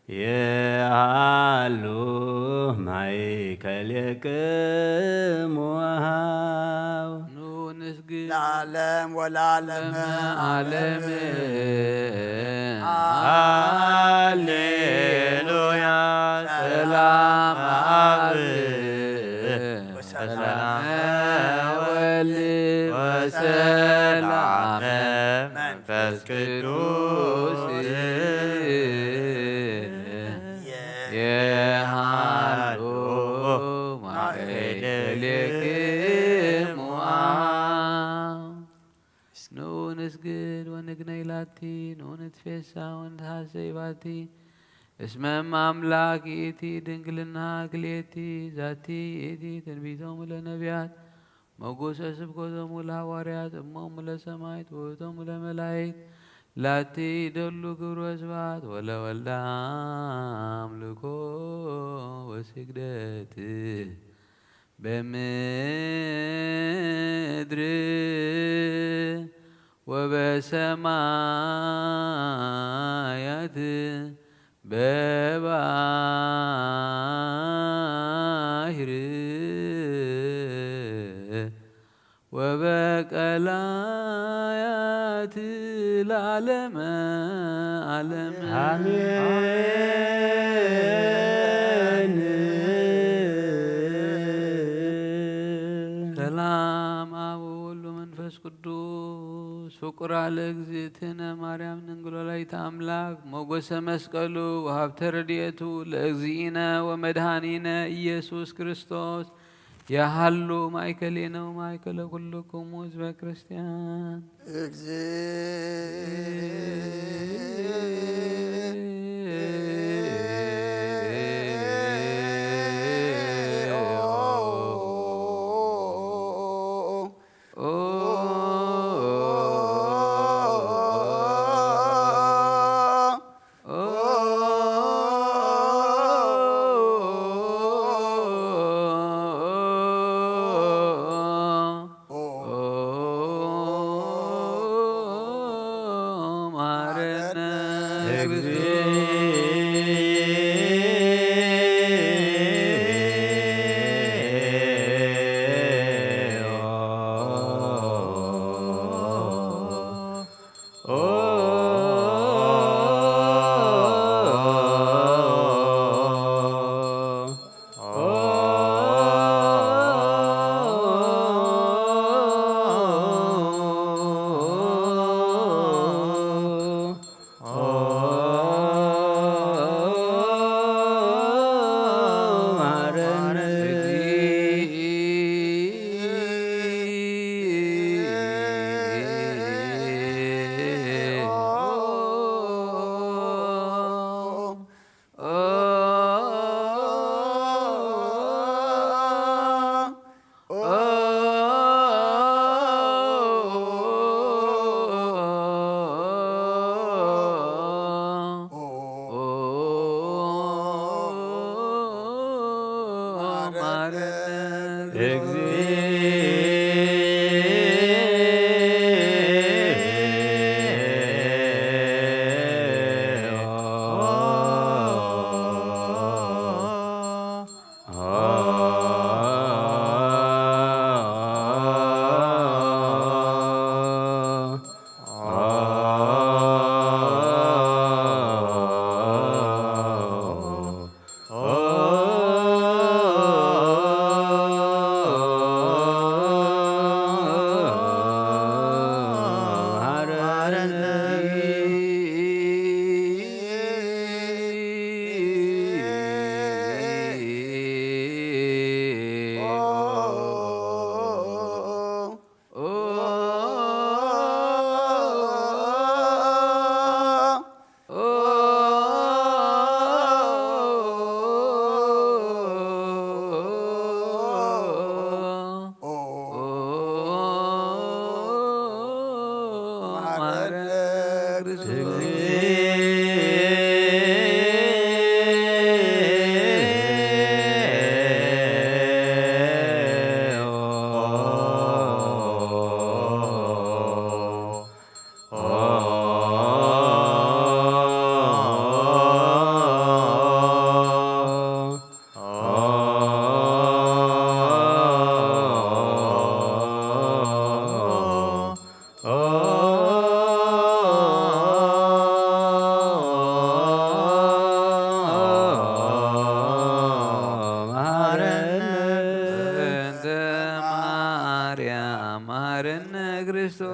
የሃሉ ማእከሌክሙ። ንስግድ ለዓለም ወለዓለም ዓለም ሃሌሉያ ሰላም ኣብ ሰላም ወልድ ወሰላም መንፈስ ቅዱስ የሃሉ ማእከሌክሙ። ንዑ ንስግድ ወንግነይ ላቲ፣ ንዑ ንትፌሳ ወንትሃሰይ ባቲ። እስመ እም አምላክ ይእቲ ድንግልና ክልኤቲ፣ ዛቲ ይእቲ ትንቢቶሙ ለነቢያት፣ መጎሰ ስብከቶሙ ለሐዋርያት፣ እሞሙ ለሰማይት ውእቶሙ ለመላይት፣ ላቲ ይደሉ ክብር ወስብሐት፣ ወለወልዳ አምልኮ ወስግደት። በምድር ወበሰማያት በባህር ወበቀላያት ለዓለመ ዓለም። አሜን። ሰላም አብ ወወልድ ወመንፈስ ቅዱስ ፍቁራ ለእግዝእትነ ማርያም ድንግል ወላዲተ አምላክ ሞገሰ መስቀሉ ወሀብተ ረድኤቱ ለእግዚእነ ወመድኃኒነ ኢየሱስ ክርስቶስ የሃሉ ማእከሌነ ወማእከለ ኩልክሙ ህዝበ ክርስቲያን። እግዚኦ።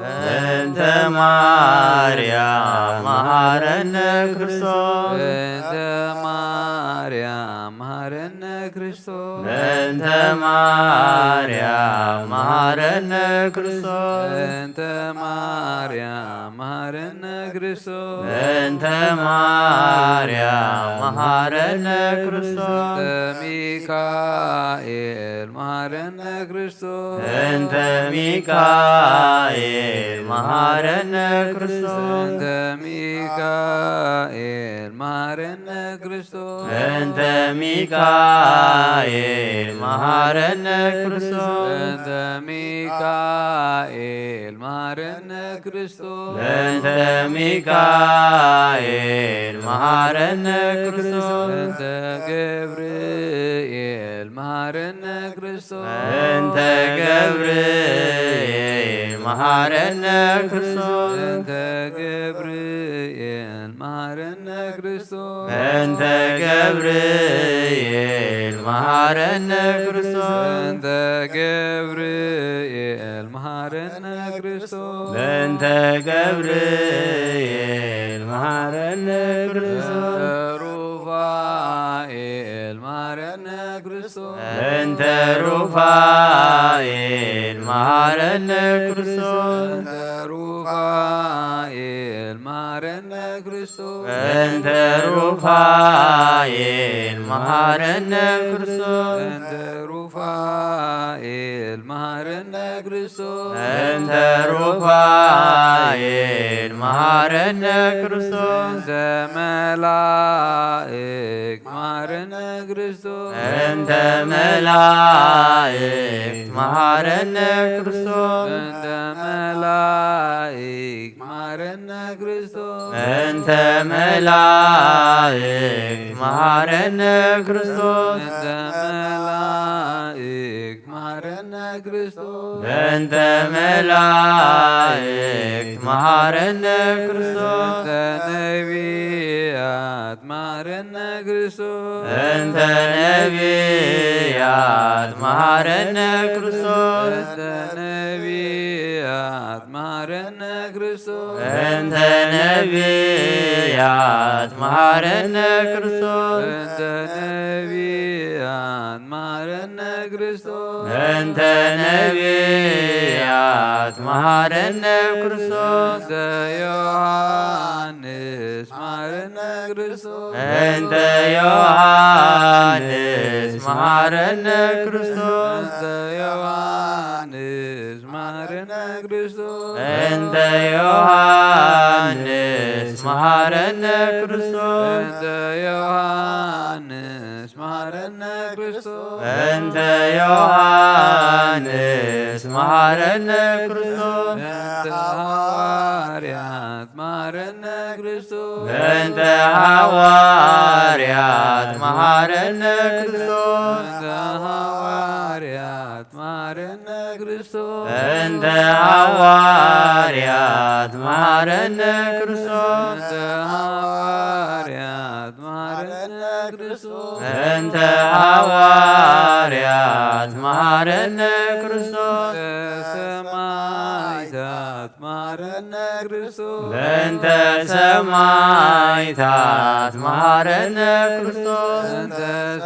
በእንተ ማርያም መሐረነ ክርስቶስ። በእንተ ማርያም መሐረነ ክርስቶስ። በእንተ ማርያም መሐረነ ክርስቶስ። በእንተ ማርያም መሐረነ ክርስቶስ። በእንተ ማርያም መሐረነ ክርስቶስ። በእንተ ማርያም መሐረነ ክርስቶስ። በእንተ ሚካኤል መሐረነ ክርስቶስ። በእንተ ሚካኤል መሐረነ ክርስቶስ። በእንተ ሚካኤል መሐረነ ክርስቶስ። በእንተ ሚካኤል መሐረነ ክርስቶስ። በእንተ ሚካኤል መሐረነ ክርስቶስ። በእንተ ሚካኤል መሐረነ ክርስቶስ። በእንተ ገብርኤል መሐረነ ክርስቶስ። በእንተ ገብርኤል መሐረነ ክርስቶስ። በእንተ ገብርኤል መሐረነ ክርስቶስ። በእንተ ገብርኤል መሐረነ ክርስቶስ። በእንተ ገብርኤል መሐረነ ክርስቶስ። በእንተ ገብርኤል መሐረነ ክርስቶስ። በእንተ ሩፋኤል መሐረነ ክርስቶስ። በእንተ ሩፋኤል መሐረነ ክርስቶስ። በእንተ ሩፋኤል መሐረነ ክርስቶስ። በእንተ ሩፋኤል መሐረነ ክርስቶስ። በእንተ ሩፋኤል መሐረነ ክርስቶስ። በእንተ ሩፋኤል መሐረነ ክርስቶስ። በእንተ መላእክት መሐረነ ክርስቶስ። በእንተ መላእክት መሐረነ ክርስቶስ። በእንተ መላእክት መሐረነ ክርስቶስ። እንተ መላእክት መሃረነ ክርስቶስ። እንተ መላእክት መሃረነ ክርስቶስ። እንተ መላእክት መሃረነ ክርስቶስ። እንተ ነቢያት መሃረነ ክርስቶስ። እንተ ነቢያት መሃረነ ክርስቶስ። እንተ ነቢያት መሃረነ ክርስቶስ። እንተ ነቢያት መሃረነ ክርስቶስ። እንተ ነቢያት መሃረነ ክርስቶስ። እንተ ነቢያት መሃረነ ክርስቶስ። እንተ ዮሃንስ መሃረነ ክርስቶስ። እንተ ዮሃንስ መሃረነ ክርስቶስ። እንተ ዮሃንስ መሃረነ ክርስቶስ። እንተ ዮሃንስ መሃረነ ክርስቶስ። እንተ ዮሃንስ መሃረነ ክርስቶስ። እንተ ዮሃንስ መሃረነ ክርስቶስ። እንተ ሃዋርያት መሃረነ ክርስቶስ። እንተ ሃዋርያት መሃረነ ክርስቶስ። እንተ ሃዋርያት መሃረነ ክርስቶስ። እንተ ሃዋርያት መሃረነ ክርስቶስ። እንተ ሃዋርያት መሃረነ ክርስቶስ። እንተ ሃዋርያት መሃረነ ክርስቶስ። እንተ ሰማዕታት መሃረነ ክርስቶስ። በእንተ ሰማዕታት መሃረነ ክርስቶስ። በእንተ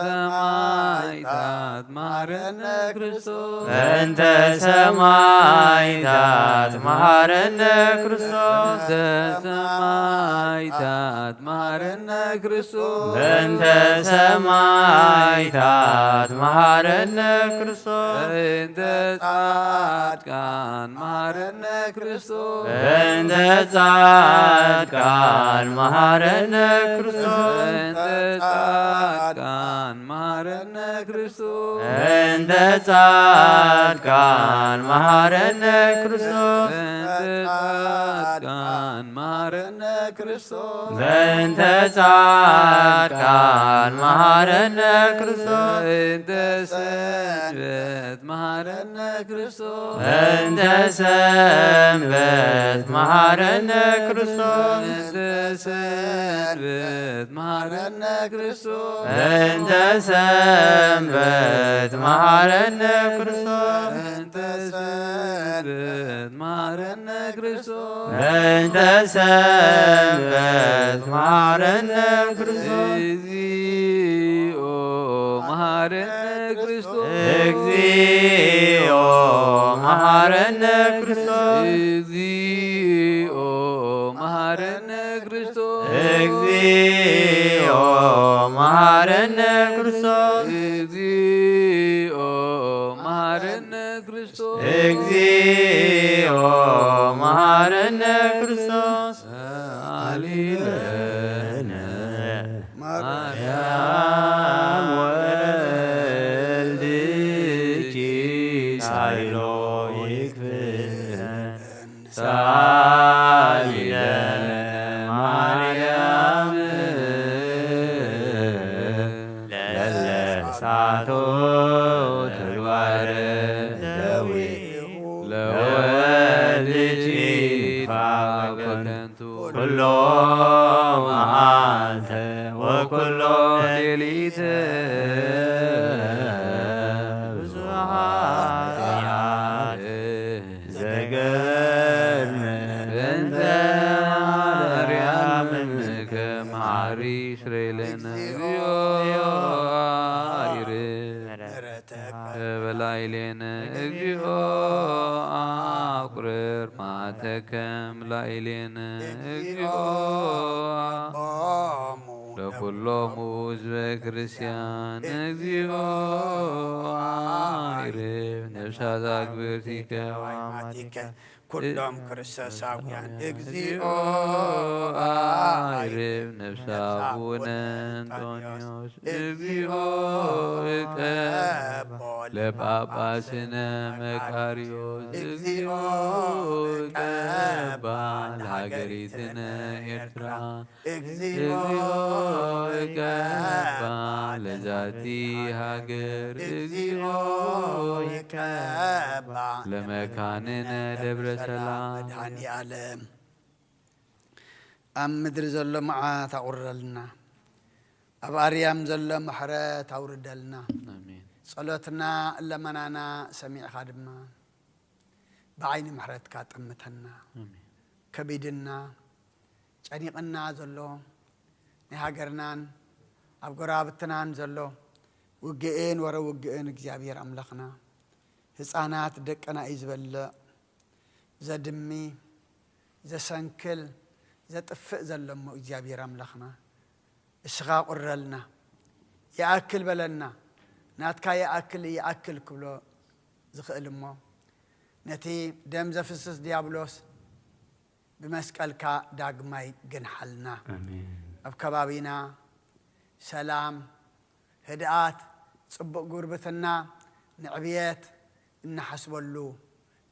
ሰማዕታት መሃረነ ክርስቶስ። በእንተ ሰማዕታት መሃረነ ክርስቶስ። በእንተ ሰማዕታት መሃረነ ክርስቶስ። በእንተ ሰማዕታት መሃረነ ክርስቶስ። በእንተ ጻድቃን መሃረነ ክርስቶስ። በእንተ ጻድቃን መሃረነ ክርስቶስ። በእንተ ጻድቃን መሃረነ ክርስቶስ። በእንተ ጻድቃን መሃረነ ክርስቶስ። በእንተ ጻድቃን መሃረነ ክርስቶስ። በእንተ ጻድቃን መሃረነ ክርስቶስ። በእንተ ሰንበት መሃረነ ክርስቶስ። በእንተ ሰንበት መሃረነ ክርስቶስ። በእንተ ሰንበት መሃረነ ክርስቶስ። በእንተ ሰንበት መሃረነ ክርስቶስ። በእንተ ሰንበት መሃረነ ክርስቶስ። በእንተ ሰንበት መሃረነ ክርስቶስ። እግዚኦ መሃረነ ክርስቶስ። እግዚኦ መሃረነ ክርስቶስ። እግዚኦ መሃረነ ክርስቶስ። እግዚኦ መሃረነ ክርስቶስ። እግዚኦ መሃረነ ክርስቶስ። እግዚኦ መሃረነ ክርስቶስ። ሰአሊ ለነ ማርያም ወልድኪ ሳይሎ ይክፍእ። ሳሊ ለነ ማርያም ለለሳቶ ተግባረ ደዊሁ ለወልድኪ ይትፋ በከንቱ ኩሎ መዓልተ ወኩሎ ሌሊተ ብዙኃ ኃጢአት ዘገርመ በእንተ ማርያም እምከ መሐሪ ስሬለነ እግዚኦ አይርህ በላይሌነ እግዚኦ አቁርር ማተከም ላይሌነ እግዚኦ ለኩሎሙ ህዝበ ክርስቲያን እግዚኦ አይርህ ነፍሳት አግብርቲከ ወአማቲከ ኩሎም ክርስቶሳውያን እግዚኦ አይርህ ነፍሳ አቡነ እንጦንዮስ እግዚኦ እቀባ ለጳጳስነ መቃርዮስ እግዚኦ እቀባ ሃገሪትነ ኤርትራ። እግዚኦ ይቀባ ለዛቲ ሃገር፣ እግዚኦ ይቀባ ለመካንነ ደብረ ሰላም። መድኃኔ ዓለም ኣብ ምድሪ ዘሎ መዓት ኣቑርረልና፣ ኣብ ኣርያም ዘሎ ምሕረት ኣውርደልና። ኣሜን። ጸሎትና ለመናና ሰሚዕኻ ድማ ብዓይኒ ምሕረትካ ጠምተና። ኣሜን። ከቢድና ጨኒቕና ዘሎ ናይ ሃገርናን ኣብ ጎረባብትናን ዘሎ ውግእን ወረ ውግእን እግዚኣብሔር ኣምላኽና ህፃናት ደቅና እዩ ዝበልዕ፣ ዘድሚ፣ ዘሰንክል፣ ዘጥፍእ ዘሎ እሞ እግዚኣብሔር ኣምላኽና እስኻ ቁረልና፣ ይኣክል በለና። ናትካ ይኣክል ይኣክል ክብሎ ዝኽእል እሞ ነቲ ደም ዘፍስስ ዲያብሎስ ብመስቀልካ ዳግማይ ግንሓልና። ኣሜን። ኣብ ከባቢና ሰላም፣ ህድኣት፣ ጽቡቕ ጉርብትና፣ ንዕብየት እንሓስበሉ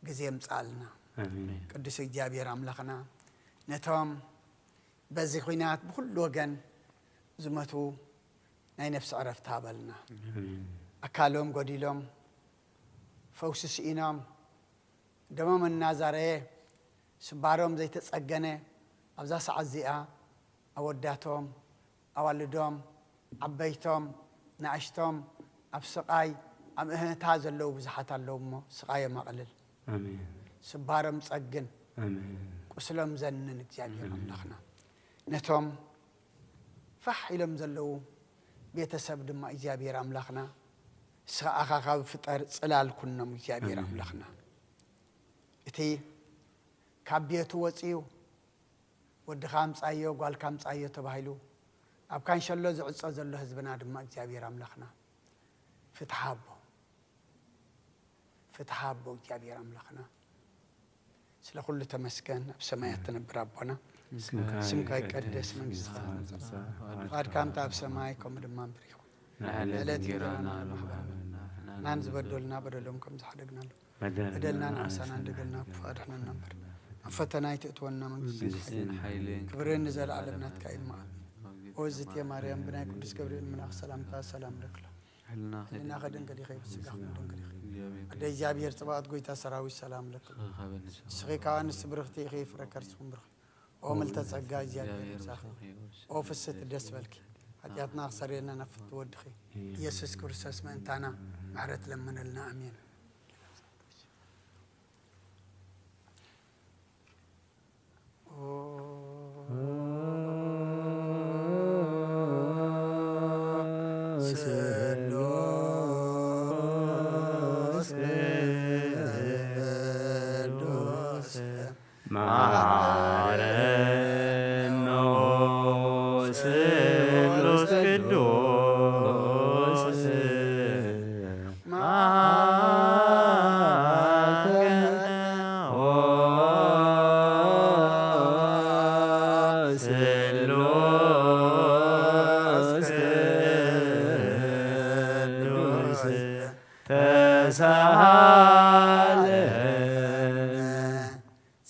ግዜ ምጻልና። ኣሜን። ቅዱስ እግዚኣብሔር ኣምላኽና ነቶም በዚ ኹናት ብኹሉ ወገን ዝመቱ ናይ ነፍሲ ዕረፍቲ ሃበልና። ኣሜን። ኣካሎም ጎዲሎም፣ ፈውሲ ስኢኖም፣ ደሞም እናዛረየ፣ ስባሮም ዘይተጸገነ፣ ኣብዛ ሰዓት እዚኣ ኣወዳቶም፣ ኣዋልዶም፣ ዓበይቶም፣ ንኣሽቶም ኣብ ስቓይ፣ ኣብ እህታ ዘለዉ ብዙሓት ኣለዉ እሞ ስቓዮም ኣቕልል። ኣሜን። ስባሮም ጸግን፣ ኣሜን። ቁስሎም ዘንን እግዚኣብሔር ኣሜን። ኣምላኽና። ነቶም ፋሕ ኢሎም ዘለዉ ቤተሰብ ድማ እግዚኣብሔር ኣምላኽና እስኻ ኣኻኻቢ ፍጠር ጽላል ኩኖም እግዚኣብሔር ኣሜን። ኣምላኽና። እቲ ካብ ቤቱ ወጺኡ ወድኻ ኣምጻዮ ጓልካ ኣምጻዮ ተባሂሉ ኣብ ካንሸሎ ዝዕጾ ዘሎ ህዝብና ድማ እግዚኣብሔር ኣምላኽና ፍትሓ ኣቦ ፍትሓ ኣቦ እግዚኣብሔር ኣምላኽና ስለ ኩሉ ተመስገን። ኣብ ሰማያት ትነብር ኣቦና ስምካ ስምካ ይቀደስ መንግስትኻ ትምጻእ። ፍቓድካ ከምታ ኣብ ሰማይ ከምኡ ድማ ምድሪ ይኹን። ንዕለት ዕለት እንጀራና እንጀራና ሎሚ ሃበና። ናን ዝበደሉና በደሎም ከም ዝሓደግናሉ በደልና በደልና ንኣሳና ንኣሳና እንደገልና ክፉ ኣድሕነና እምበር ኣብ ፈተና ኣይትእትወና መንግስቲ መንግስትን ሓይልን ክብርን ንዘለዓለም ናትካ እዩ እማ ኣሜን። ኦዝቴ ማርያም ብናይ ቅዱስ ገብርኤል መልኣኽ ሰላምታ ሰላም ለክሎ ሕልና ሕልና ከደንገዲኸ ብስጋ ከደንገዲኸ ኣደ እግዚኣብሔር ጽባኦት ጎይታ ሰራዊት ሰላም ለክሎ ንስኺ ከዓ ንስ ብርኽቲ ኢኺ ፍረ ከርስኹም ብርኽ ኦ ምልተ ጸጋ እግዚኣብሔር ምሳኺ ኦ ፍስሕቲ ደስ በልኪ ሓጢኣትና ክሰርየልና ናብ ፍትወድኺ ኢየሱስ ክርስቶስ ምእንታና ምሕረት ለምነልና ኣሜን።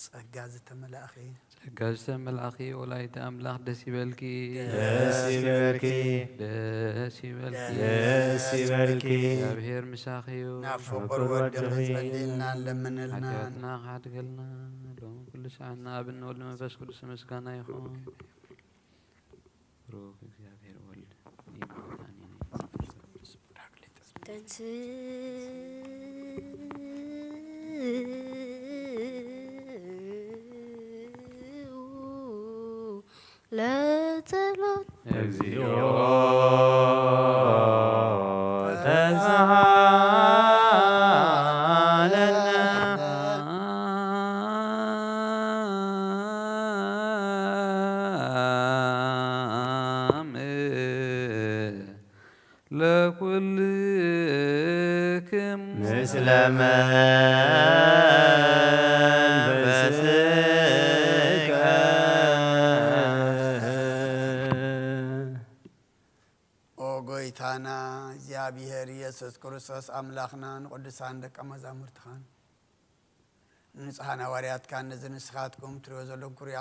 ጸጋ ዝተመላእኺ ጸጋ ዝተመልኣኺ ወላዲተ ኣምላኽ ደስ ይበልኪ። ደስ ይበልኪ። ደስ ይበልኪ። ደስ ይበልኪ። እግዚኣብሔር ምሳኺ እዩ። ናብ ፍቁር ወድኺ ጸልይልና ለምንልና። ሓጢኣትና ክሓድገልና ሎም ኩሉ ሰዓትና ኣብ እንወልድ መንፈስ ቅዱስ ምስጋና ይኹን። ብሩክ እግዚኣብሔር ወልድ። ተንስኡ ለጸሎት። እግዚኦ ተሳሃለነ። ለኩልክም ምስለ መንፈስከ። ኦ ጎይታና እግዚኣብሔር ኢየሱስ ክርስቶስ ኣምላኽና ንቅዱሳን ደቀ መዛሙርትኻን ንንጹሓን ሃዋርያትካን ነዚ ንስኻትኩም ትሪኦ ዘለኹም ክሪኡ፣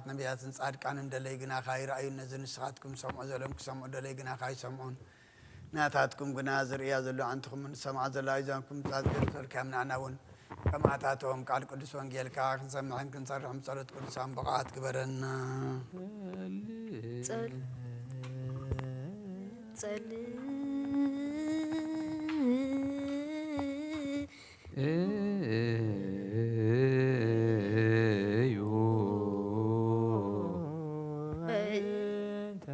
ነቢያትን ጻድቃንን ደለይ ግናኻ ኣይረኣዩን። ነዚ ንስኻትኩም ትሰምዑ ዘለኹም ክሰምዑ ደለይ ግናኻ ኣይሰምዑን። ናታትኩም ግና ዝርእያ ዘሎ ኣዕንትኹምን ዝሰምዓ ዘሎ ኣእዛንኩም ጻድቂ ይፍጠረልካ። ንዓና እውን ከም ኣታቶም ቃል ቅዱስ ወንጌልካ ክንሰምዕን ክንሰርሕን ብጸሎት ቅዱሳን ብቑዓት ግበረና። ጸል-፣ ጸል-፣ እዩ። በእንተ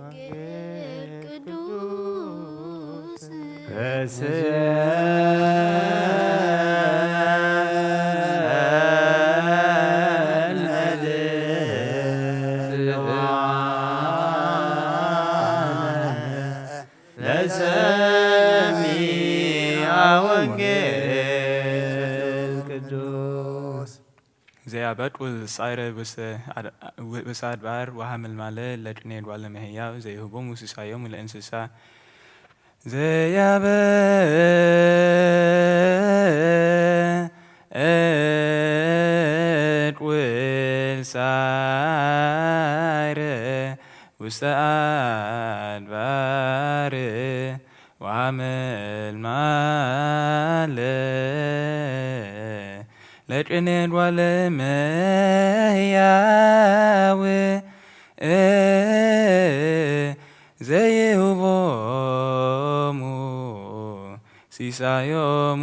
ወንጌል ቅዱስ ለሰሚዐ ወንጌል ቅዱስ። ዘያበጥ ውል ጻይረ ውስተ አድ-፣ ውስተ አድባር ወሐመልማለ ለቅኔ ጓለ እመሕያው ዘይህቦሙ ሲሳዮሙ ለእንስሳ። ዘያበጥ ውል ጻይረ ውስተ አድባር ወሐመልማለ ለቅኔ ጓለ እመሕያው ዘይህቦሙ ሲሳዮሙ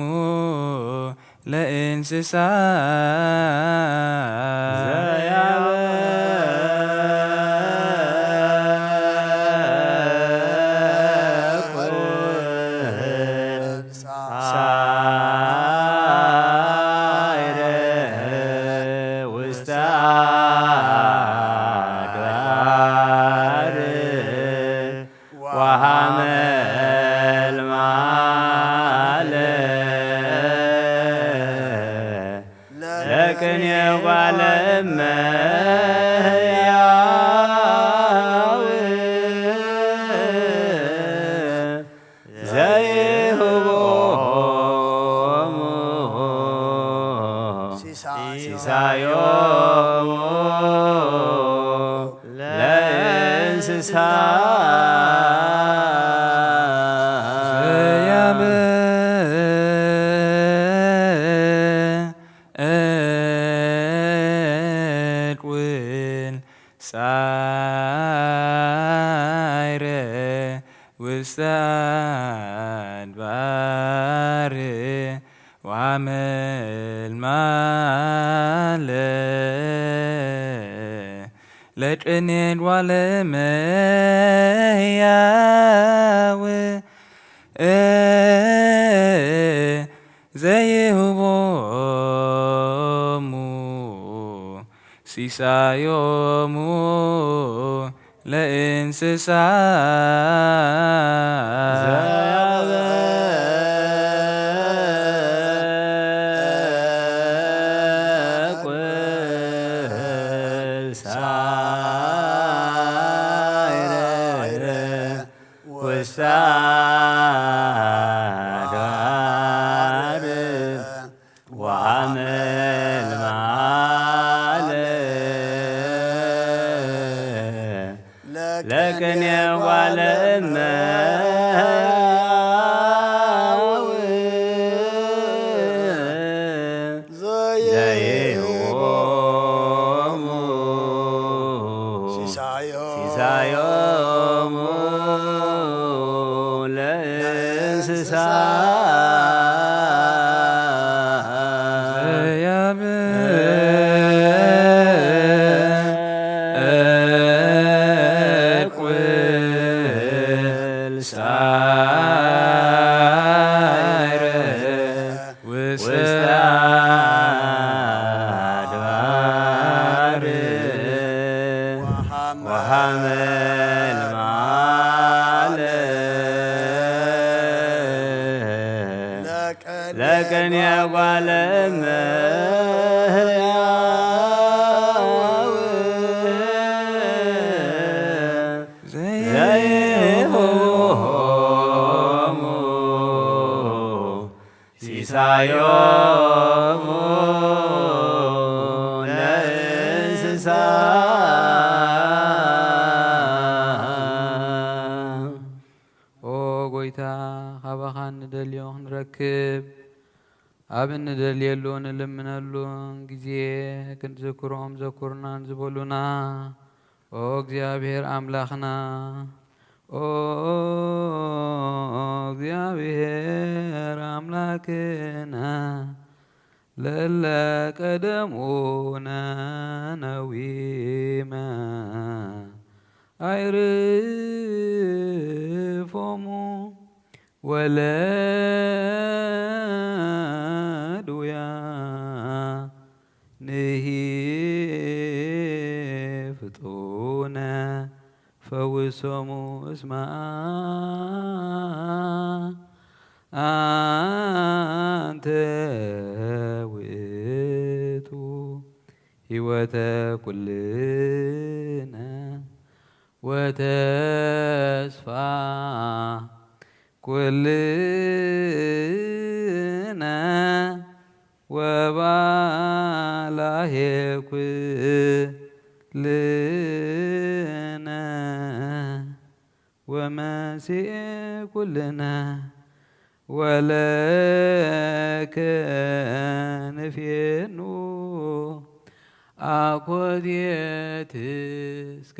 ለእንስሳ። ሳይረ ውስተ አድባር ወሐመልማለ ለቅኔ ጓለ እመሕያው ዘይህቦሙ ሲሳይ። ሲሳዮሙ ለእንስሳ። ዘያበ እድ ውል ጻይረ ውስተ አድባር ወሐመልማለ ለቅኔ ጓለ እመሕያው ዘይህቦሙ ሲሳዮሙ ለእንስሳ። ውስተ አድባር ወሐመልማለ ለቅኔ ጓለ እመሕያው ዘይህቦሙ ሲሳዮ ሲሳዮሙ ለእንስሳ። ዘያበ እድ ውል ጻይረ ውስተ አድባር ወሐመልማለ ለቅኔ ጓለ እመሕያው ዘይህቦሙ ሲሳዮሙ ኦ ጎይታ፣ ካባኻ እንደልዮ ክንረክብ፣ ኣብ እንደልየሉ ንልምነሉን ግዜ ክንዝክሮም ዘኩርናን ዝበሉና፣ ኦ እግዚኣብሔር ኣምላኽና፣ ኦ እግዚኣብሔር ኣምላክና፣ ለለ ቀደሙነ ነዊመ ኣይርፎሙ ወለድውያ ንሂ ፍጡነ ፈውሶሙ እስማ አንተ ውእቱ ህይወተ ኩልነ ወተስፋ ኩልነ ወባላሄ ኩልነ ወመንስኤ ኩልነ ወለከ ንፌኑ አኮቴት እስከ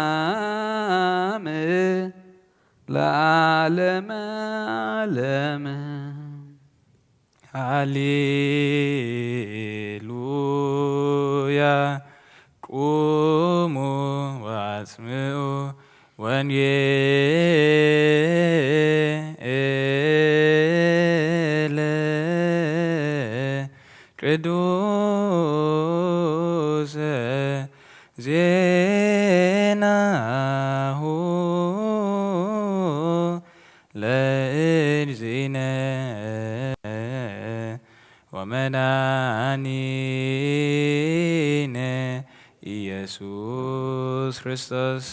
አርያም ለዓለመ ዓለም። ሃሌሉያ። ቁሙ ወአስምዑ ወንጌለ ቅዱሰ ዜናሁ ለእግዚእነ ወመድኃኒነ ኢየሱስ ክርስቶስ።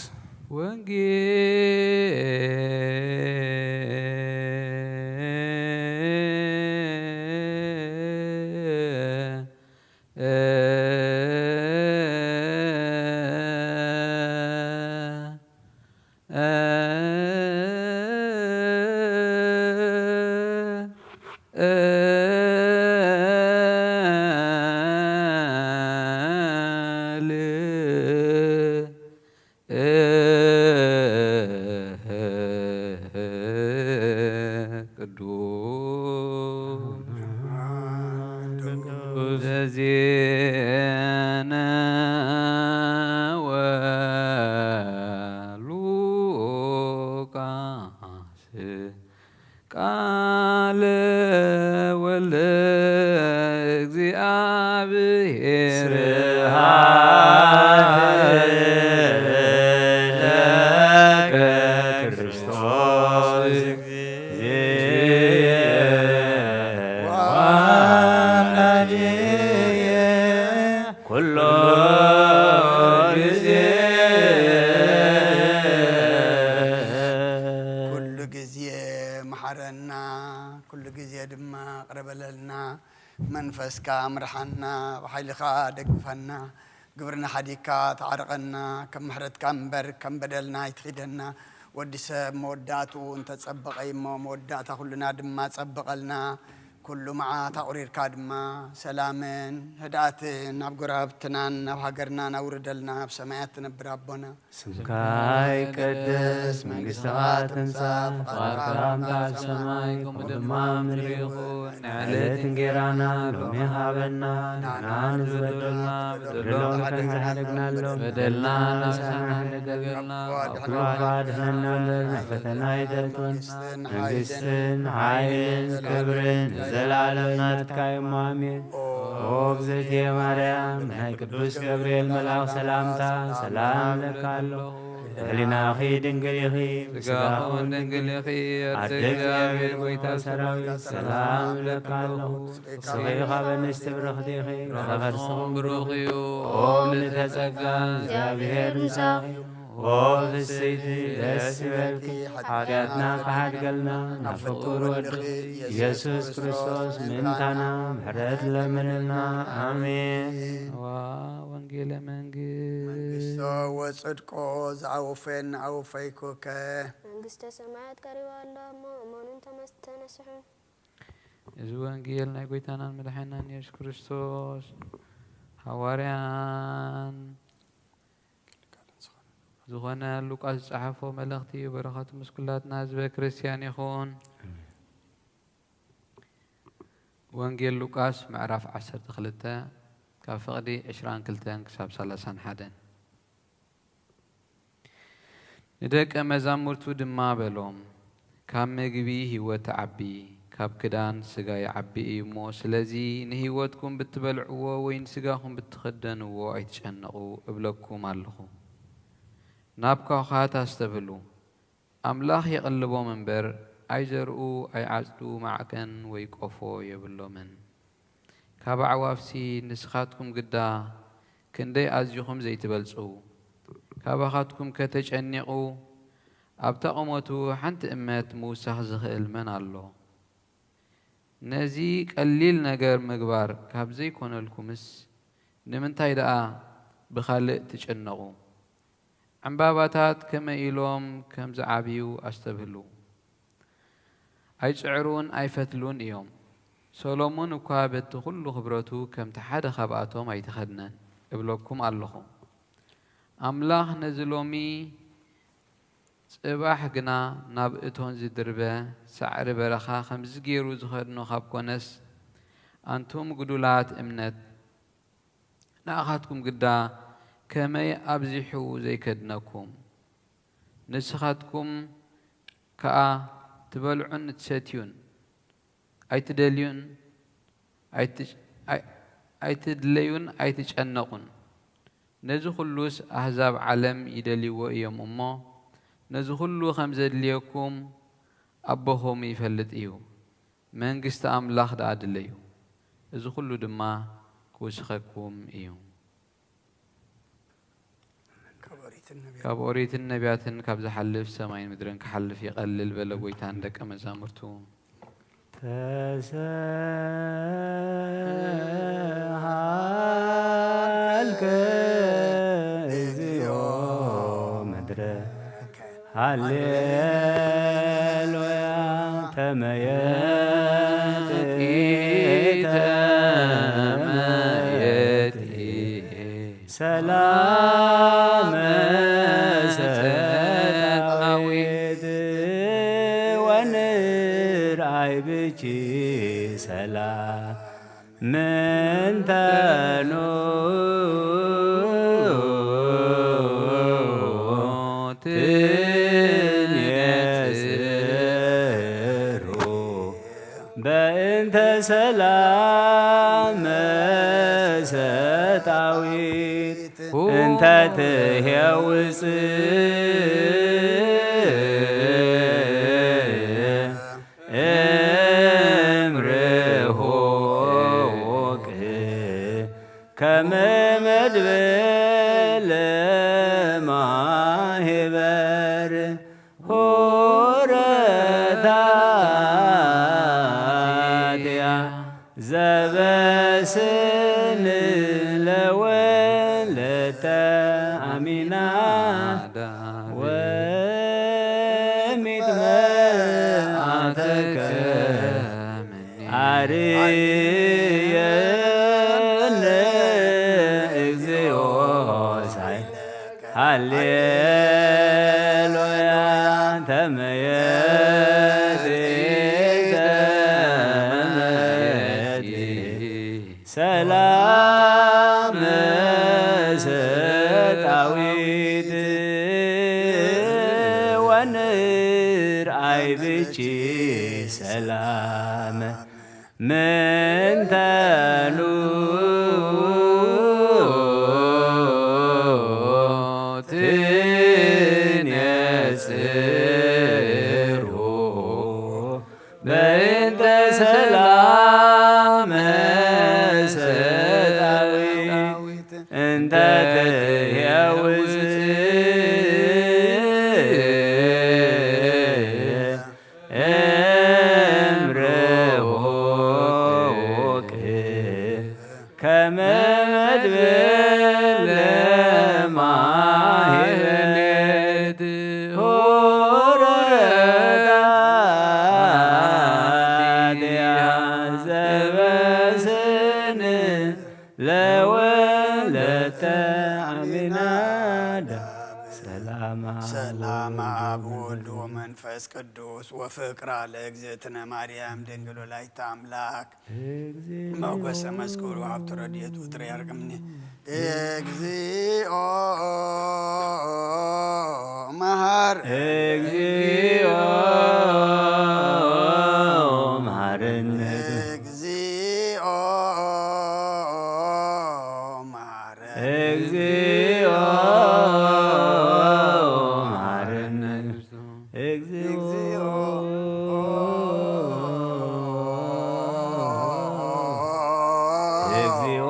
ወንጌል ቅዱስ ዘዜነ ወሉቃስ ቃለ ወልደ እግዚአብሔር። ስብሐት ለከ ክርስቶስ እግዚእ ወአምላኬ ኩሎ ጊዜ። ኩሉ ግዜ መሓረና፣ ኩሉ ግዜ ድማ ቅረ በለልና። መንፈስካ ምርሓና፣ ብሓይልኻ ደግፈና። ግብርና ሓዲግካ ተዓርቐና፣ ከም ምሕረትካ እምበር ከም በደልና ኣይትኺደና። ወዲ ሰብ መወዳእትኡ እንተጸበቐ እዩ እሞ፣ መወዳእታ ኩልና ድማ ጸብቐልና። ኩሉ መዓት ኣቑሪርካ ድማ ሰላምን ህድኣትን ናብ ጎረባብትናን ናብ ሃገርናን ኣውርደልና፣ ኣብ ሰማያት ትነብር ኣቦና። ስምካ ይቀደስ፣ መንግስትኻ ትምጻእ፣ ፍቓድካ ከም ኣብ ሰማይ ከምኡ ድማ ኣብ ምድሪ ይኹን። ንዕለት እንጌራና ሎሚ ሃበና፣ ንሕና ንዝበደሉና በደሎም ከም ዝሓደግናሎም በደልና ንስሓና ንደገምና፣ ካብ ክፉ ኣድሕነና እምበር ናብ ፈተና ኣይተእትወና። መንግስትን ሓይልን ክብርን ንዘለኣለም ናትካ እዩ እሞ ኣሜን። ኦ እግዝእትየ ማርያም፣ ናይ ቅዱስ ገብርኤል መልኣኽ ሰላምታ ሰላም እብለካ ኣለኹ። ህሊናኺ ድንግል ኢኺ፣ ስጋኺ እውን ድንግል ኢኺ። ኣደ እግዚኣብሔር ጎይታ ሰራዊት ሰላም እብለካ ኣለኹ። ንስኺ ካብ ኣንስቲ ብርኽቲ ኢኺ፣ ፍረ ከርስኺ እውን ብሩኽ እዩ። ኦ ምልዕተ ጸጋ፣ እግዚኣብሔር ምሳኺ እዩ። ኦ ፍስሕቲ ደስ ይበልኪ፣ ሓጢኣትና ክሓድገልና ናብ ፍቁር ወድኺ ኢየሱስ ክርስቶስ ምእንታና ምሕረት ለምንልና። ኣሜን። ዋ ወንጌለ መንግስት መንግስቶ ወጽድቆ ዝኣወፈን ኣወፈይኩከ። መንግስተ ሰማያት ቀሪባ ኣላ እሞ እመኑን ተመስ-፣ ተነስሑን። እዚ ወንጌል ናይ ጎይታናን መድሓኒናን ኢየሱስ ክርስቶስ ሃዋርያን ዝኾነ ሉቃስ ዝጸሓፎ መልእኽቲ እዩ። በረኸቱ ምስ ኩላትና ህዝበ ክርስቲያን ይኹን። ወንጌል ሉቃስ ምዕራፍ ዓሰርተ ክልተ ካብ ፍቕዲ ዕስራን ክልተን ክሳብ ሰላሳን ሓደን። ንደቀ መዛሙርቱ ድማ በሎም፣ ካብ ምግቢ ህይወት ትዓቢ፣ ካብ ክዳን ስጋ ይዓቢ እዩ እሞ፣ ስለዚ ንህይወትኩም ብትበልዕዎ ወይ ንስጋኹም ብትኽደንዎ ኣይትጨነቑ እብለኩም ኣለኹ። ናብ ኳዃት ኣስተብህሉ፣ ኣምላኽ የቕልቦም እምበር፣ ኣይዘርኡ፣ ኣይዓጽዱ፣ ማዕከን ወይ ቆፎ የብሎምን። ካብ ኣዕዋፍሲ ንስኻትኩም ግዳ ክንደይ ኣዚኹም ዘይትበልጹ። ካባኻትኩም ከተጨኒቑ ኣብታ ቁመቱ ሓንቲ እመት ምውሳኽ ዝኽእል መን ኣሎ? ነዚ ቀሊል ነገር ምግባር ካብ ዘይኮነልኩምስ ንምንታይ ደኣ ብኻልእ ትጭነቑ? ዕምባባታት ከመይ ኢሎም ከም ዝዓብዩ ኣስተብህሉ። ኣይጽዕሩን ኣይፈትሉን እዮም። ሰሎሞን እኳ በቲ ኹሉ ክብረቱ ከምቲ ሓደ ካብኣቶም ኣይተኸድነን እብለኩም ኣለኹ። ኣምላኽ ነዚ ሎሚ ጽባሕ ግና ናብ እቶን ዝድርበ ሳዕሪ በረኻ ከምዚ ገይሩ ዝኸድኖ ካብ ኮነስ፣ ኣንቱም ግዱላት እምነት፣ ንኣኻትኩም ግዳ ከመይ ኣብዚሑ ዘይከድነኩም! ንስኻትኩም ከኣ ትበልዑን ትሰትዩን፣ ኣይትደልዩን፣ ኣይትጭ-፣ ኣይ-፣ ኣይትድለዩን ኣይትጨነቑን። ነዚ ኹሉስ ኣህዛብ ዓለም ይደልይዎ እዮም እሞ፣ ነዚ ኹሉ ከም ዘድልየኩም ኣቦኹም ይፈልጥ እዩ። መንግስቲ ኣምላኽ ደኣ ድለዩ፣ እዚ ኹሉ ድማ ክውስኸኩም እዩ። ካብ ኦሪትን ነቢያትን። ካብ ኦሪትን ነቢያትን ካብ ዝሓልፍ ሰማይን ምድርን ክሓልፍ ይቐልል በለ ጎይታ ንደቀ መዛሙርቱ። ተሰሃልከ እግዚኦ ምድረ ሃሌሉያ ተመየጢ ተመየጢ ሰላመ ሰጣዊት ወንርኣይ ብኪ ሰላም ምንተኑ ትንየጽሩ በእንተ ሰላም ሰጣዊት እንተ ትሄውፅ እምርሁቅ ከመ መድብል ማህበር ሆረታትያ ዘበስን ለወለተ አሚና ወሚትመአተከ አርየነ እግዚኦ ሳይ ሃሌሉያ ተመየጢ ተመየጢ ሰላም ሰጣዊት ወንርአይ ብኪ ሰላም ምንተኑ ትንየጽሩ በእንተ ሰላም ሰጣዊት እንተ ትሄውፅ ዘበስን ለወለተ አሚናዳ ሰላማ ሰላም አብ ወልድ ወመንፈስ ቅዱስ ወፍቅራ ለእግዝእትነ ማርያም ድንግል ወላዲተ አምላክ። ሞገሰ መስቀሉ ሀብተ ረድኤቱ ጥሪ ያርግምኒ። እግዚኦ መሐር እግዚኦ መሐረነ። እግዚኦ መሐረ እግዚኦ መሐረነ። እግዚኦ እግዚኦ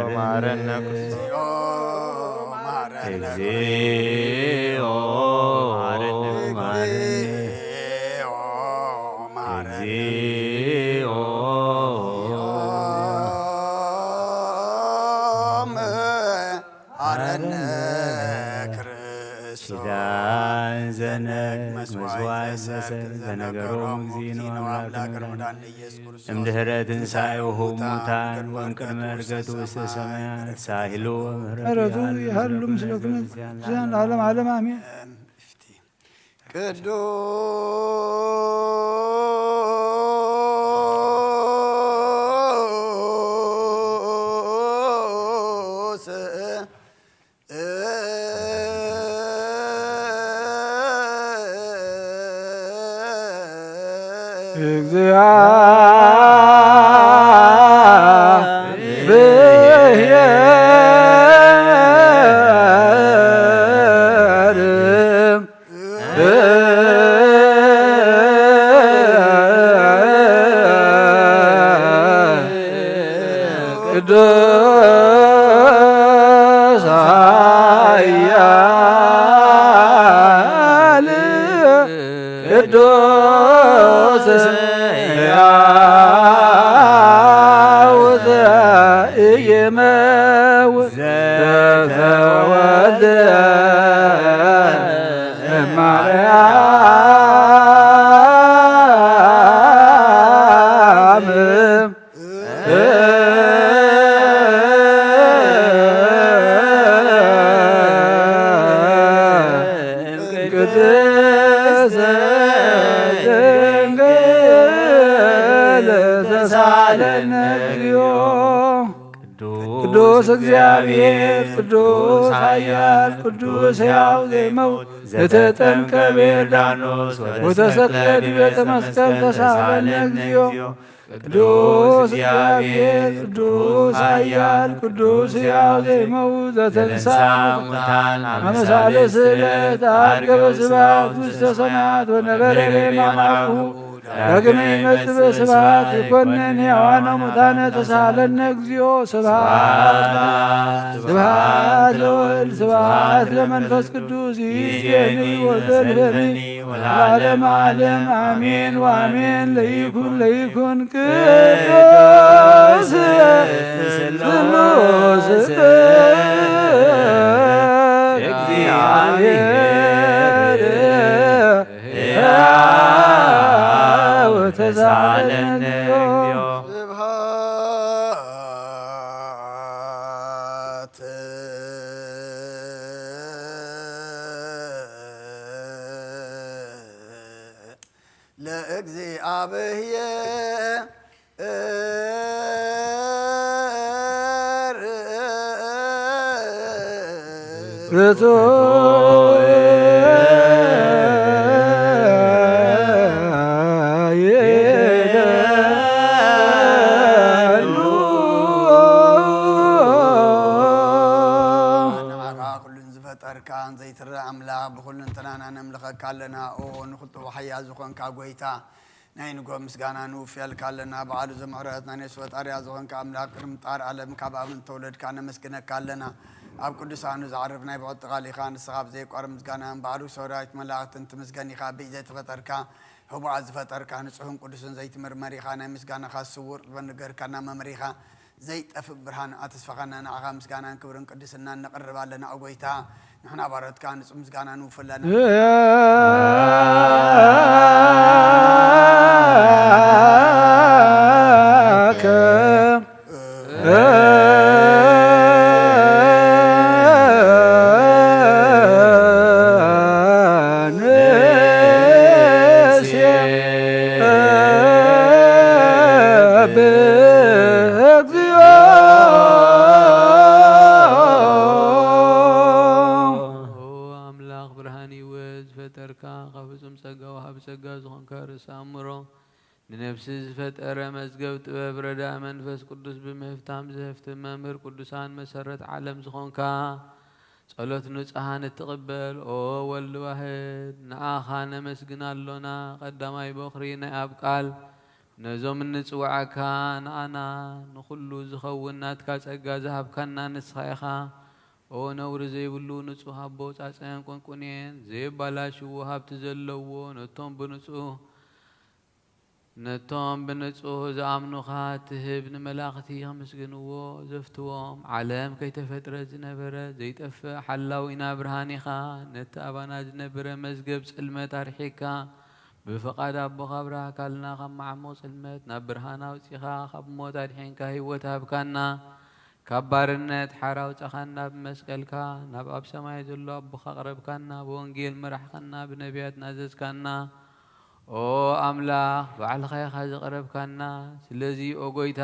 መሐረነ። እግዚኦ መሐረነ። እግዚኦ መሐረነ። ክርስቶስ ኪዳን ዘነግ መስዋዕት ዘሰርክ ዘነገሮም እግዚእነ አምላክ መድኃኒነ ኢየሱስ ክርስቶስ እምድህረ ትንሣኤሁ ሙታን ወእምቅድመ ዕርገቱ ውስተ ሰማያት ሳሂሎ ምሕረቱ ይሃሉ ምስለክሙ ለዓለመ ዓለም አሜን። ቅዱስ እግዚአብሔር ቅዱስ ኃያል ቅዱስ ሕያው ዘኢይመውት ዘተወልደ እማርያም። ቅድስት ድንግል ተሳለነ እግዚኦ። ቅዱስ እግዚአብሔር ቅዱስ ኃያል ቅዱስ ሕያው ዘይመውት ዘተጠምቀ በዮርዳኖስ ወተሰቅለ ዲበ ዕፀ መስቀል ተሳለነ እግዚኦ። ቅዱስ እግዚአብሔር ቅዱስ ኃያል ቅዱስ ሕያው ዘይመውት ዘተንሥአ እሙታን አመ ሣልስት ዕለት አርገ በስብሐት ውስተ ሰማያት ወነበረ በየማነ አቡሁ። ዳግመ ይመጽእ በስብሐት ይኮንን ሕያዋነ ሙታነ ተሳለነ እግዚኦ። ስብሐት ስብሐት ለወልድ ስብሐት ለመንፈስ ቅዱስ ይእዜኒ ወዘልፈኒ ወለዓለመ ዓለም አሜን ወአሜን። ለይኩን ለይኩን ቅዱስ ስሉስ እግዚአብሔር ሕያው ተሳለነ እግዚኦ። ስብሐት ለእግዚአብሔር ርቱ ይደሉ። ኩሉን ዝፈጠርካን ዘይትረአ ኣምላኽ ብኹሉ እንትናና ነምልኸካ ኣለና። ኦ ንኽልጥኡ ሓያል ዝኾንካ ጎይታ ናይ ንጎ ምስጋና ንውፍየልካ ኣለና። በዓሉ ዘምሕረት ናይ ነፍሲ ፈጣሪያ ዝኾንካ ኣምላኽ ቅድሚ ምጣር ዓለም ካብ ኣብ እንተወለድካ ነመስግነካ ኣለና። ኣብ ቅዱሳኑ ዝዓርፍ ናይ ብዕቲ ቃል ኢኻ። ንስኻ ብዘይቋር ምስጋና እምበኣር ሰራዊት መላእኽትን ትምስገን ኢኻ። ብኢድ ዘይተፈጠርካ ህቡዓት ዝፈጠርካ ንጹሕን ቅዱስን ዘይትምርመር ኢኻ። ናይ ምስጋናኻ ስውር ጥበብ ነገርካና መምህር ኢኻ። ዘይጠፍእ ብርሃን ኣተስፋኻና፣ ንዓኻ ምስጋናን ክብርን ቅድስናን ነቕርብ ኣለና። ኦ ጎይታ፣ ንሕና ባሮትካ ንጹህ ምስጋና ንውፍለና። ኦ ኣምላኽ ብርሃን ህይወት ዝፈጠርካ፣ ካብ ፍጹም ጸጋ ወሃቢ ጸጋ ዝኾንካ ርእሰ ኣእምሮ፣ ንነፍሲ ዝፈጠረ መዝገብ ጥበብ ረዳኢ መንፈስ ቅዱስ ብምህፍታም ዘህፍትም መምህር ቅዱሳን መሰረት ዓለም ዝኾንካ፣ ጸሎት ንጹሃን እትቕበል ኦ ወልድ ዋህድ፣ ንኣኻ ነመስግን ኣሎና። ቀዳማይ በኹሪ ናይ ኣብ ቃል ነዞም እንጽውዓካ ንኣና ንኹሉ ዝኸውን ናትካ ጸጋ ዝሃብካና ንስኻ ኢኻ። ኦ ነውሪ ዘይብሉ ንጹህ ኣቦ ጻጸን ቁንቁኔን ዘየባላሽዉ ሃብቲ ዘለዎ ነቶም ብንጹህ ነቶም ብንጹህ ዝኣምኑኻ ትህብ ንመላእኽቲ የመስግንዎ ዘፍትዎም። ዓለም ከይተፈጥረት ዝነበረ ዘይጠፍእ ሓላዊና ብርሃን ኢኻ። ነቲ ኣባና ዝነበረ መዝገብ ጽልመት ኣርሒቕካ ብፍቓድ ኣቦኻ ኣብርሃካልና ካብ መዓሙቕ ጽልመት ናብ ብርሃን ኣውጺኻ ካብ ሞት ኣድሒንካ ህይወት ሃብካና። ካብ ባርነት ሓራ ኣውጻኻና ብመስቀልካ፣ ናብ ኣብ ሰማይ ዘሎ ኣቦኻ ኣቕረብካና፣ ብወንጌል መራሕኻና፣ ብነቢያት ናዘዝካና። ኦ ኣምላኽ፣ ባዕልኻ ኢኻ ዘቕረብካና። ስለዚ ኦ ጎይታ፣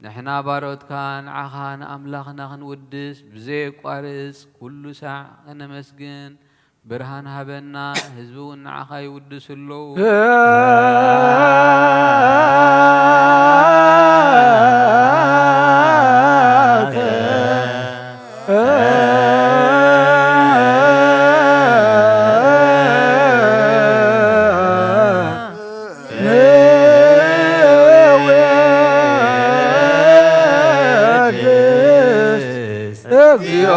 ንሕና ባሮትካ ንዓኻ ንኣምላኽና ክንውድስ ብዘየቋርጽ ኩሉ ሳዕ ከነመስግን ብርሃን ሃበና፣ ህዝቢ እውን ንዓኻ ይውድሱ ኣለዉ። እግዚኦ።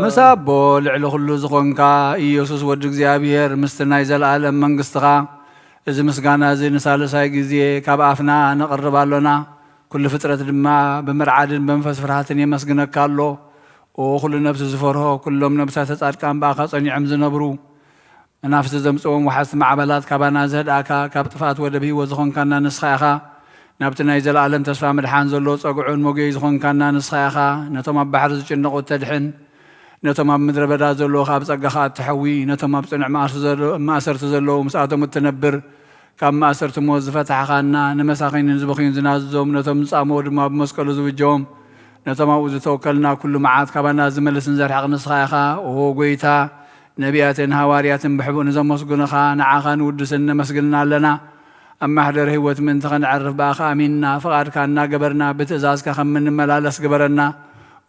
ምስ ኣቦ ልዕሊ ኩሉ ዝኾንካ ኢየሱስ ወዲ እግዚኣብሔር ምስቲ ናይ ዘለኣለም መንግስትኻ፣ እዚ ምስጋና እዚ ንሳልሳይ ግዜ ካብ ኣፍና ነቕርብ ኣሎና። ኩሉ ፍጥረት ድማ ብመርዓድን ብመንፈስ ፍርሃትን የመስግነካ ኣሎ። ኦ ኩሉ ነፍሲ ዝፈርሆ፣ ኩሎም ነብሳተ ጻድቃን ብኣኻ ጸኒዖም ዝነብሩ። መናፍስቲ ዘምጽኦም ወሓዝቲ ማዕበላት ካባና ዘህድኣካ፣ ካብ ጥፍኣት ወደብ ህይወት ዝኾንካና ንስኻ ኢኻ። ናብቲ ናይ ዘለኣለም ተስፋ ምድሓን ዘሎ ጸግዑን መጉየይ ዝኾንካና ንስኻ ኢኻ። ነቶም ኣብ ባሕሪ ዝጭነቑ እተድሕን፣ ነቶም ኣብ ምድረ በዳ ዘለዉ ካብ ጸጋኻ እትሐዊ፣ ነቶም ኣብ ጽኑዕ ማእስ-፣ ዘሎ-፣ ማእሰርቲ ዘለዉ ምስኣቶም እትነብር፣ ካብ ማእሰርቲ ሞት ዝፈታሕኻና፣ ንመሳኺንን ዝበኽዩን ዝናዝዞም፣ ነቶም ዝጻምኡ ድማ ብመስቀሉ ዝብጀዎም፣ ነቶም ኣብኡ ዝተወከልና ኩሉ መዓት ካባና ዝመልስን ዘርሕቕ ንስኻ ኢኻ። ኦ ጎይታ፣ ነቢያትን ሃዋርያትን ብሕቡእ ንዘመስግኑኻ፣ ንዓኻ ንውድስን ነመስግንን ኣለና። ኣብ ማሕደር ህይወት ምእንቲ ኸነዕርፍ ብኣኻ ኣሚንና፣ ፍቓድካ እናገበርና ብትእዛዝካ ከም እንመላለስ ግበረና።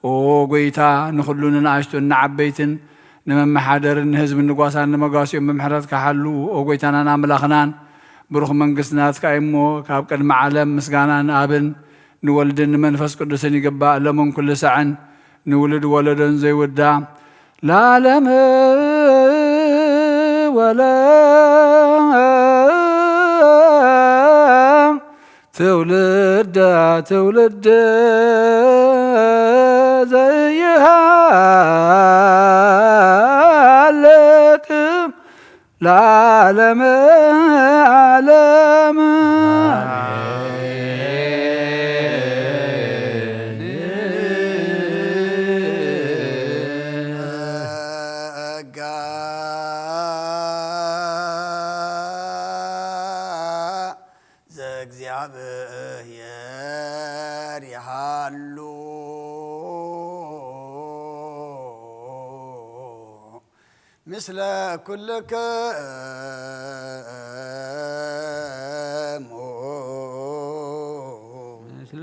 ኦ ጎይታ፣ ንኹሉ ንንኣሽቱን ንዓበይትን፣ ንመመሓደርን ንህዝብን ንጓሳን ንመጓሲኦም ብምሕረትካ ሓሉ። ኦ ጎይታናን ኣምላኽናን፣ ብሩኽ መንግስቲ ናትካ እዩ እሞ፣ ካብ ቅድሚ ዓለም ምስጋና ንኣብን ንወልድን ንመንፈስ ቅዱስን ይግባእ፣ ሎምን ኩሉ ሳዕን ንውሉድ ወለዶን ዘይውዳ፣ ለዓለመ ወለ ትውልደ ትውልድ ዘይሃልቅ ለዓለመ ዓለም። ጸጋ ዘእግዚኣብሔር ይሃሉ ምስለ ኩልክሙ። ምስለ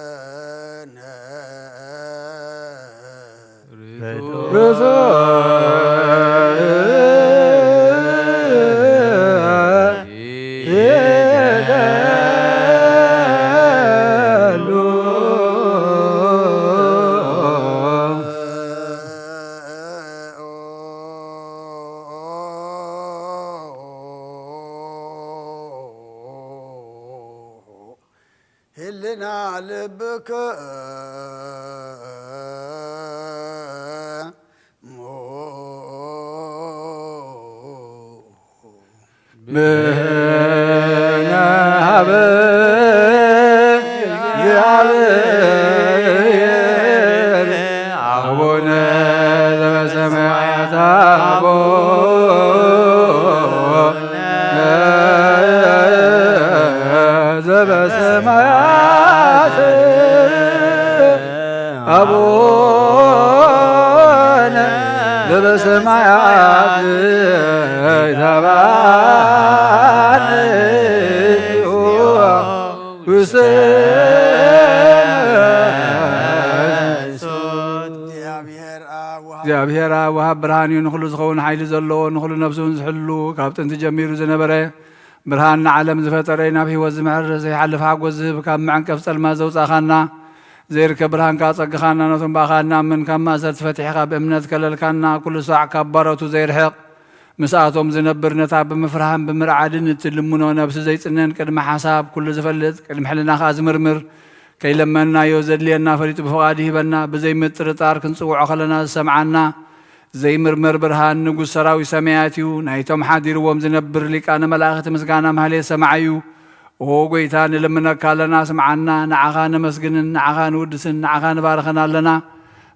ለአምላክነ ርቱዕ ህልና ልብክ ብንሃበ እግዚኣብሔር አቡነ ዘበሰማያት አቡነ ዘበሰማያት አቡነ ዘበሰማያት ይትባረክ ውስተ እግዚአብሔር አብ ወሃብ ብርሃን እዩ፣ ንኹሉ ዝኸውን ሓይሊ ዘለዎ፣ ንኹሉ ነፍሱን ዝሕሉ፣ ካብ ጥንቲ ጀሚሩ ዝነበረ፣ ብርሃን ንዓለም ዝፈጠረ፣ ናብ ህይወት ዝምሕር፣ ዘይሓልፍ ሓጎስ ዝህብ፣ ካብ መዕንቀፍ ጸልማት ዘውጻኻና፣ ዘይርከብ ብርሃን ከኣ ጸግኻና፣ ነቶም ብኣኻ እንኣምን ካብ ማእሰርቲ ፈቲሕኻ ብእምነት ከለልካና፣ ኩሉ ሳዕ ካብ ባሮቱ ዘይርሕቕ፣ ምስኣቶም ዝነብር፣ ነታ ብምፍርሃን ብምርዓድን እትልምኖ ነብሲ ዘይጽነን፣ ቅድሚ ሓሳብ ኩሉ ዝፈልጥ፣ ቅድሚ ሕልና ከኣ ዝምርምር፣ ከይለመንናዮ ዘድልየና ፈሊጡ ብፍቓዱ ይህበና። ብዘይ ምጥርጣር ክንጽውዖ ከለና ዝሰምዓና፣ ዘይምርመር ብርሃን ንጉስ ሰራዊት ሰማያት እዩ። ናይቶም ሓዲርዎም ዝነብር ሊቃነ መላእኽቲ ምስጋና ማህሌት ሰማዒ እዩ። ኦ ጐይታ፣ ንልምነካ ኣለና፣ ስምዓና። ንዓኻ ነመስግንን ንዓኻ ንውድስን ንዓኻ ንባርኸን ኣለና።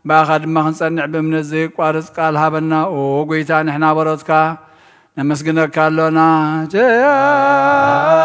ብኣኻ ድማ ክንጸንዕ ብእምነት ዘየቋርጽ ቃል ሃበና። ኦ ጐይታ፣ ንሕና በሮትካ ነመስግነካ ኣሎና። ቸያከ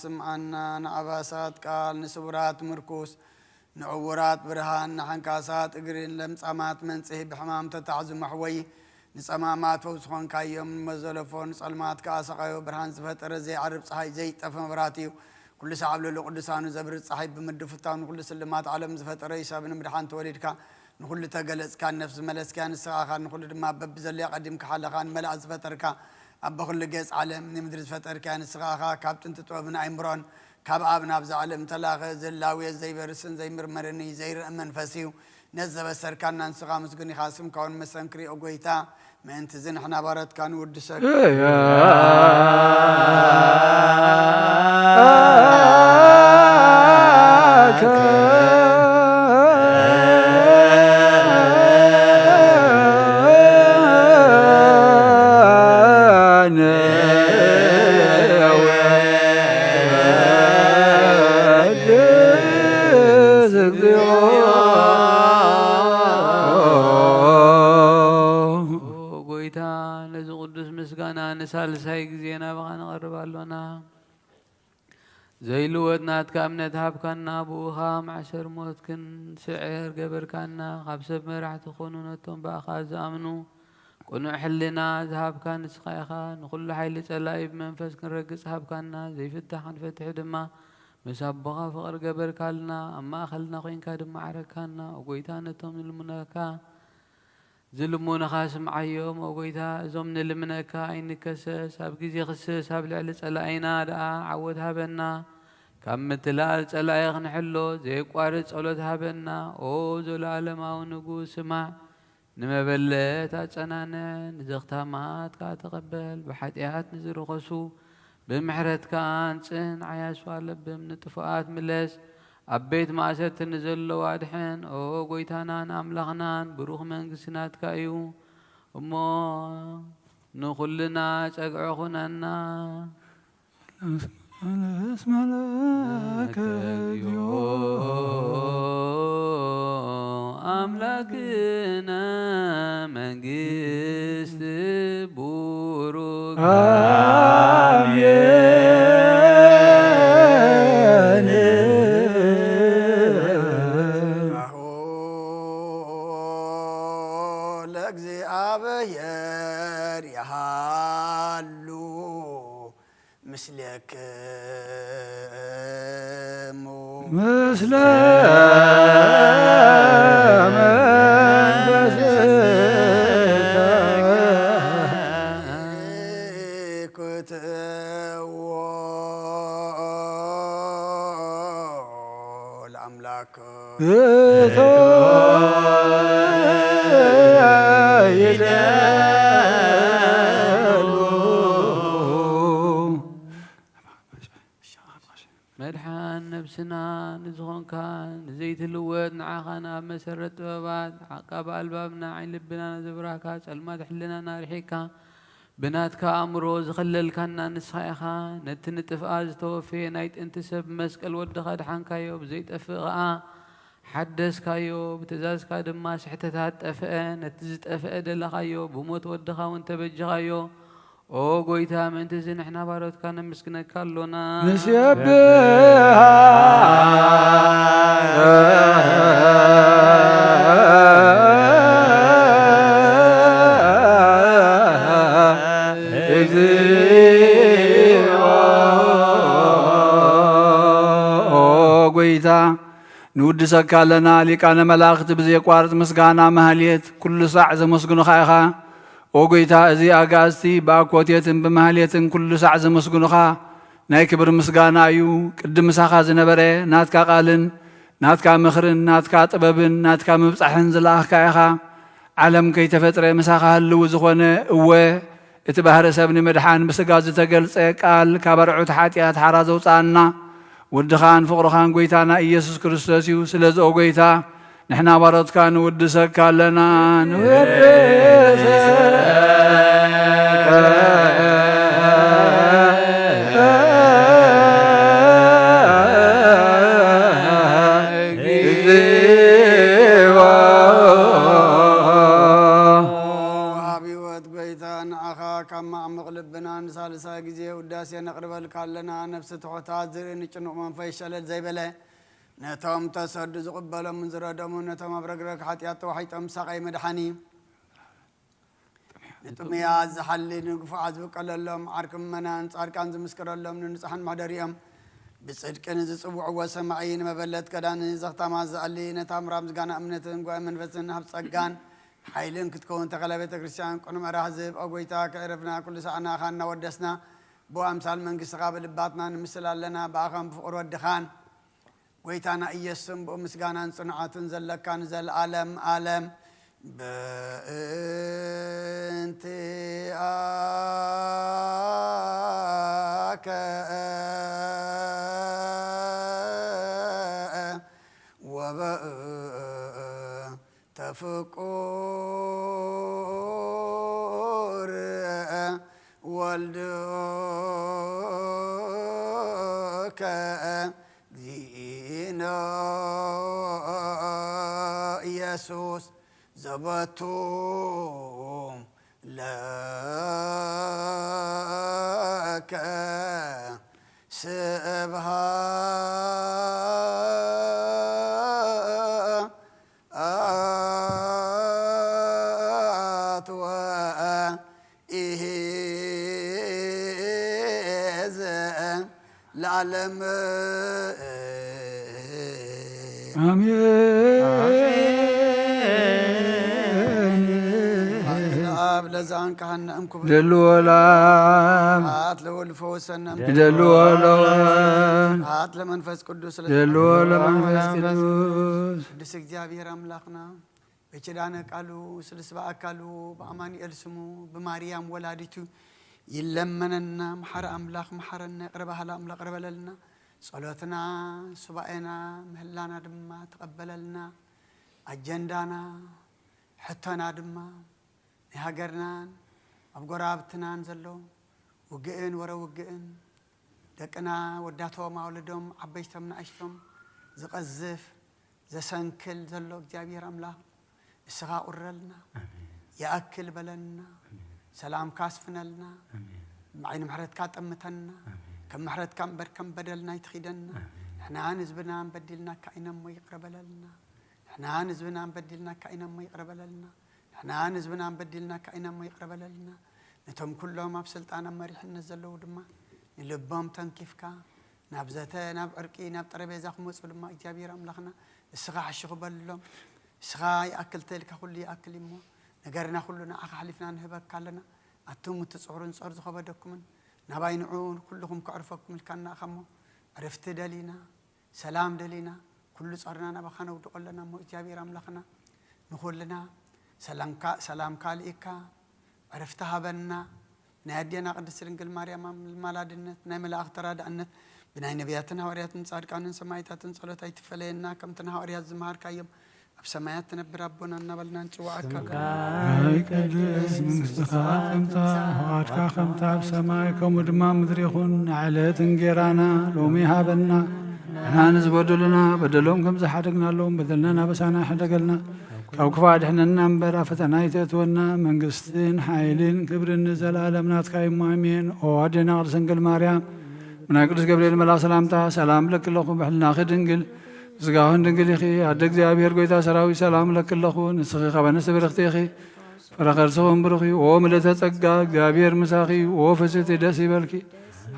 ስምዓና፣ ንኣባሳት ቃል፣ ንስውራት ምርኩስ፣ ንዕውራት ብርሃን፣ ንሓንካሳት እግሪ፣ ንለምጻማት መንጽሂ፣ ብሕማም ተታሕዙ መሕወዪ፣ ንጸማማት ፈውሲ ኾንካዮም፣ ንመዘለፎ፣ ንጸልማት ከኣ ሰቓዮ ብርሃን ዝፈጠረ ዘይዓርብ ጸሓይ ዘይጠፈ መብራህቲ እዩ። ኩሉ ሰዓብ ልዕሊ ቅዱሳኑ ዘብርህ ጸሓይ ብምድፍታው ንኹሉ ስልማት ዓለም ዝፈጠረ እዩ። ሰብ ንምድሓን ተወሊድካ፣ ንኹሉ ተገለጽካ፣ ንነፍሲ ዝመለስካያ ንስኻ ኢኻ፣ ንኹሉ ድማ በብዘለዮ ቀዲምካ ሓለኻ፣ ንመላእኽቲ ዝፈጠርካ፣ ኣቦ ኩሉ ገጽ ዓለም ንምድሪ ዝፈጠርካያ ንስኻ ኢኻ። ካብ ጥንቲ ጥበብን ኣእምሮን ካብ ኣብ ናብዛ ዓለም ተላኸ፣ ዘላውዮ ዘይበርስን ዘይምርመርን እዩ፣ ዘይርእ መንፈስ እዩ። ነዚ ዘበሰርካና ንስኻ ምስጉን ኢኻ፣ ስምካ እውን መሰንክር እዩ፣ ኦ ጐይታ። ምእንቲ እዚ ንሕና ባሮትካ ንውድሰካ። እያ። ኦ ጐይታ፣ ነዚ ቅዱስ ምስጋና ንሳልሳይ ግዜ ናባኻ ነቐርብ ኣሎና። ዘይልወጥ ናትካ እምነት ሃብካና፣ ብኡኻ ማዕሰር ሞትክን ስዕር ገበርካና። ካብ ሰብ መራሕቲ ክኾኑ ነቶም ብኣኻ ዝኣምኑ ቅኑዕ ሕልና ዝሃብካ ንስኻ ኢኻ። ንኹሉ ሓይሊ ጸላኢ ብመንፈስ ክንረግጽ ሃብካና። ዘይፍታሕ ክንፈትሕ ድማ ምስ ኣቦኻ ፍቕሪ ገበርካልና። ኣብ ማእከልና ኮይንካ ድማ ዓረካና። ኦ ጐይታ፣ ነቶም ንልምነካ ዝልምኑኻ ስምዓዮም። ኦ ጐይታ፣ እዞም ንልምነካ ኣይንከሰስ። ኣብ ግዜ ክስስ ኣብ ልዕሊ ጸላኢና ደኣ ዓወት ሃበና። ካብ ምትላል ጸላኢ ክንሕሎ ዘየቋርጽ ጸሎት ሃበና። ኦ ዘለኣለማዊ ንጉስ፣ ስማዕ። ንመበለት ኣጸናንዕ፣ ንዘኽታማት ከኣ ተቐበል። ብሓጢኣት ንዝረኸሱ ብምሕረትካ ኣንጽን። ዓያሱ ኣለብም ንጥፉኣት ምለስ። ኣብ ቤት ማእሰርቲ ንዘለዉ ኣድሕን። ኦ ጐይታናን ኣምላኽናን፣ ብሩኽ መንግስቲ ናትካ እዩ እሞ፣ ንኹልና ጸግዒ ኩነና። እስመ ለከ እግዚኦ አምላክነ መንግስት ቡሩክ። አሜን። ለእግዚኣብሔር ይሃሉ ምስሌክሙ። ምስለ መንፈስከ። ኩትዎ ለአምላክ። እቶ ይደሉ። መድሓን ነብስና ንዝኾንካ ንዘይትልወጥ ንዓኻ ናብ መሰረት ጥበባት ዓቃቢ ኣልባብና ዓይኒ ልብና ዘብራህካ ጸልማት ሕልናና ኣርሒቕካ ብናትካ ኣእምሮ ዝኸለልካና ንስኻ ኢኻ። ነቲ ንጥፍኣት ዝተወፈየ ናይ ጥንቲ ሰብ ብመስቀል ወድኻ ኣድሓንካዮ፣ ብዘይጠፍእ ኸኣ ሓደስካዮ። ብትእዛዝካ ድማ ስሕተታት ጠፍአ፣ ነቲ ዝጠፍአ ደለኻዮ፣ ብሞት ወድኻ እውን ተበጀኻዮ። ኦ ጎይታ፣ ምእንትዚ ንሕና ባሮትካ ነመስግነካ ኣሎና። ንሴብሓ እግዚኦ። ኦ ጎይታ፣ ንውድሰካ ኣለና። ሊቃነ መላእኽቲ ብዘየቋርጥ ምስጋና ማህሌት ኩሉ ሳዕ ዘመስግኑኻ ኢኻ። ኦ ጎይታ፣ እዚ ኣጋእዝቲ ብኣኮቴትን ብማህሌትን ኩሉ ሳዕ ዘመስግኑኻ ናይ ክብሪ ምስጋና እዩ። ቅድም ምሳኻ ዝነበረ ናትካ ቃልን ናትካ ምኽርን ናትካ ጥበብን ናትካ ምብጻሕን ዝለኣኽካ ኢኻ። ዓለም ከይተፈጥረ ምሳኻ ህልው ዝኾነ፣ እወ፣ እቲ ባህሪ ሰብ ንምድሓን ብስጋ ዝተገልጸ ቃል ካብ ኣርዑት ሓጢኣት ሓራ ዘውጽኣና ወድኻን ፍቕርኻን ጎይታና ኢየሱስ ክርስቶስ እዩ። ስለዚ ኦ ጎይታ፣ ንሕና ባሮትካ ንውድሰካ ኣለና፣ ንውድሰካ። እግዚኦ። ኣብ ህይወት ጎይታ ንዓኻ ካብ ማዕሙቕ ልብና ንሳልሳይ ግዜ ውዳሴ ነቕርበልካ ኣለና። ነፍሲ ትሑታት ዝርኢ ንጭኑቕ መንፈስ ሸለል ዘይበለ ነቶም ተሰዱ ዝቕበሎምን ዝረደሙ ነቶም ኣብ ረግረግ ሓጢኣት ተዋሒጦም ሳቐይ መድሓኒ ንጥሙያት ዝሓሊ ንግፉዓት ዝብቀለሎም ዓርኪ ምእመናን ጻድቃን ዝምስክረሎም ንንጹሓን መሕደሪኦም ብጽድቂ ንዝጽውዕዎ ሰማዒ ንመበለት ከዳኒ ዘኽታማት ዝኣሊ ነታ ምራብ ዝጋና እምነትን ጓይ መንፈስን ሃብ ጸጋን ሓይልን ክትከውን ተኸለ ቤተ ክርስቲያን ቅኑዕ መራህ ዝህብ ኦ ጎይታ ከዕረፍና ኩሉ ሳዕናኻ እናወደስና ብኣምሳል መንግስትኻ ብልባትና ንምስል ኣለና ብኣኻን ብፍቕሪ ወድኻን ጎይታና ኢየሱስን ብኡ ምስጋናን ጽንዓትን ዘለካ ንዘለዓለም ዓለም በእንቲኣከ ወበእንተ ፍቁር ወልድከ እግዚእነ ኢየሱስ ዘበቱ ለከ ስብሃት ወኢሂ ለዓለም። ኣሜን። ለአብ ለዘአንቀሐነ እምኩብ ደልዎ ለአብ። አት ለወልድ ፈወሰነ እምኩብ ደልዎ ለወልድ። አት ለመንፈስ ቅዱስ ደልዎ ለመንፈስ ቅዱስ። ቅዱስ እግዚኣብሔር አምላክና በኪዳነ ቃሉ ስልስ በአካሉ በአማኑኤል ስሙ በማርያም ወላዲቱ ይለመነና። መሓሪ ኣምላኽ መሓረና፣ ይቕረ በሃሊ ኣምላኽ ይቕረ በለልና። ጸሎትና፣ ሱባኤና፣ ምህላና ድማ ተቐበለልና። ኣጀንዳና፣ ሕቶና ድማ ናይ ሃገርናን ኣብ ጎረባብትናን ዘሎ ውግእን ወረ ውግእን ደቅና ወዳቶም ኣውልዶም ዓበይቶም ንኣሽቶም ዝቐዝፍ ዘሰንክል ዘሎ እግዚኣብሔር ኣምላኽ ንስኻ ቁረልና፣ ኣሜን። ይኣክል በለልና፣ ኣሜን። ሰላምካ ኣስፍነልና፣ ኣሜን። ብዓይኒ ምሕረትካ ጠምተና፣ ኣሜን። ከም ምሕረትካ እምበር ከም በደልና ኣይትኺደና። ኣሜን። ንሕናን ህዝብናን በዲልናካ ኢና እሞ ይቕረ በለልና። ንሕናን ህዝብናን በዲልናካ ኢና እሞ ይቕረ በለልና። ንሕናን ህዝብናን በዲልናካ ኢና እሞ ይቕረ በለልና። ነቶም ኩሎም ኣብ ስልጣን ኣብ መሪሕነት ዘለዉ ድማ ንልቦም ተንኪፍካ ናብ ዘተ፣ ናብ ዕርቂ፣ ናብ ጠረጴዛ ክመጹ ድማ እግዚኣብሔር ኣምላኽና ንስኻ ሕሽኹ በልሎም። ንስኻ ይኣክል ተልካ ኩሉ ይኣክል እሞ ነገርና ኩሉ ንዓኻ ኣሕሊፍና ንህበካ ኣለና። ኣቱም እቲ ጽዕሩን ጸር ዝኸበደኩምን ናባይ ንዑ ኩልኹም ከዕርፈኩም ኢልካና ኢኻ እሞ ዕርፍቲ ደሊና፣ ሰላም ደሊና፣ ኩሉ ጸርና ናባኻ ነውድቆ ኣለና እሞ እግዚኣብሔር ኣምላኽና ንኹልና ሰላምካ፣ ሰላምካ ልኢካ ዕርፍቲ ሃበና። ናይ ኣዴና ቅድስት ድንግል ማርያም ኣማላድነት፣ ናይ መላእኽቲ ተራዳእነት፣ ብናይ ነቢያትን ሃዋርያትን ጻድቃንን ሰማዕታትን ጸሎት ኣይትፈለየና። ከምቲ ንሃዋርያት ዝመሃርካዮም ኣብ ሰማያት ትነብር ኣቦና እናበልና ንጽውዓካ። ስምካ ይቀደስ፣ መንግስትኻ ትምጻእ፣ ፍቓድካ ከምታ ኣብ ሰማይ ከምኡ ድማ ኣብ ምድሪ ይኹን። ንዕለት እንጌራና ሎሚ ሃበና፣ ንሕና ንዝበደሉና በደሎም ከም ዝሓደግናሎም በደልና ናበሳና ሕደገልና፣ ካብ ክፉእ ኣድሕነና እምበር ኣብ ፈተና ኣይተእትወና። መንግስትን ሓይልን ክብርን ንዘለኣለም ናትካ እዩ እሞ ኣሜን። ኦ ኣዴና ቅድስት ድንግል ማርያም፣ ብናይ ቅዱስ ገብርኤል መልኣኽ ሰላምታ ሰላም እብለኪ ኣለኹ። ብሕልናኺ ድንግል፣ ብስጋኽን ድንግል ኢኺ። ኣደ እግዚኣብሔር፣ ጎይታ ሰራዊት፣ ሰላም እብለኪ ኣለኹ። ንስኺ ካብ ኣንስቲ ብርኽቲ ኢኺ። ፍረ ከርስኽን ብሩኽ እዩ። ኦ ምልእተ ጸጋ፣ እግዚኣብሔር ምሳኺ እዩ። ኦ ፍስሕቲ፣ ደስ ይበልኪ።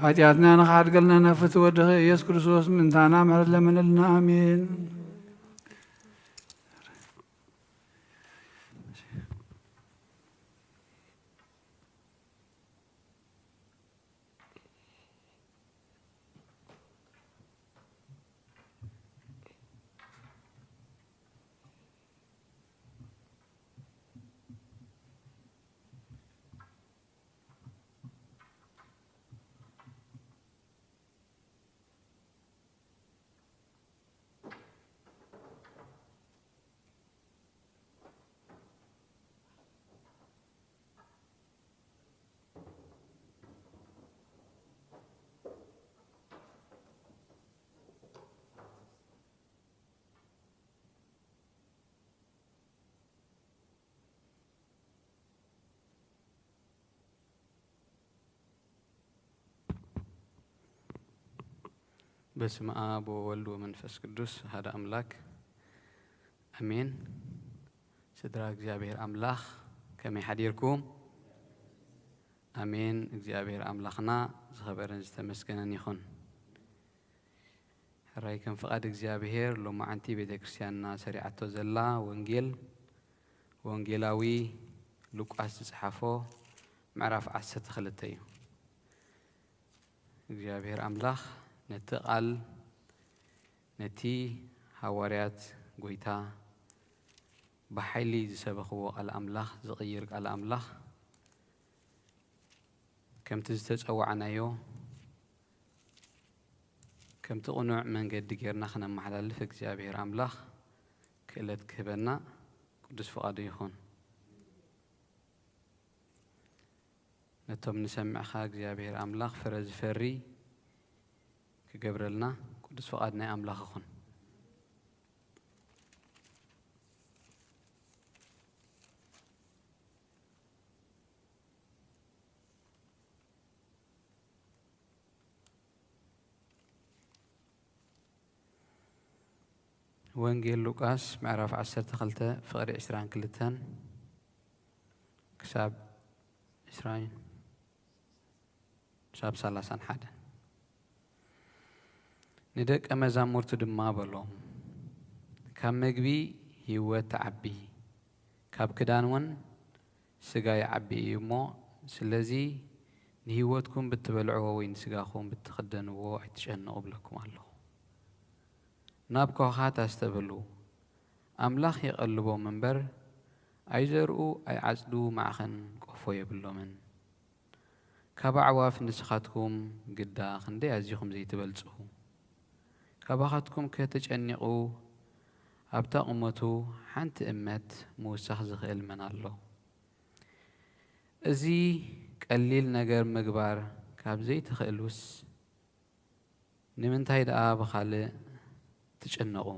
ሓጢኣትና ንኽሓድገልና ናብ ፍትሒ ወድኺ ኢየሱስ ክርስቶስ ምእንታና ምሕረት ለምንልና። ኣሜን። በስመ አብ ወወልድ ወመንፈስ ቅዱስ አሐደ አምላክ አሜን። ስድራ እግዚኣብሔር ኣምላኽ ከመይ ሓዲርኩም? ኣሜን። እግዚኣብሔር ኣምላኽና ዝኸበረን ዝተመስገነን ይኹን። ሕራይ ከም ፍቓድ እግዚኣብሔር ሎማዓንቲ ቤተ ክርስቲያንና ሰሪዓቶ ዘላ ወንጌል ወንጌላዊ ሉቃስ ዝጸሓፎ ምዕራፍ ዓሰርተ ክልተ እዩ። እግዚኣብሔር ኣምላኽ ነቲ ቃል፣ ነቲ ሃዋርያት ጐይታ ብሓይሊ ዝሰበኽዎ ቃል ኣምላኽ፣ ዝቕይር ቃል ኣምላኽ፣ ከምቲ ዝተጸዋዕናዮ፣ ከምቲ ቅኑዕ መንገዲ ጌርና ክነመሓላልፍ እግዚኣብሔር ኣምላኽ ክእለት ክህበና ቅዱስ ፍቓዱ ይኹን። ነቶም ንሰምዕኻ እግዚኣብሔር ኣምላኽ ፍረ ዝፈሪ ክገብረልና ቅዱስ ፍቓድ ናይ ኣምላኽ ይኹን። ወንጌል ሉቃስ ምዕራፍ ዓሰርተ ክልተ ፍቕዲ ዕስራን ክልተን ክሳብ ዕስራን ክሳብ ሰላሳን ሓደን። ንደቀ መዛሙርቱ ድማ በሎም፣ ካብ መግቢ ህይወት ትዓቢ፣ ካብ ክዳን እውን ስጋ ይዓቢ እዩ እሞ፣ ስለዚ ንህይወትኩም ብትበልዕዎ ወይ ንስጋኹም ብትኽደንዎ ኣይትጨነቑ እብለኩም ኣለኹ። ናብ ከውሓት ኣስተብህሉ፣ ኣምላኽ ይቐልቦም እምበር፣ ኣይዘርኡ ኣይዓጽዱ ማዕኸን ቆፎ የብሎምን። ካብ ኣዕዋፍ ንስኻትኩም ግዳ ክንደይ ኣዚኹም ዘይትበልጹ። ካባኻትኩምከ ተጨኒቑ ኣብታ ቁመቱ ሓንቲ እመት ምውሳኽ ዝኽእል መን ኣሎ? እዚ ቀሊል ነገር ምግባር ካብ ዘይትኽእሉስ፣ ንምንታይ ደኣ ብኻልእ ትጭነቑ?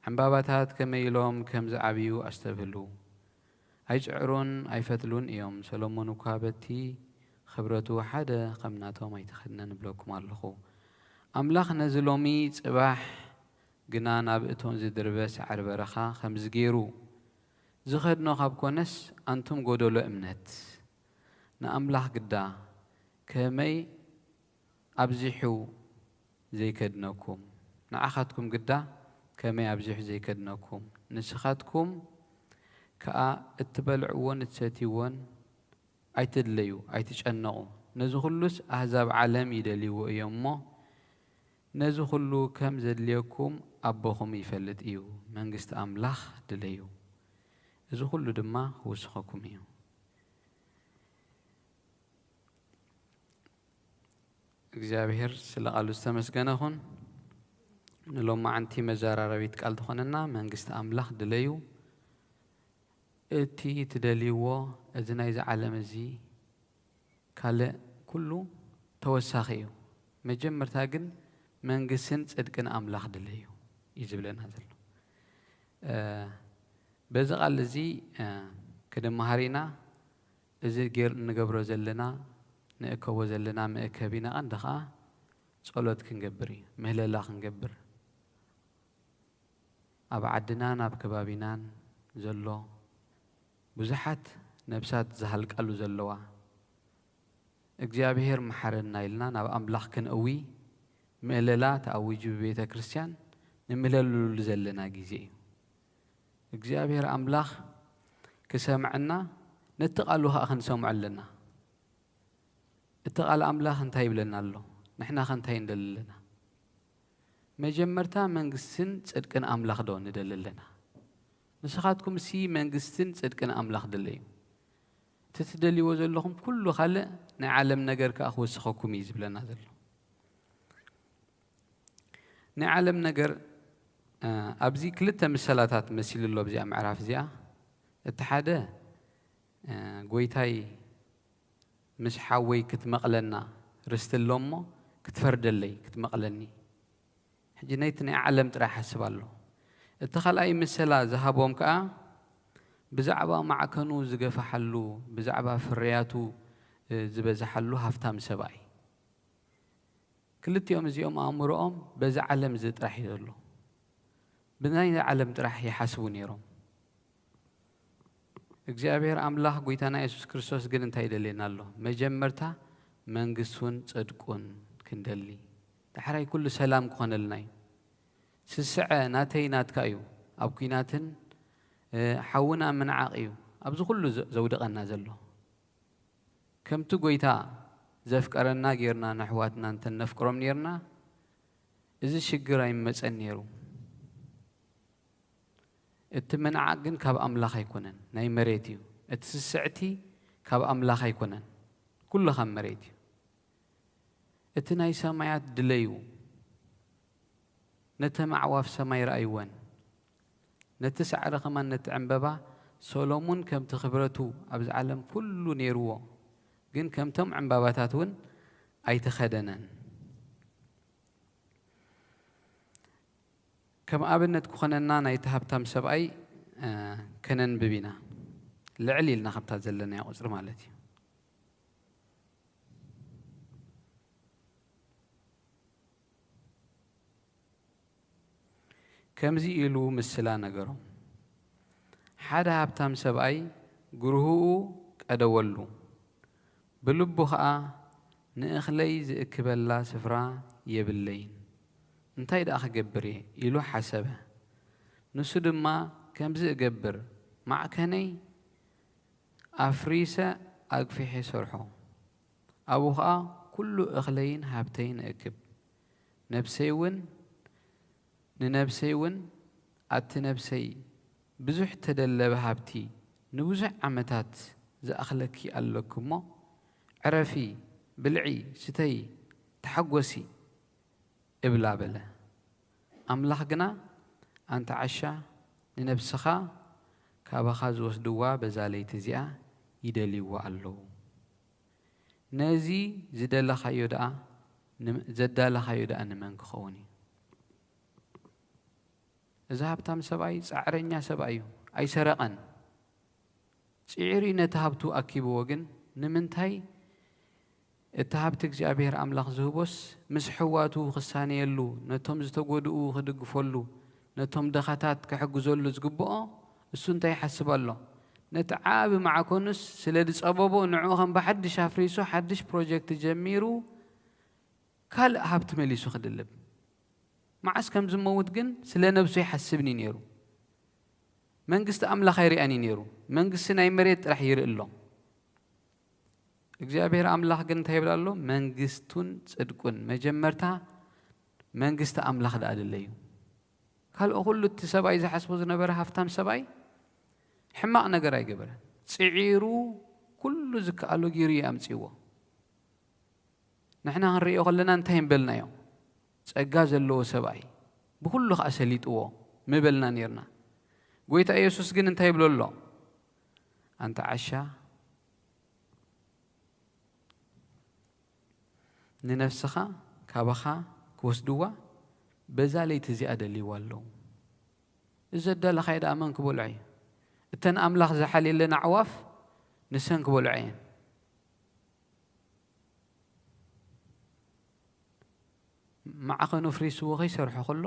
ዕምባባታት ከመይ ኢሎም ከም ዝዓብዩ ኣስተብህሉ። ኣይጽዕሩን ኣይፈትሉን እዮም። ሰሎሞን እኳ በቲ ኽብረቱ ሓደ ኸም ናቶም ኣይተኸድነን እብለኩም ኣለኹ። ኣምላኽ ነዚ ሎሚ ጽባሕ ግና ናብ እቶን ዝድርበ ሳዕሪ በረኻ ኸምዚ ገይሩ ዝኸድኖ ካብ ኮነስ፣ ኣንቱም ጐደሎ እምነት፣ ንኣምላኽ ግዳ ከመይ ኣብዚሑ ዘይከድነኩም፣ ንዓኻትኩም ግዳ ከመይ ኣብዚሑ ዘይከድነኩም፣ ንስኻትኩም ከኣ እትበልዕዎን እትሰትይዎን ኣይትድለዩ፣ ኣይትጨነቑ። ነዚ ኹሉስ ኣህዛብ ዓለም ይደልይዎ እዮም እሞ፣ ነዚ ኹሉ ከም ዘድልየኩም ኣቦኹም ይፈልጥ እዩ። መንግስቲ ኣምላኽ ድለዩ፣ እዚ ኹሉ ድማ ክውስኸኩም እዩ። እግዚኣብሔር ስለ ቃሉ ዝተመስገነ ይኹን። ንሎማዓንቲ መዘራረቢት ቃል ዝኾነና መንግስቲ ኣምላኽ ድለዩ። እቲ ትደልይዎ፣ እዚ ናይዚ ዓለም እዚ ካልእ ኩሉ ተወሳኺ እዩ። መጀመርታ ግን መንግስትን ጽድቅን ኣምላኽ ድለዩ እዩ ዝብለና ዘሎ። እ፣ በዚ ቃል እዚ፣ እ፣ ክንመሃር ኢና። እዚ ጌር-፣ እንገብሮ ዘለና፣ ንእከቦ ዘለና መእከቢና ቀንዲ ኸኣ ጸሎት ክንገብር እዩ፣ ምህለላ ክንገብር። ኣብ ዓድናን ኣብ ከባቢናን ዘሎ ብዙሓት ነብሳት ዝሃልቃሉ ዘለዋ፣ እግዚኣብሔር መሓረና ኢልና ናብ ኣምላኽ ክንእዊ ምህለላ ተኣዊጁ ብቤተ ክርስቲያን ንምህለለሉ ዘለና ግዜ እዩ። እግዚኣብሔር ኣምላኽ ክሰምዐና ነቲ ቃሉ ኸኣ ክንሰምዖ ኣለና። እቲ ቃል ኣምላኽ እንታይ ይብለና ኣሎ? ንሕና ኸ እንታይ ንደሊ ኣለና? መጀመርታ መንግስትን ጽድቅን ኣምላኽ ዶ ንደሊ ኣለና? ንስኻትኩምሲ መንግስትን ጽድቅን ኣምላኽ ድለዩ። እቲ ትደልይዎ ዘለኹም ኩሉ ካልእ ናይ ዓለም ነገር ከኣ ክውስኸኩም እዩ ዝብለና ዘሎ። ናይ ዓለም ነገር፣ እ፣ ኣብዚ ክልተ ምሰላታት መሲሉ ኣሎ ኣብዚኣ ምዕራፍ እዚኣ። እቲ ሓደ፣ እ፣ ጎይታይ ምስ ሓወይ ክትመቕለና ርስቲ ኣሎ እሞ ክትፈርደለይ፣ ክትመቕለኒ። ሕጂ ነይቲ ናይ ዓለም ጥራይ ሓስብ ኣሎ። እቲ ካልኣይ ምሰላ ዝሃቦም ከኣ ብዛዕባ ማዕከኑ ዝገፍሓሉ፣ ብዛዕባ ፍርያቱ፣ እ፣ ዝበዝሓሉ ሃብታም ሰብኣይ። ክልቲኦም እዚኦም ኣእምሮኦም በዚ ዓለም እዚ ጥራሕ እዩ ዘሎ። ብናይ ዓለም ጥራሕ ይሓስቡ ነይሮም። እግዚኣብሔር ኣምላኽ ጎይታና የሱስ ክርስቶስ ግን እንታይ ይደልየና ኣሎ? መጀመርታ መንግስቱን ጽድቁን ክንደሊ፣ ዳሕራይ ኩሉ ሰላም ክኾነልና እዩ። ስስዐ ናተይ ናትካ እዩ። ኣብ ኲናትን፣ እ፣ ሓውና ምንዓቕ እዩ ኣብዚ ኩሉ ዘ-፣ ዘውድቐና ዘሎ። ከምቲ ጎይታ ዘፍቀረና ጌርና ንኣሕዋትና እንተነፍቅሮም ኔርና፣ እዚ ሽግር ኣይመጸን ኔሩ። እቲ ምንዓቕ ግን ካብ ኣምላኽ ኣይኮነን፣ ናይ መሬት እዩ። እቲ ስስዕቲ ካብ ኣምላኽ ኣይኮነን፣ ኩሉ ካብ መሬት እዩ። እቲ ናይ ሰማያት ድለዩ፣ ነተን ኣዕዋፍ ሰማይ ረኣይወን፣ ነቲ ሳዕሪ ኸማን ነቲ ዕምበባ። ሰሎሙን ከምቲ ክብረቱ ኣብዚ ዓለም ኩሉ ኔርዎ፣ ግን ከምቶም ዕምባባታት እውን ኣይተኸደነን። ከም ኣብነት ክኾነና ናይቲ ሃብታም ሰብኣይ፣ እ፣ ከነንብብ ኢና። ልዕል ኢልና ካብታ ዘለናያ ቁጽሪ ማለት እዩ። ከምዚ ኢሉ ምስላ ነገሮም። ሓደ ሃብታም ሰብኣይ ግርህኡ ቀደወሉ፣ ብልቡ ኸኣ፣ "ንእኽለይ ዝእክበላ ስፍራ የብለይን፣ እንታይ ደኣ ክገብር እየ?" ኢሉ ሓሰበ። ንሱ ድማ ከምዚ እገብር፣ ማዕከነይ ኣፍሪሰ ኣግፊሐ ሰርሖ። ኣብኡ ኸኣ ኩሉ እኽለይን ሃብተይን እእክብ። ነብሰይ እውን፣ ንነብሰይ እውን፣ ኣቲ ነብሰይ፣ ብዙሕ ተደለበ ሃብቲ ንብዙሕ ዓመታት ዝኣኽለኪ ኣለኪ እሞ፣ ዕረፊ፣ ብልዒ፣ ስተዪ፣ ተሓጎሲ። እብላ በለ። ኣምላኽ ግና፣ ኣንቲ ዓሻ፣ ንነብስኻ ካባኻ ዝወስድዋ በዛ ለይቲ እዚኣ ይደልይዋ ኣለዉ። ነዚ ዝደለኻዮ ደኣ ን-፣ ዘዳለኻዮ ደኣ ንመን ክኸውን እዩ? እዚ ሃብታም ሰብኣይ ጻዕረኛ ሰብኣይ እዩ፣ ኣይሰረቐን። ጽዒሩ ነቲ ሃብቱ ኣኪብዎ፣ ግን ንምንታይ እቲ ሃብቲ እግዚኣብሔር ኣምላኽ ዝህቦስ ምስ ኣሕዋቱ ክሳነየሉ፣ ነቶም ዝተጎድኡ ክድግፈሉ፣ ነቶም ድኻታት ክሕግዘሉ ዝግብኦ እሱ እንታይ ይሓስብ ኣሎ? ነቲ ዓቢ ማዕከኑስ ስለ ዝጸበቦ ንዕኡ ከም ብሓድሽ ኣፍሪሱ ሓድሽ ፕሮጀክት ጀሚሩ ካልእ ሃብቲ መሊሱ ክድልብ። መዓስ ከም ዝመውት ግን ስለ ነብሱ ኣይሓስብን እዩ ነይሩ። መንግስቲ ኣምላኽ ኣይርኣን እዩ ነይሩ። መንግስቲ ናይ መሬት ጥራሕ ይርኢ ኣሎ። እግዚኣብሔር ኣምላኽ ግን እንታይ ይብል ኣሎ? መንግስቱን ጽድቁን፣ መጀመርታ መንግስቲ ኣምላኽ ደኣ ድለዩ። ካልኦ ኩሉ እቲ ሰብኣይ ዝሓስቦ ዝነበረ ሃፍታም ሰብኣይ ሕማቕ ነገር ኣይገበረን። ጽዒሩ ኩሉ ዝከኣሎ ገይሩ እዩ ኣምጺእዎ። ንሕና ክንርእዮ ከለና እንታይ ምበልናዮ? ጸጋ ዘለዎ ሰብኣይ፣ ብኹሉ ኸኣ ሰሊጥዎ ምበልና ኔርና። ጎይታ ኢየሱስ ግን እንታይ ይብሎ ኣሎ? ኣንታ ዓሻ፣ ንነፍስኻ ካባኻ ክወስድዋ በዛ ለይቲ እዚኣ ደልይዋ ኣለዉ። እዚ ዘዳለኻዮ ደኣ መን ክበልዖ እዩ? እተን ኣምላኽ ዝሓልየለን ኣዕዋፍ ንሰን ክበልዖ እየን። ማዕኸኑ ፍሪስዎ ከይሰርሖ ከሎ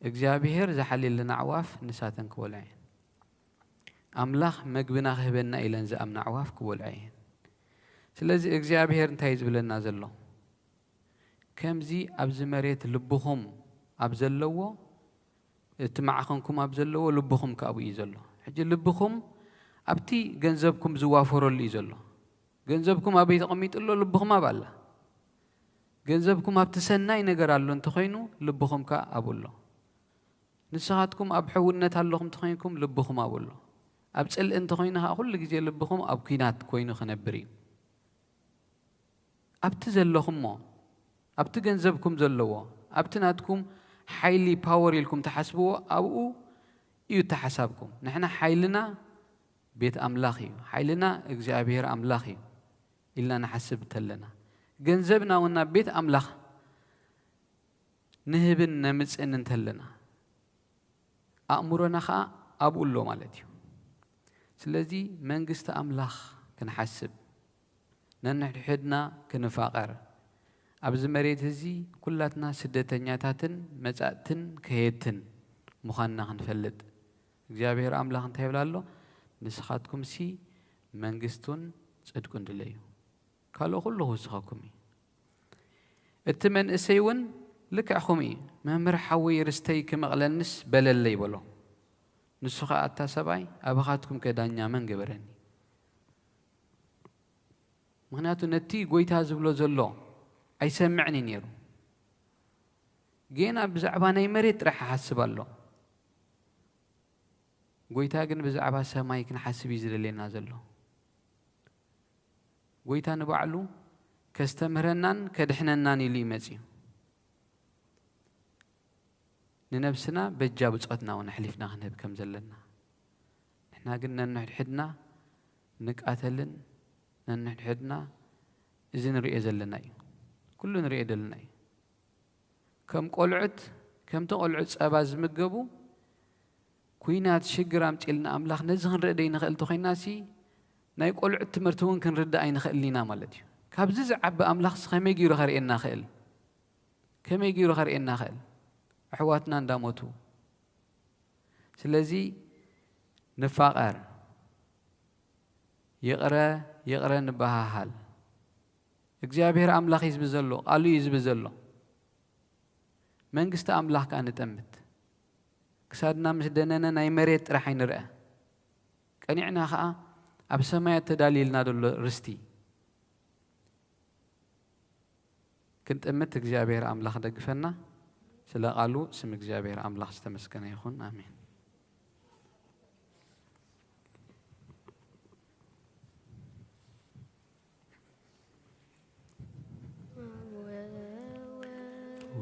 እግዚኣብሄር ዝሓልየለን ኣዕዋፍ ንሳተን ክበልዖ እየን። ኣምላኽ መግብና ክህበና ኢለን ዝኣምና ኣዕዋፍ ክበልዖ እየን። ስለዚ እግዚኣብሄር እንታይ እዩ ዝብለና ዘሎ? ከምዚ ኣብዚ መሬት ልብኹም ኣብ ዘለዎ፣ እቲ ማዕኸንኩም ኣብ ዘለዎ ልብኹም ከኣ ኣብኡ እዩ ዘሎ። ሕጂ ልብኹም ኣብቲ ገንዘብኩም ዝዋፈረሉ እዩ ዘሎ። ገንዘብኩም ኣበይ ተቐሚጡ ኣሎ? ልብኹም ኣብ ኣላ። ገንዘብኩም ኣብቲ ሰናይ ነገር ኣሎ እንተኾይኑ ልብኹም ከኣ ኣብኡ ኣሎ። ንስኻትኩም ኣብ ሕውነት ኣለኹም እንተኾይንኩም ልብኹም ኣብኡ ኣሎ። ኣብ ጽልኢ እንተኾይኑ ከኣ ኩሉ ግዜ ልብኹም ኣብ ኲናት ኮይኑ ክነብር እዩ። ኣብቲ ዘለኹሞ፣ ኣብቲ ገንዘብኩም ዘለዎ፣ ኣብቲ ናትኩም ሓይሊ ፓወር ኢልኩም ትሓስብዎ ኣብኡ እዩ እቲ ሓሳብኩም። ንሕና ሓይልና ቤት ኣምላኽ እዩ፣ ሓይልና እግዚኣብሔር ኣምላኽ እዩ ኢልና ንሓስብ እንተለና፣ ገንዘብና እውን ናብ ቤት ኣምላኽ ንህብን ነምጽእን እንተለና፣ ኣእምሮና ኸኣ ኣብኡ ኣሎ ማለት እዩ። ስለዚ መንግስቲ ኣምላኽ ክንሓስብ፣ ነንሕድሕድና ክንፋቐር፣ ኣብዚ መሬት እዚ ኩላትና ስደተኛታትን መጻእትን ከየድትን ምዃንና ክንፈልጥ፣ እግዚኣብሔር ኣምላኽ እንታይ ይብል ኣሎ? ንስኻትኩምሲ መንግስቱን ጽድቁን ድለዩ፣ ካልኦ ኩሉ ክውስኸኩም እዩ። እቲ መንእሰይ እውን ልክዕ ከምኡ እዩ። መምህር ሓወይ ርስተይ ክመቕለንስ በለለይ በሎ። ንሱ ኸኣ ኣታ ሰብኣይ ኣባኻትኩም ከ ዳኛ መን ገበረኒ? ምኽንያቱ ነቲ ጎይታ ዝብሎ ዘሎ ኣይሰምዕን እዩ ነይሩ። ጌና ብዛዕባ ናይ መሬት ጥራሕ ይሓስብ ኣሎ። ጎይታ ግን ብዛዕባ ሰማይ ክንሓስብ እዩ ዝደልየና ዘሎ። ጎይታ ንባዕሉ ከስተምህረናን ከድሕነናን ኢሉ እዩ መጺኡ። ንነብስና በጃ ብጾትና እውን ኣሕሊፍና ክንህብ ከም ዘለና። ንሕና ግን ነንሕድሕድና ንቃተልን ነንሕድሕድና እዚ ንርእዮ ዘለና እዩ። ኩሉ ንርእዮ ዘለና እዩ። ከም ቆልዑት፣ ከምቲ ቆልዑት ጸባ ዝምገቡ፣ ኲናት ሽግር ኣምጺልና ኣምላኽ ነዚ ክንርኢ ደይንኽእል እንተኾይናሲ፣ ናይ ቆልዑት ትምህርቲ እውን ክንርዳእ ኣይንኽእልን ኢና ማለት እዩ። ካብዚ ዝዓቢ ኣምላኽሲ ከመይ ገይሩ ከርእየና ኽእል? ከመይ ገይሩ ከርእየና ኽእል? ኣሕዋትና እንዳሞቱ። ስለዚ ንፋቐር፣ ይቕረ ይቕረ ንበሃሃል። እግዚኣብሔር ኣምላኽ እዩ ዝብል ዘሎ፣ ቃሉ እዩ ዝብል ዘሎ። መንግስቲ ኣምላኽ ከኣ ንጠምት። ክሳድና ምስ ደነነ ናይ መሬት ጥራሕ ኣይንርአ። ቀኒዕና ከኣ ኣብ ሰማያት ተዳልዩልና ዘሎ ርስቲ ክንጥምት እግዚኣብሔር ኣምላኽ ደግፈና። ስለ ቃሉ ስም እግዚኣብሔር ኣምላኽ ዝተመስገነ ይኹን። ኣሜን።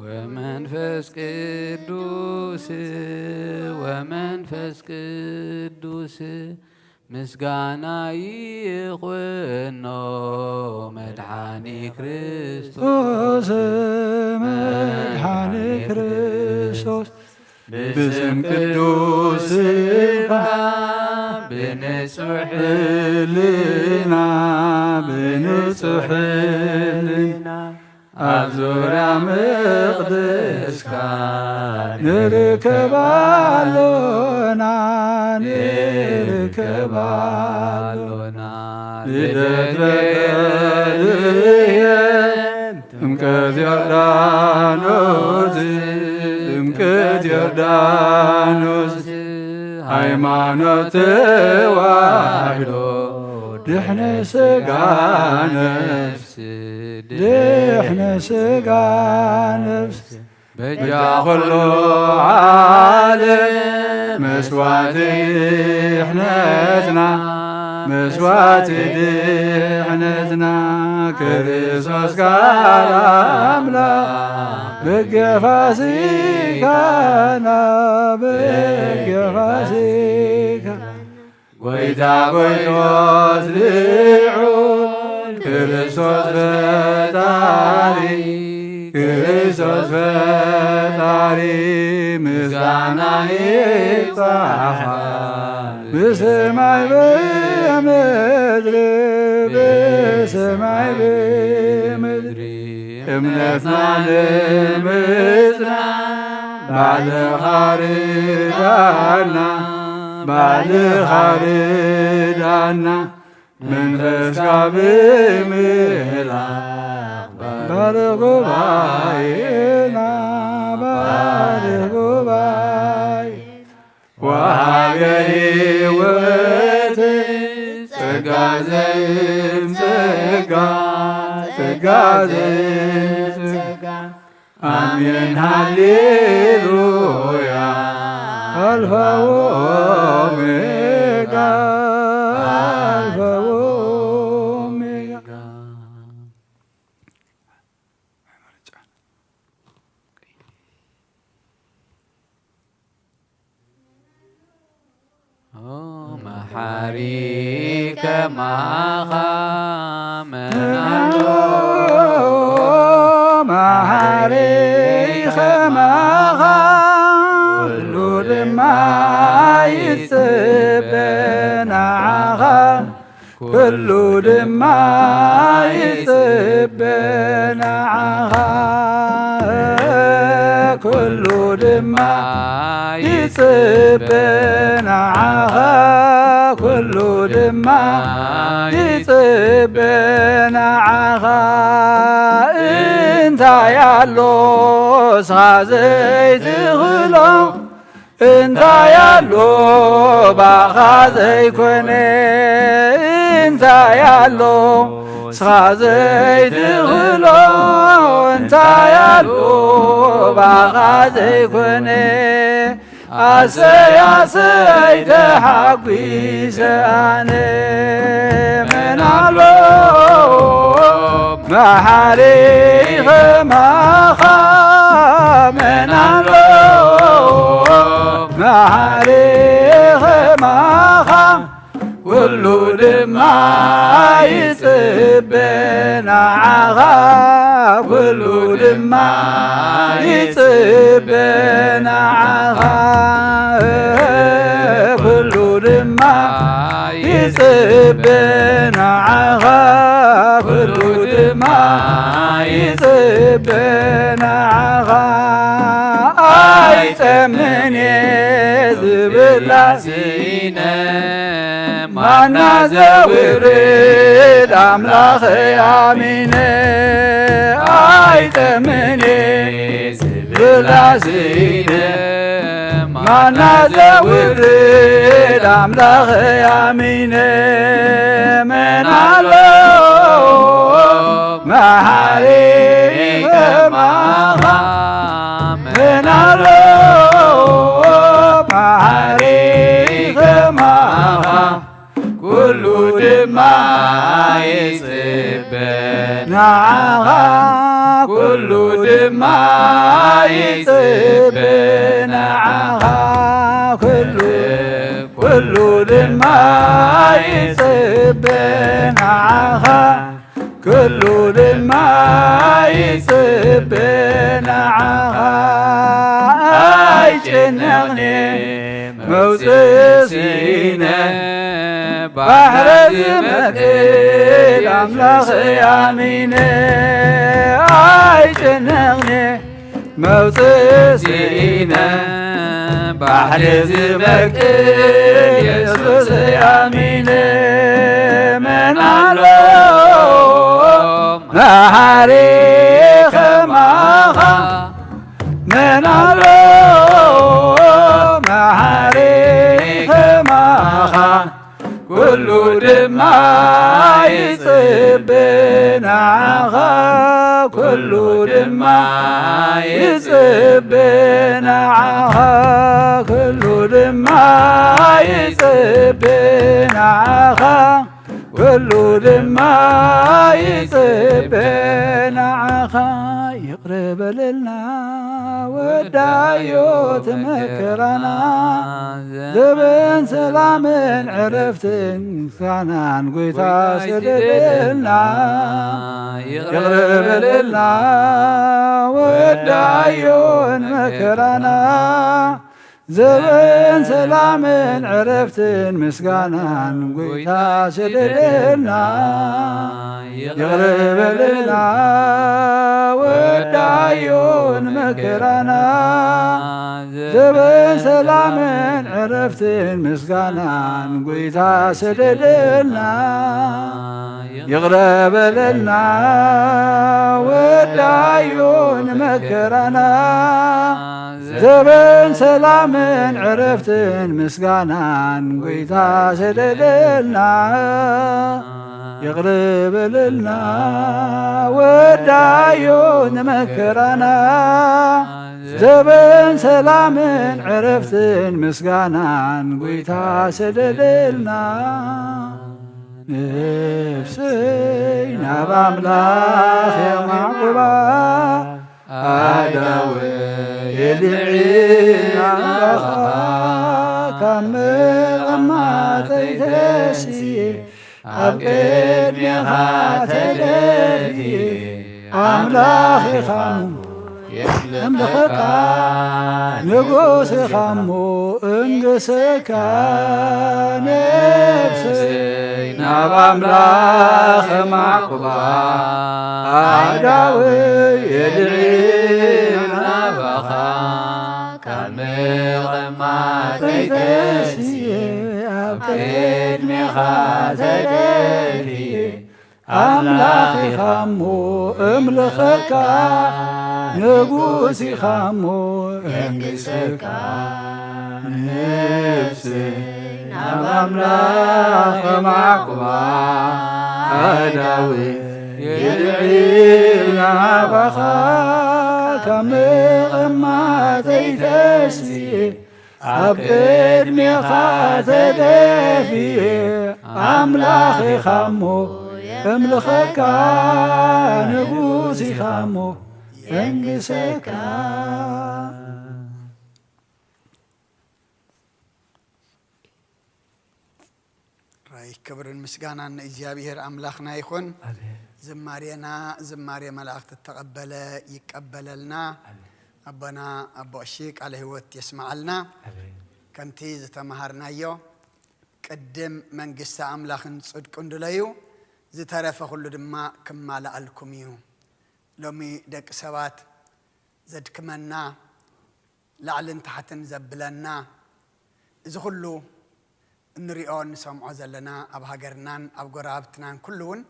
ወመንፈስ ቅዱስ፣ ወመንፈስ ቅዱስ፣ ምስጋና ይኹኖ መድሓኒ ክርስቶስ፣ መድሓኒ ክርስቶስ። ብስም ቅዱስካ ብንጹሕ ሕልና፣ ብንጹሕ ሕልና ኣብ ዙርያ መቕደስካ ንርከብ ኣሎና፣ ንርከብ ኣሎና። ልደት በተልሔም፣ ጥምቀት ዮርዳኖስ፣ ሃይማኖት ተዋህዶ ድሕነ ስጋ ነፍስ፣ ድሕነ ስጋ ነፍስ፣ በጃ ኩሉ ዓለም መስዋዕቲ ድሕነትና፣ መስዋዕቲ ድሕነትና፣ ክርስቶስ ቃል ኣምላኽ በገ ፋሲካና፣ በገ ፋሲካ። ጎይታ ጎይቶት ልዑል ክርስቶስ ፈጣሪ፣ ክርስቶስ ፈጣሪ፣ ምስጋና ይብጻሕኻ ብሰማይ ብምድሪ፣ ብሰማይ ብምድሪ። እምነትና ንምጽና ባዕልኻ ርዳና፣ ባዕልኻ ርዳና። መንፈስካ ብምላእ ባርኽ ጉባኤና፣ ባርኽ ጉባኤ። ወሃበ ህይወት ጸጋ ዘእም ጸጋ፣ ጸጋ ዘእም ጸጋ። ኣሜን ሃሌሉያ። ኣልፋ ወኦሜጋ፣ ኣልፋ ወኦሜጋ። መሓሪ ከማኻ መን ኣሎ? መሓሪ ከማኻ ኩሉ ድማ ይጽበ ንዓኻ። ኩሉ ድማ ይጽበ ንዓኻ፣ ኩሉ ድማ ይጽበ ንዓኻ፣ ኩሉ ድማ ይጽበ ንዓኻ። እንታይ ኣሎ እስኻ ዘይትኽእሎ? እንታይ ኣሎ ባኻ ዘይኮነ? እንታይ ኣሎ እስኻ ዘይትኽእሎ? እንታይ ኣሎ ባኻ ዘይኮነ? ኣሰይ ኣሰይ ተሓጒሰ ኣነ። መን ኣሎ መሓሪ ከማኻ? መን ኣሎ መሓሪ ከማኻ? ኩሉ ድማ ይጽበ ንዓኻ፣ ኩሉ ድማ ይጽበ ንዓኻ፣ ኩሉ ድማ ይጽበ ንዓኻ፣ ኩሉ ድማ ይጽበ ንዓኻ። ኣይጠምን እየ ዝብላ ስኢነ፣ ማና ዘውርድ ኣምላኽ ኣሚነ። ኣይጠምን እየ ዝብላ ስኢነ፣ ማና ዘውርድ ኣምላኽ ኣሚነ። መን ኣሎ መሓሪ ከማኻ? መን ኣሎ መሓሪ ከማኻ? ኩሉ ድማ ይጽበ ንዓኻ፣ ኩሉ ድማ ይጽበ ንዓኻ፣ ኩሉ፣ ኩሉ ድማ ይጽበ ንዓኻ። ኩሉ ድማ ይጽበ ንዓኻ። ኣይጭነቕኒ መውጽእ ስኢነ፣ ባሕረ ዝመክት ኣምላኽ ኣሚነ። ኣይጭነቕኒ መውጽእ ስኢነ፣ ባሕሪ ዝመክት የሱስ ኣሚነ። መን ኣሎ መሓሪ ከማኻ? መን ኣሎ መሓሪ ኩሉ ድማ ይጽበ ንዓኻ፣ ኩሉ ድማ ይጽበ ንዓኻ፣ ኩሉ ድማ ይጽበ ንዓኻ፣ ኩሉ ድማ ይጽበ ንዓኻ። ይቕረ በለልና ወዳዮ እቲ መከራና፣ ዘበን ሰላምን ዕረፍትን ምስጋናን ጎይታ ስደደልና። ይቕረ በለልና ወዳዮ ንመከራና፣ ዘበን ሰላምን ዕረፍትን ምስጋናን ጎይታ ስደደልና። ይቕረ በለልና ወዳዮ ንመከራና፣ ዘበን ሰላምን ዕረፍትን ምስጋናን ጎይታ ስደደልና። ይቕረ በለልና ወዳዮ ንመከራና፣ ዘበን ሰላምን ዕረፍትን ምስጋናን ጎይታ ስደደልና። ይቕረ በለልና ወዳዮ ንመከራና፣ ዘበን ሰላምን ዕረፍትን ምስጋናን ጎይታ ስደደልና። ነፍሰይ ናብ ኣምላኽ የማዕቁባ፣ ኣእዳወይ የድዒ ናባኻ፣ ካብ መቐማጠይ ተስየ ኣብ ቅድሜኻ ተደፍየ፣ ኣምላኽ ኢኻ እሞ የምልኸካ፣ ንጉስ ኢኻ እሞ እንግሰካ። ነፍሰይ ናብ ኣምላኽ ማዕቁባ፣ ኣእዳወይ የድዒ ናባኻ፣ ካብ ምቕማጠይ ተስየ ኣብ ቅድሜኻ ተደፍየ፣ ኣምላኽ ኢኻ እሞ እምልኸካ፣ ንጉስ ኢኻ እሞ እንግሰካ። ነፍሰይ ናብ ኣምላኽ ማዕቁባ፣ ኣእዳወይ የድዒ ናባኻ፣ ካብ ምቕማጠይ ተስየ ኣብ ቅድሜኻ ተደፍየ፣ ኣምላኽ ኢኻ እሞ እምልኸካ፣ ንጉስ ኢኻ እሞ የንግሰካ። ራይ ክብርን ምስጋናን ንእግዚኣብሔር ኣምላኽና ይኹን። ኣሜን። ዝማሬና ዝማሬ መላእኽቲ እተቐበለ ይቀበለልና። ኣሜን። ኣቦና ኣቦ ቀሺ ቃለ ህይወት የስምዓልና። ኣሜን። ከምቲ ዝተመሃርናዮ፣ ቅድም መንግስቲ ኣምላኽን ጽድቁን ድለዩ፣ ዝተረፈ ኩሉ ድማ ክማልኣልኩም እዩ። ሎሚ ደቂ ሰባት ዘድክመና፣ ላዕልን ታሕትን ዘብለና፣ እዚ ኩሉ እንሪኦ እንሰምዖ ዘለና ኣብ ሃገርናን ኣብ ጎረባብትናን ኩሉ እውን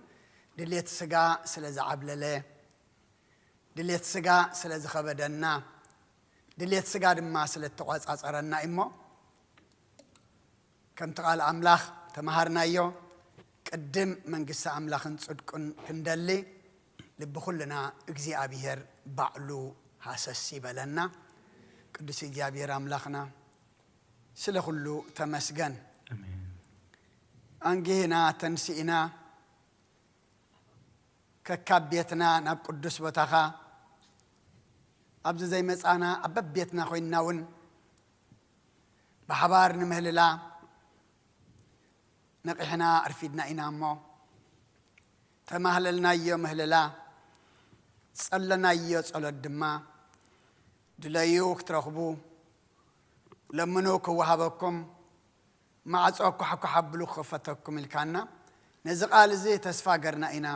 ድሌት ስጋ ስለ ዝዓብለለ፣ ድሌት ስጋ ስለ ዝኸበደና፣ ድሌት ስጋ ድማ ስለ እተቋጻጸረና እሞ፣ ከምቲ ቃል ኣምላኽ ተመሃርናዮ፣ ቅድም መንግስቲ ኣምላኽን ጽድቁን ክንደሊ፣ ልቢ ኩልና እግዚኣብሔር ባዕሉ ሃሰስ ይበለና። ቅዱስ እግዚኣብሔር ኣምላኽና፣ ስለ ኩሉ ተመስገን። ኣሜን። ኣንጊህና ተንሲእና፣ ከካብ ቤትና ናብ ቅዱስ ቦታኻ፣ ኣብዚ ዘይመጻና ኣብ በቤትና ኮይንና እውን ብሓባር ንምህልላ ነቒሕና ኣርፊድና ኢና እሞ፣ ተማህለልናዮ ምህልላ፣ ጸለናዮ ጸሎት ድማ፣ ድለዩ ክትረኽቡ፣ ለምኑ ክወሃበኩም፣ ማዕጾ ኳሕኳሕ ኣብሉ ክኸፈተኩም ኢልካና፣ ነዚ ቃል እዚ ተስፋ ገርና ኢና።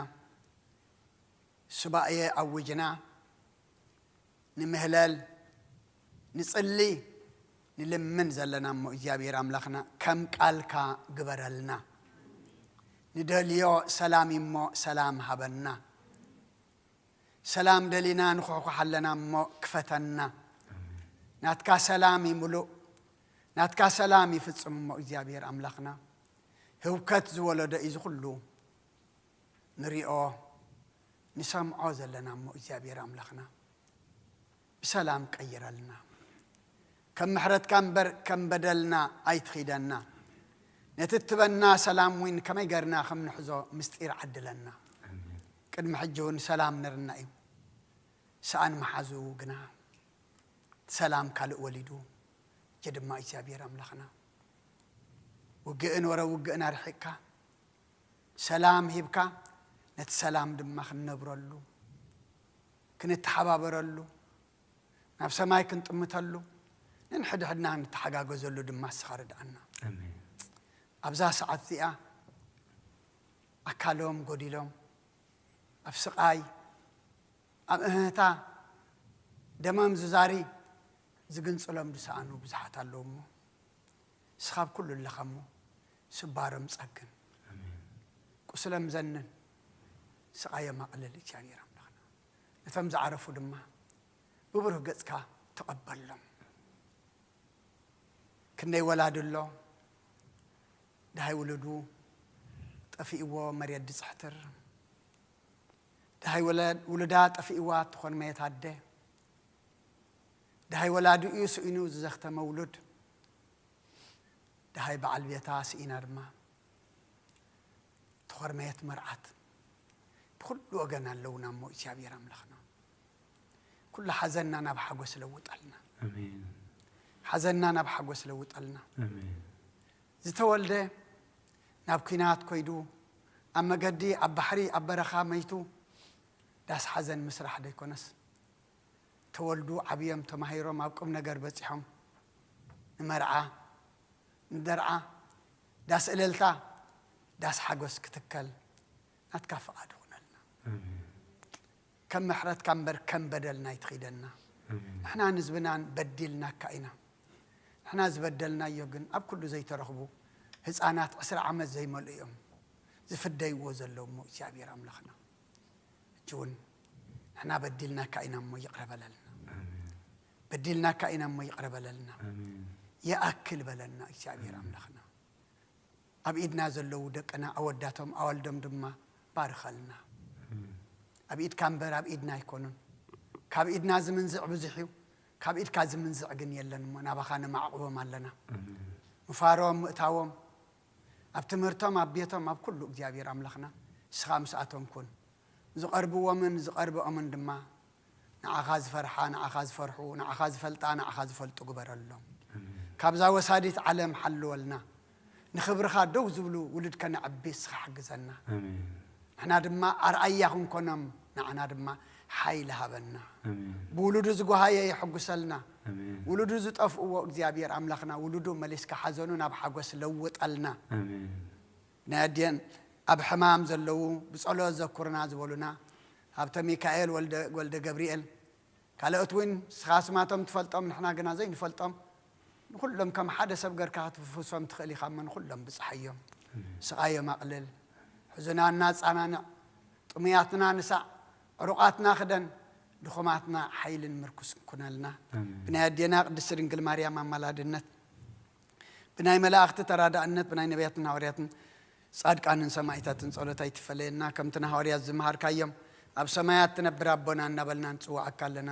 ሱባኤ ኣውጅና፣ ንምህለል፣ ንጽሊ፣ ንልምን ዘለና እሞ እግዚኣብሔር ኣምላኽና ከም ቃልካ ግበረልና። ንደልዮ ሰላም እሞ ሰላም ሃበና። ሰላም ደሊና ንኹሕኩሕ ኣለና እሞ ክፈተና። ናትካ ሰላም እዩ ምሉእ፣ ናትካ ሰላም እዩ ፍጹም እሞ እግዚኣብሔር ኣምላኽና። ህውከት ዝወለዶ እዩ እዚ ኩሉ ንሪኦ ንሰምዖ ዘለና። እሞ እግዚኣብሔር ኣምላኽና ብሰላም ቀይረልና። ከም ምሕረትካ እምበር ከም በደልና ኣይትኺደና። ነቲ እትበና ሰላም እውን ከመይ ገርና ከም ንሕዞ ምስጢር ዓድለና። ቅድሚ ሕጂ እውን ሰላም ነርና እዩ። ሰኣን መሓዙ ግና ሰላም ካልእ ወሊዱ። እጀ ድማ እግዚኣብሔር ኣምላኽና ውግእን ወረ ውግእን ኣርሒቕካ ሰላም ሂብካ፣ ነቲ ሰላም ድማ ክንነብረሉ፣ ክንተሓባበረሉ፣ ናብ ሰማይ ክንጥምተሉ፣ ነንሕድሕድና ንተሓጋገዘሉ ድማ እስኻ ርድኣና። ኣብዛ ሰዓት እዚኣ ኣካሎም ጎዲሎም ኣብ ስቓይ ኣብ እህህታ ደሞም ዝዛሪ ዝግንጽሎም ዝሰኣኑ ብዙሓት ኣለዉ እሞ፣ ንስኻ ኣብ ኩሉ ኣለኻ እሞ፣ ስባሮም ጸግን፣ ቁስሎም ዘንን፣ ስቓዮም ኣቕልል እግዚኣብሔር ኣምላኽና። ነቶም ዝዓረፉ ድማ ብብሩህ ገጽካ ተቐበሎም። ክንደይ ወላዲ ኣሎ፣ ደሃይ ውሉዱ ጠፊእዎ መሬት ዝጽሕትር፣ ደሃይ ውሉዳ ጠፊእዋ ትኾን መየት ኣደ፣ ደሃይ ወላዲኡ ስኢኑ ዝዘኽተመ ውሉድ፣ ደሃይ በዓል ቤታ ስኢና ድማ ትኾርመየት መርዓት ብኩሉ ወገን ኣለውና እሞ እግዚኣብሔር ኣምላኽና ኩሉ ሓዘንና ናብ ሓጎስ ለውጠልና። ሓዘንና ናብ ሓጎስ ለውጠልና። ዝተወልደ ናብ ኲናት ኮይዱ ኣብ መገዲ ኣብ ባሕሪ ኣብ በረኻ መይቱ ዳስ ሓዘን ምስራሕ ደይኮነስ ተወልዱ ዓብዮም ተማሂሮም ኣብ ቁም ነገር በጺሖም ንመርዓ ንደርዓ ዳስ እልልታ ዳስ ሓጎስ ክትከል ናትካ ፍቓድ ይኹነልና። ከም ምሕረትካ እምበር ከም በደልና ኣይትኺደና። ንሕና ንህዝብናን በዲልናካ ኢና። ንሕና ዝበደልናዮ ግን ኣብ ኩሉ ዘይተረኽቡ ህፃናት ዕስራ ዓመት ዘይመልኡ እዮም ዝፍደይዎ ዘለዉ እሞ እግዚኣብሔር ኣምላኽና ሕጂ እውን ንሕና በዲልናካ ኢና እሞ ይቕረ በለልና። በዲልናካ ኢና እሞ ይቕረ በለልና። ይኣክል በለና እግዚኣብሔር ኣምላኽና። ኣብ ኢድና ዘለዉ ደቅና ኣወዳቶም ኣዋልዶም ድማ ባርኸልና። ኣብ ኢድካ እምበር ኣብ ኢድና ኣይኮኑን። ካብ ኢድና ዝምንዝዕ ብዙሕ እዩ፣ ካብ ኢድካ ዝምንዝዕ ግን የለን እሞ ናባኻ ነማዕቑቦም ኣለና። ምፋሮም ምእታዎም ኣብ ትምህርቶም ኣብ ቤቶም ኣብ ኩሉ እግዚኣብሔር ኣምላኽና ንስኻ ምስኣቶም ኩን። ዝቐርብዎምን ዝቐርብኦምን ድማ ንዓኻ ዝፈርሓ ንዓኻ ዝፈርሑ ንዓኻ ዝፈልጣ ንዓኻ ዝፈልጡ ግበረሎም። ካብዛ ወሳዲት ዓለም ሓልወልና። ንኽብርኻ ደው ዝብሉ ውሉድ ከነዕቢ እስኻ ሓግዘና። ንሕና ድማ ኣርኣያ ክንኮኖም ንዓና ድማ ሓይሊ ሃበና። ብውሉዱ ዝጓሃየ የሐጉሰልና። ውሉዱ ዝጠፍእዎ እግዚኣብሔር ኣምላኽና ውሉዱ መሊስካ ሓዘኑ ናብ ሓጎስ ለውጠልና። ናይ ኣዴን ኣብ ሕማም ዘለዉ ብጸሎት ዘኩርና ዝበሉና ሃብተ ሚካኤል ወልደ ገብርኤል ካልኦት እውን ንስኻ ስማቶም ትፈልጦም ንሕና ግና ዘይንፈልጦም ንኹሎም ከም ሓደ ሰብ ገርካ ክትፍውሶም ትኽእል ኢኻ እሞ ንኹሎም ብጽሓዮም። ስቓዮም ኣቕልል፣ ሕዙናትና ኣጻናንዕ፣ ጥሙያትና ንሳዕ፣ ዕሩቓትና ክደን፣ ድኹማትና ሓይልን ምርኩስ ኩነልና። ብናይ ኣዴና ቅድስቲ ድንግል ማርያም ኣማላድነት ብናይ መላእኽቲ ተራዳእነት ብናይ ነቢያትን ሃዋርያትን ጻድቃንን ሰማዕታትን ጸሎት ኣይትፈለየና። ከምቲ ንሃዋርያት ዝመሃርካዮም ኣብ ሰማያት ትነብር ኣቦና እናበልና ንጽውዓካ ኣለና።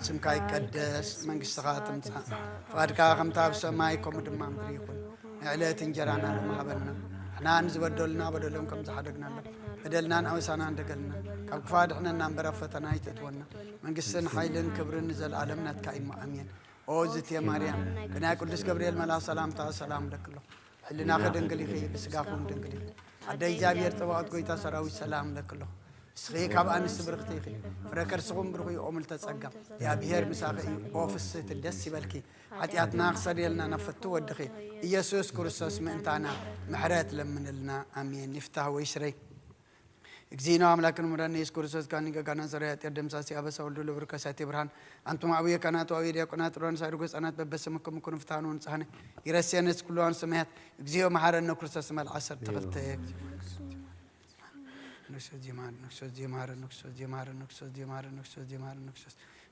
ስምካ ይቀደስ፣ መንግስትኻ ትምጻእ፣ ፍቓድካ ከምቲ ኣብ ሰማይ ከምኡ ድማ ምድሪ ይኹን። ናይ ዕለት እንጀራና ሎሚ ሃበና። ንሕና ንዝበደሉና በደሎም ከም ዝሓደግናሎም በደልናን ኣበሳናን ደገልና ካብ ክፉእ ኣድሕነና እምበር ኣብ ፈተና ኣይተእትወና። መንግስትን ሓይልን ክብርን ንዘለኣለም ናትካ እዩ። ኣሜን። ኦ ዝትየ ማርያም፣ ብናይ ቅዱስ ገብርኤል መልኣኽ ሰላምታ ሰላም እብለኪ ኣለኹ። ሕልናኺ ድንግል ኢኺ፣ ብስጋኺ እውን ድንግል ኢኺ። ኣደ እግዚኣብሔር ጸባኦት፣ ጐይታ ሰራዊት፣ ሰላም እብለኪ ኣለኹ። ንስኺ ካብ ኣንስቲ ብርኽቲ ኢኺ፣ ፍረ ከርስኺ እውን ብሩኽ እዩ። ኦ ምልዕተ ጸጋ፣ እግዚኣብሔር ምሳኺ እዩ። ኦ ፍስህቲ፣ ደስ ይበልኪ። ሓጢኣትና ክሰርየልና ናብ ፍቱ ወድኺ ኢየሱስ ክርስቶስ ምእንታና ምሕረት ለምንልና። ኣሜን። ይፍታህ ወይ ስረይ። እግዚእነ አምላክን ምረን ኢየሱስ ክርስቶስ ካኒ ገጋና ሰራይ አጤር ደምሳሲ አበሳ ወልዱ ለብርከሳቴ ብርሃን አንቱም አብየ ካህናት ወአብየ ዲያቆናት ሮን ሳይርጎ ህጻናት በበሰምኩም ኩኑ ፍታኑ ንጽሃነ ይረስየነ ኩሉ ሰማያት። እግዚኦ መሐረነ ክርስቶስ መልዓ ዓሰርተ ክልተ። ንክሶ ዜማር ንክሶ ዜማር ንክሶ ዜማር ንክሶ ዜማር ንክሶ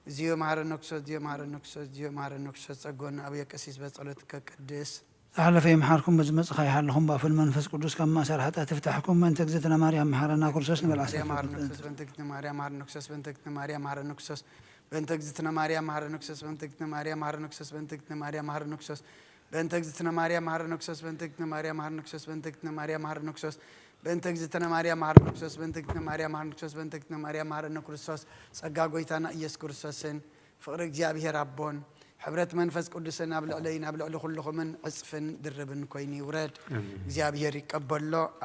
እግዚኦ መሐረነ ክርስቶስ ዜማር ንክሶ ዜማር ንክሶ ጸጎን አብየ ቀሲስ በጸሎት ከቅድስ ዝሓለፈ ይምሓርኩም፣ ብዝመጽእ ይሓልኹም፣ ብኣፈ መንፈስ ቅዱስ ካብ ማእሰር ሓጢኣት ይፍታሕኩም። በእንተ እግዝእትነ ማርያም መሓረና ክርስቶስ ንበል። ዓሰርተ ማርያም ሰለስተ መሓረነ ክርስቶስ፣ በእንተ እግዝእትነ ማርያም መሓረነ ክርስቶስ፣ በእንተ እግዝእትነ ማርያም መሓረነ ክርስቶስ፣ በእንተ እግዝእትነ ማርያም መሓረነ ክርስቶስ፣ በእንተ እግዝእትነ ማርያም መሓረነ ክርስቶስ፣ በእንተ እግዝእትነ ማርያም መሓረነ ክርስቶስ፣ በእንተ እግዝእትነ ማርያም መሓረነ ክርስቶስ፣ በእንተ እግዝእትነ ማርያም መሓረነ ክርስቶስ፣ በእንተ እግዝእትነ ማርያም መሓረነ ክርስቶስ፣ በእንተ እግዝእትነ ማርያም መሓረነ ክርስቶስ፣ በእንተ እግዝእትነ ማርያም መሓረነ ክርስቶስ፣ ጸጋ ጎይታና ኢየሱስ ክርስቶስን ፍቕሪ እግዚኣብሔር ኣቦን ሕብረት መንፈስ ቅዱስን ኣብ ልዕለይን ኣብ ልዕሊ ኩልኹምን ዕጽፍን ድርብን ኮይኑ ይውረድ። እግዚኣብሔር ይቀበሎ። ኣብ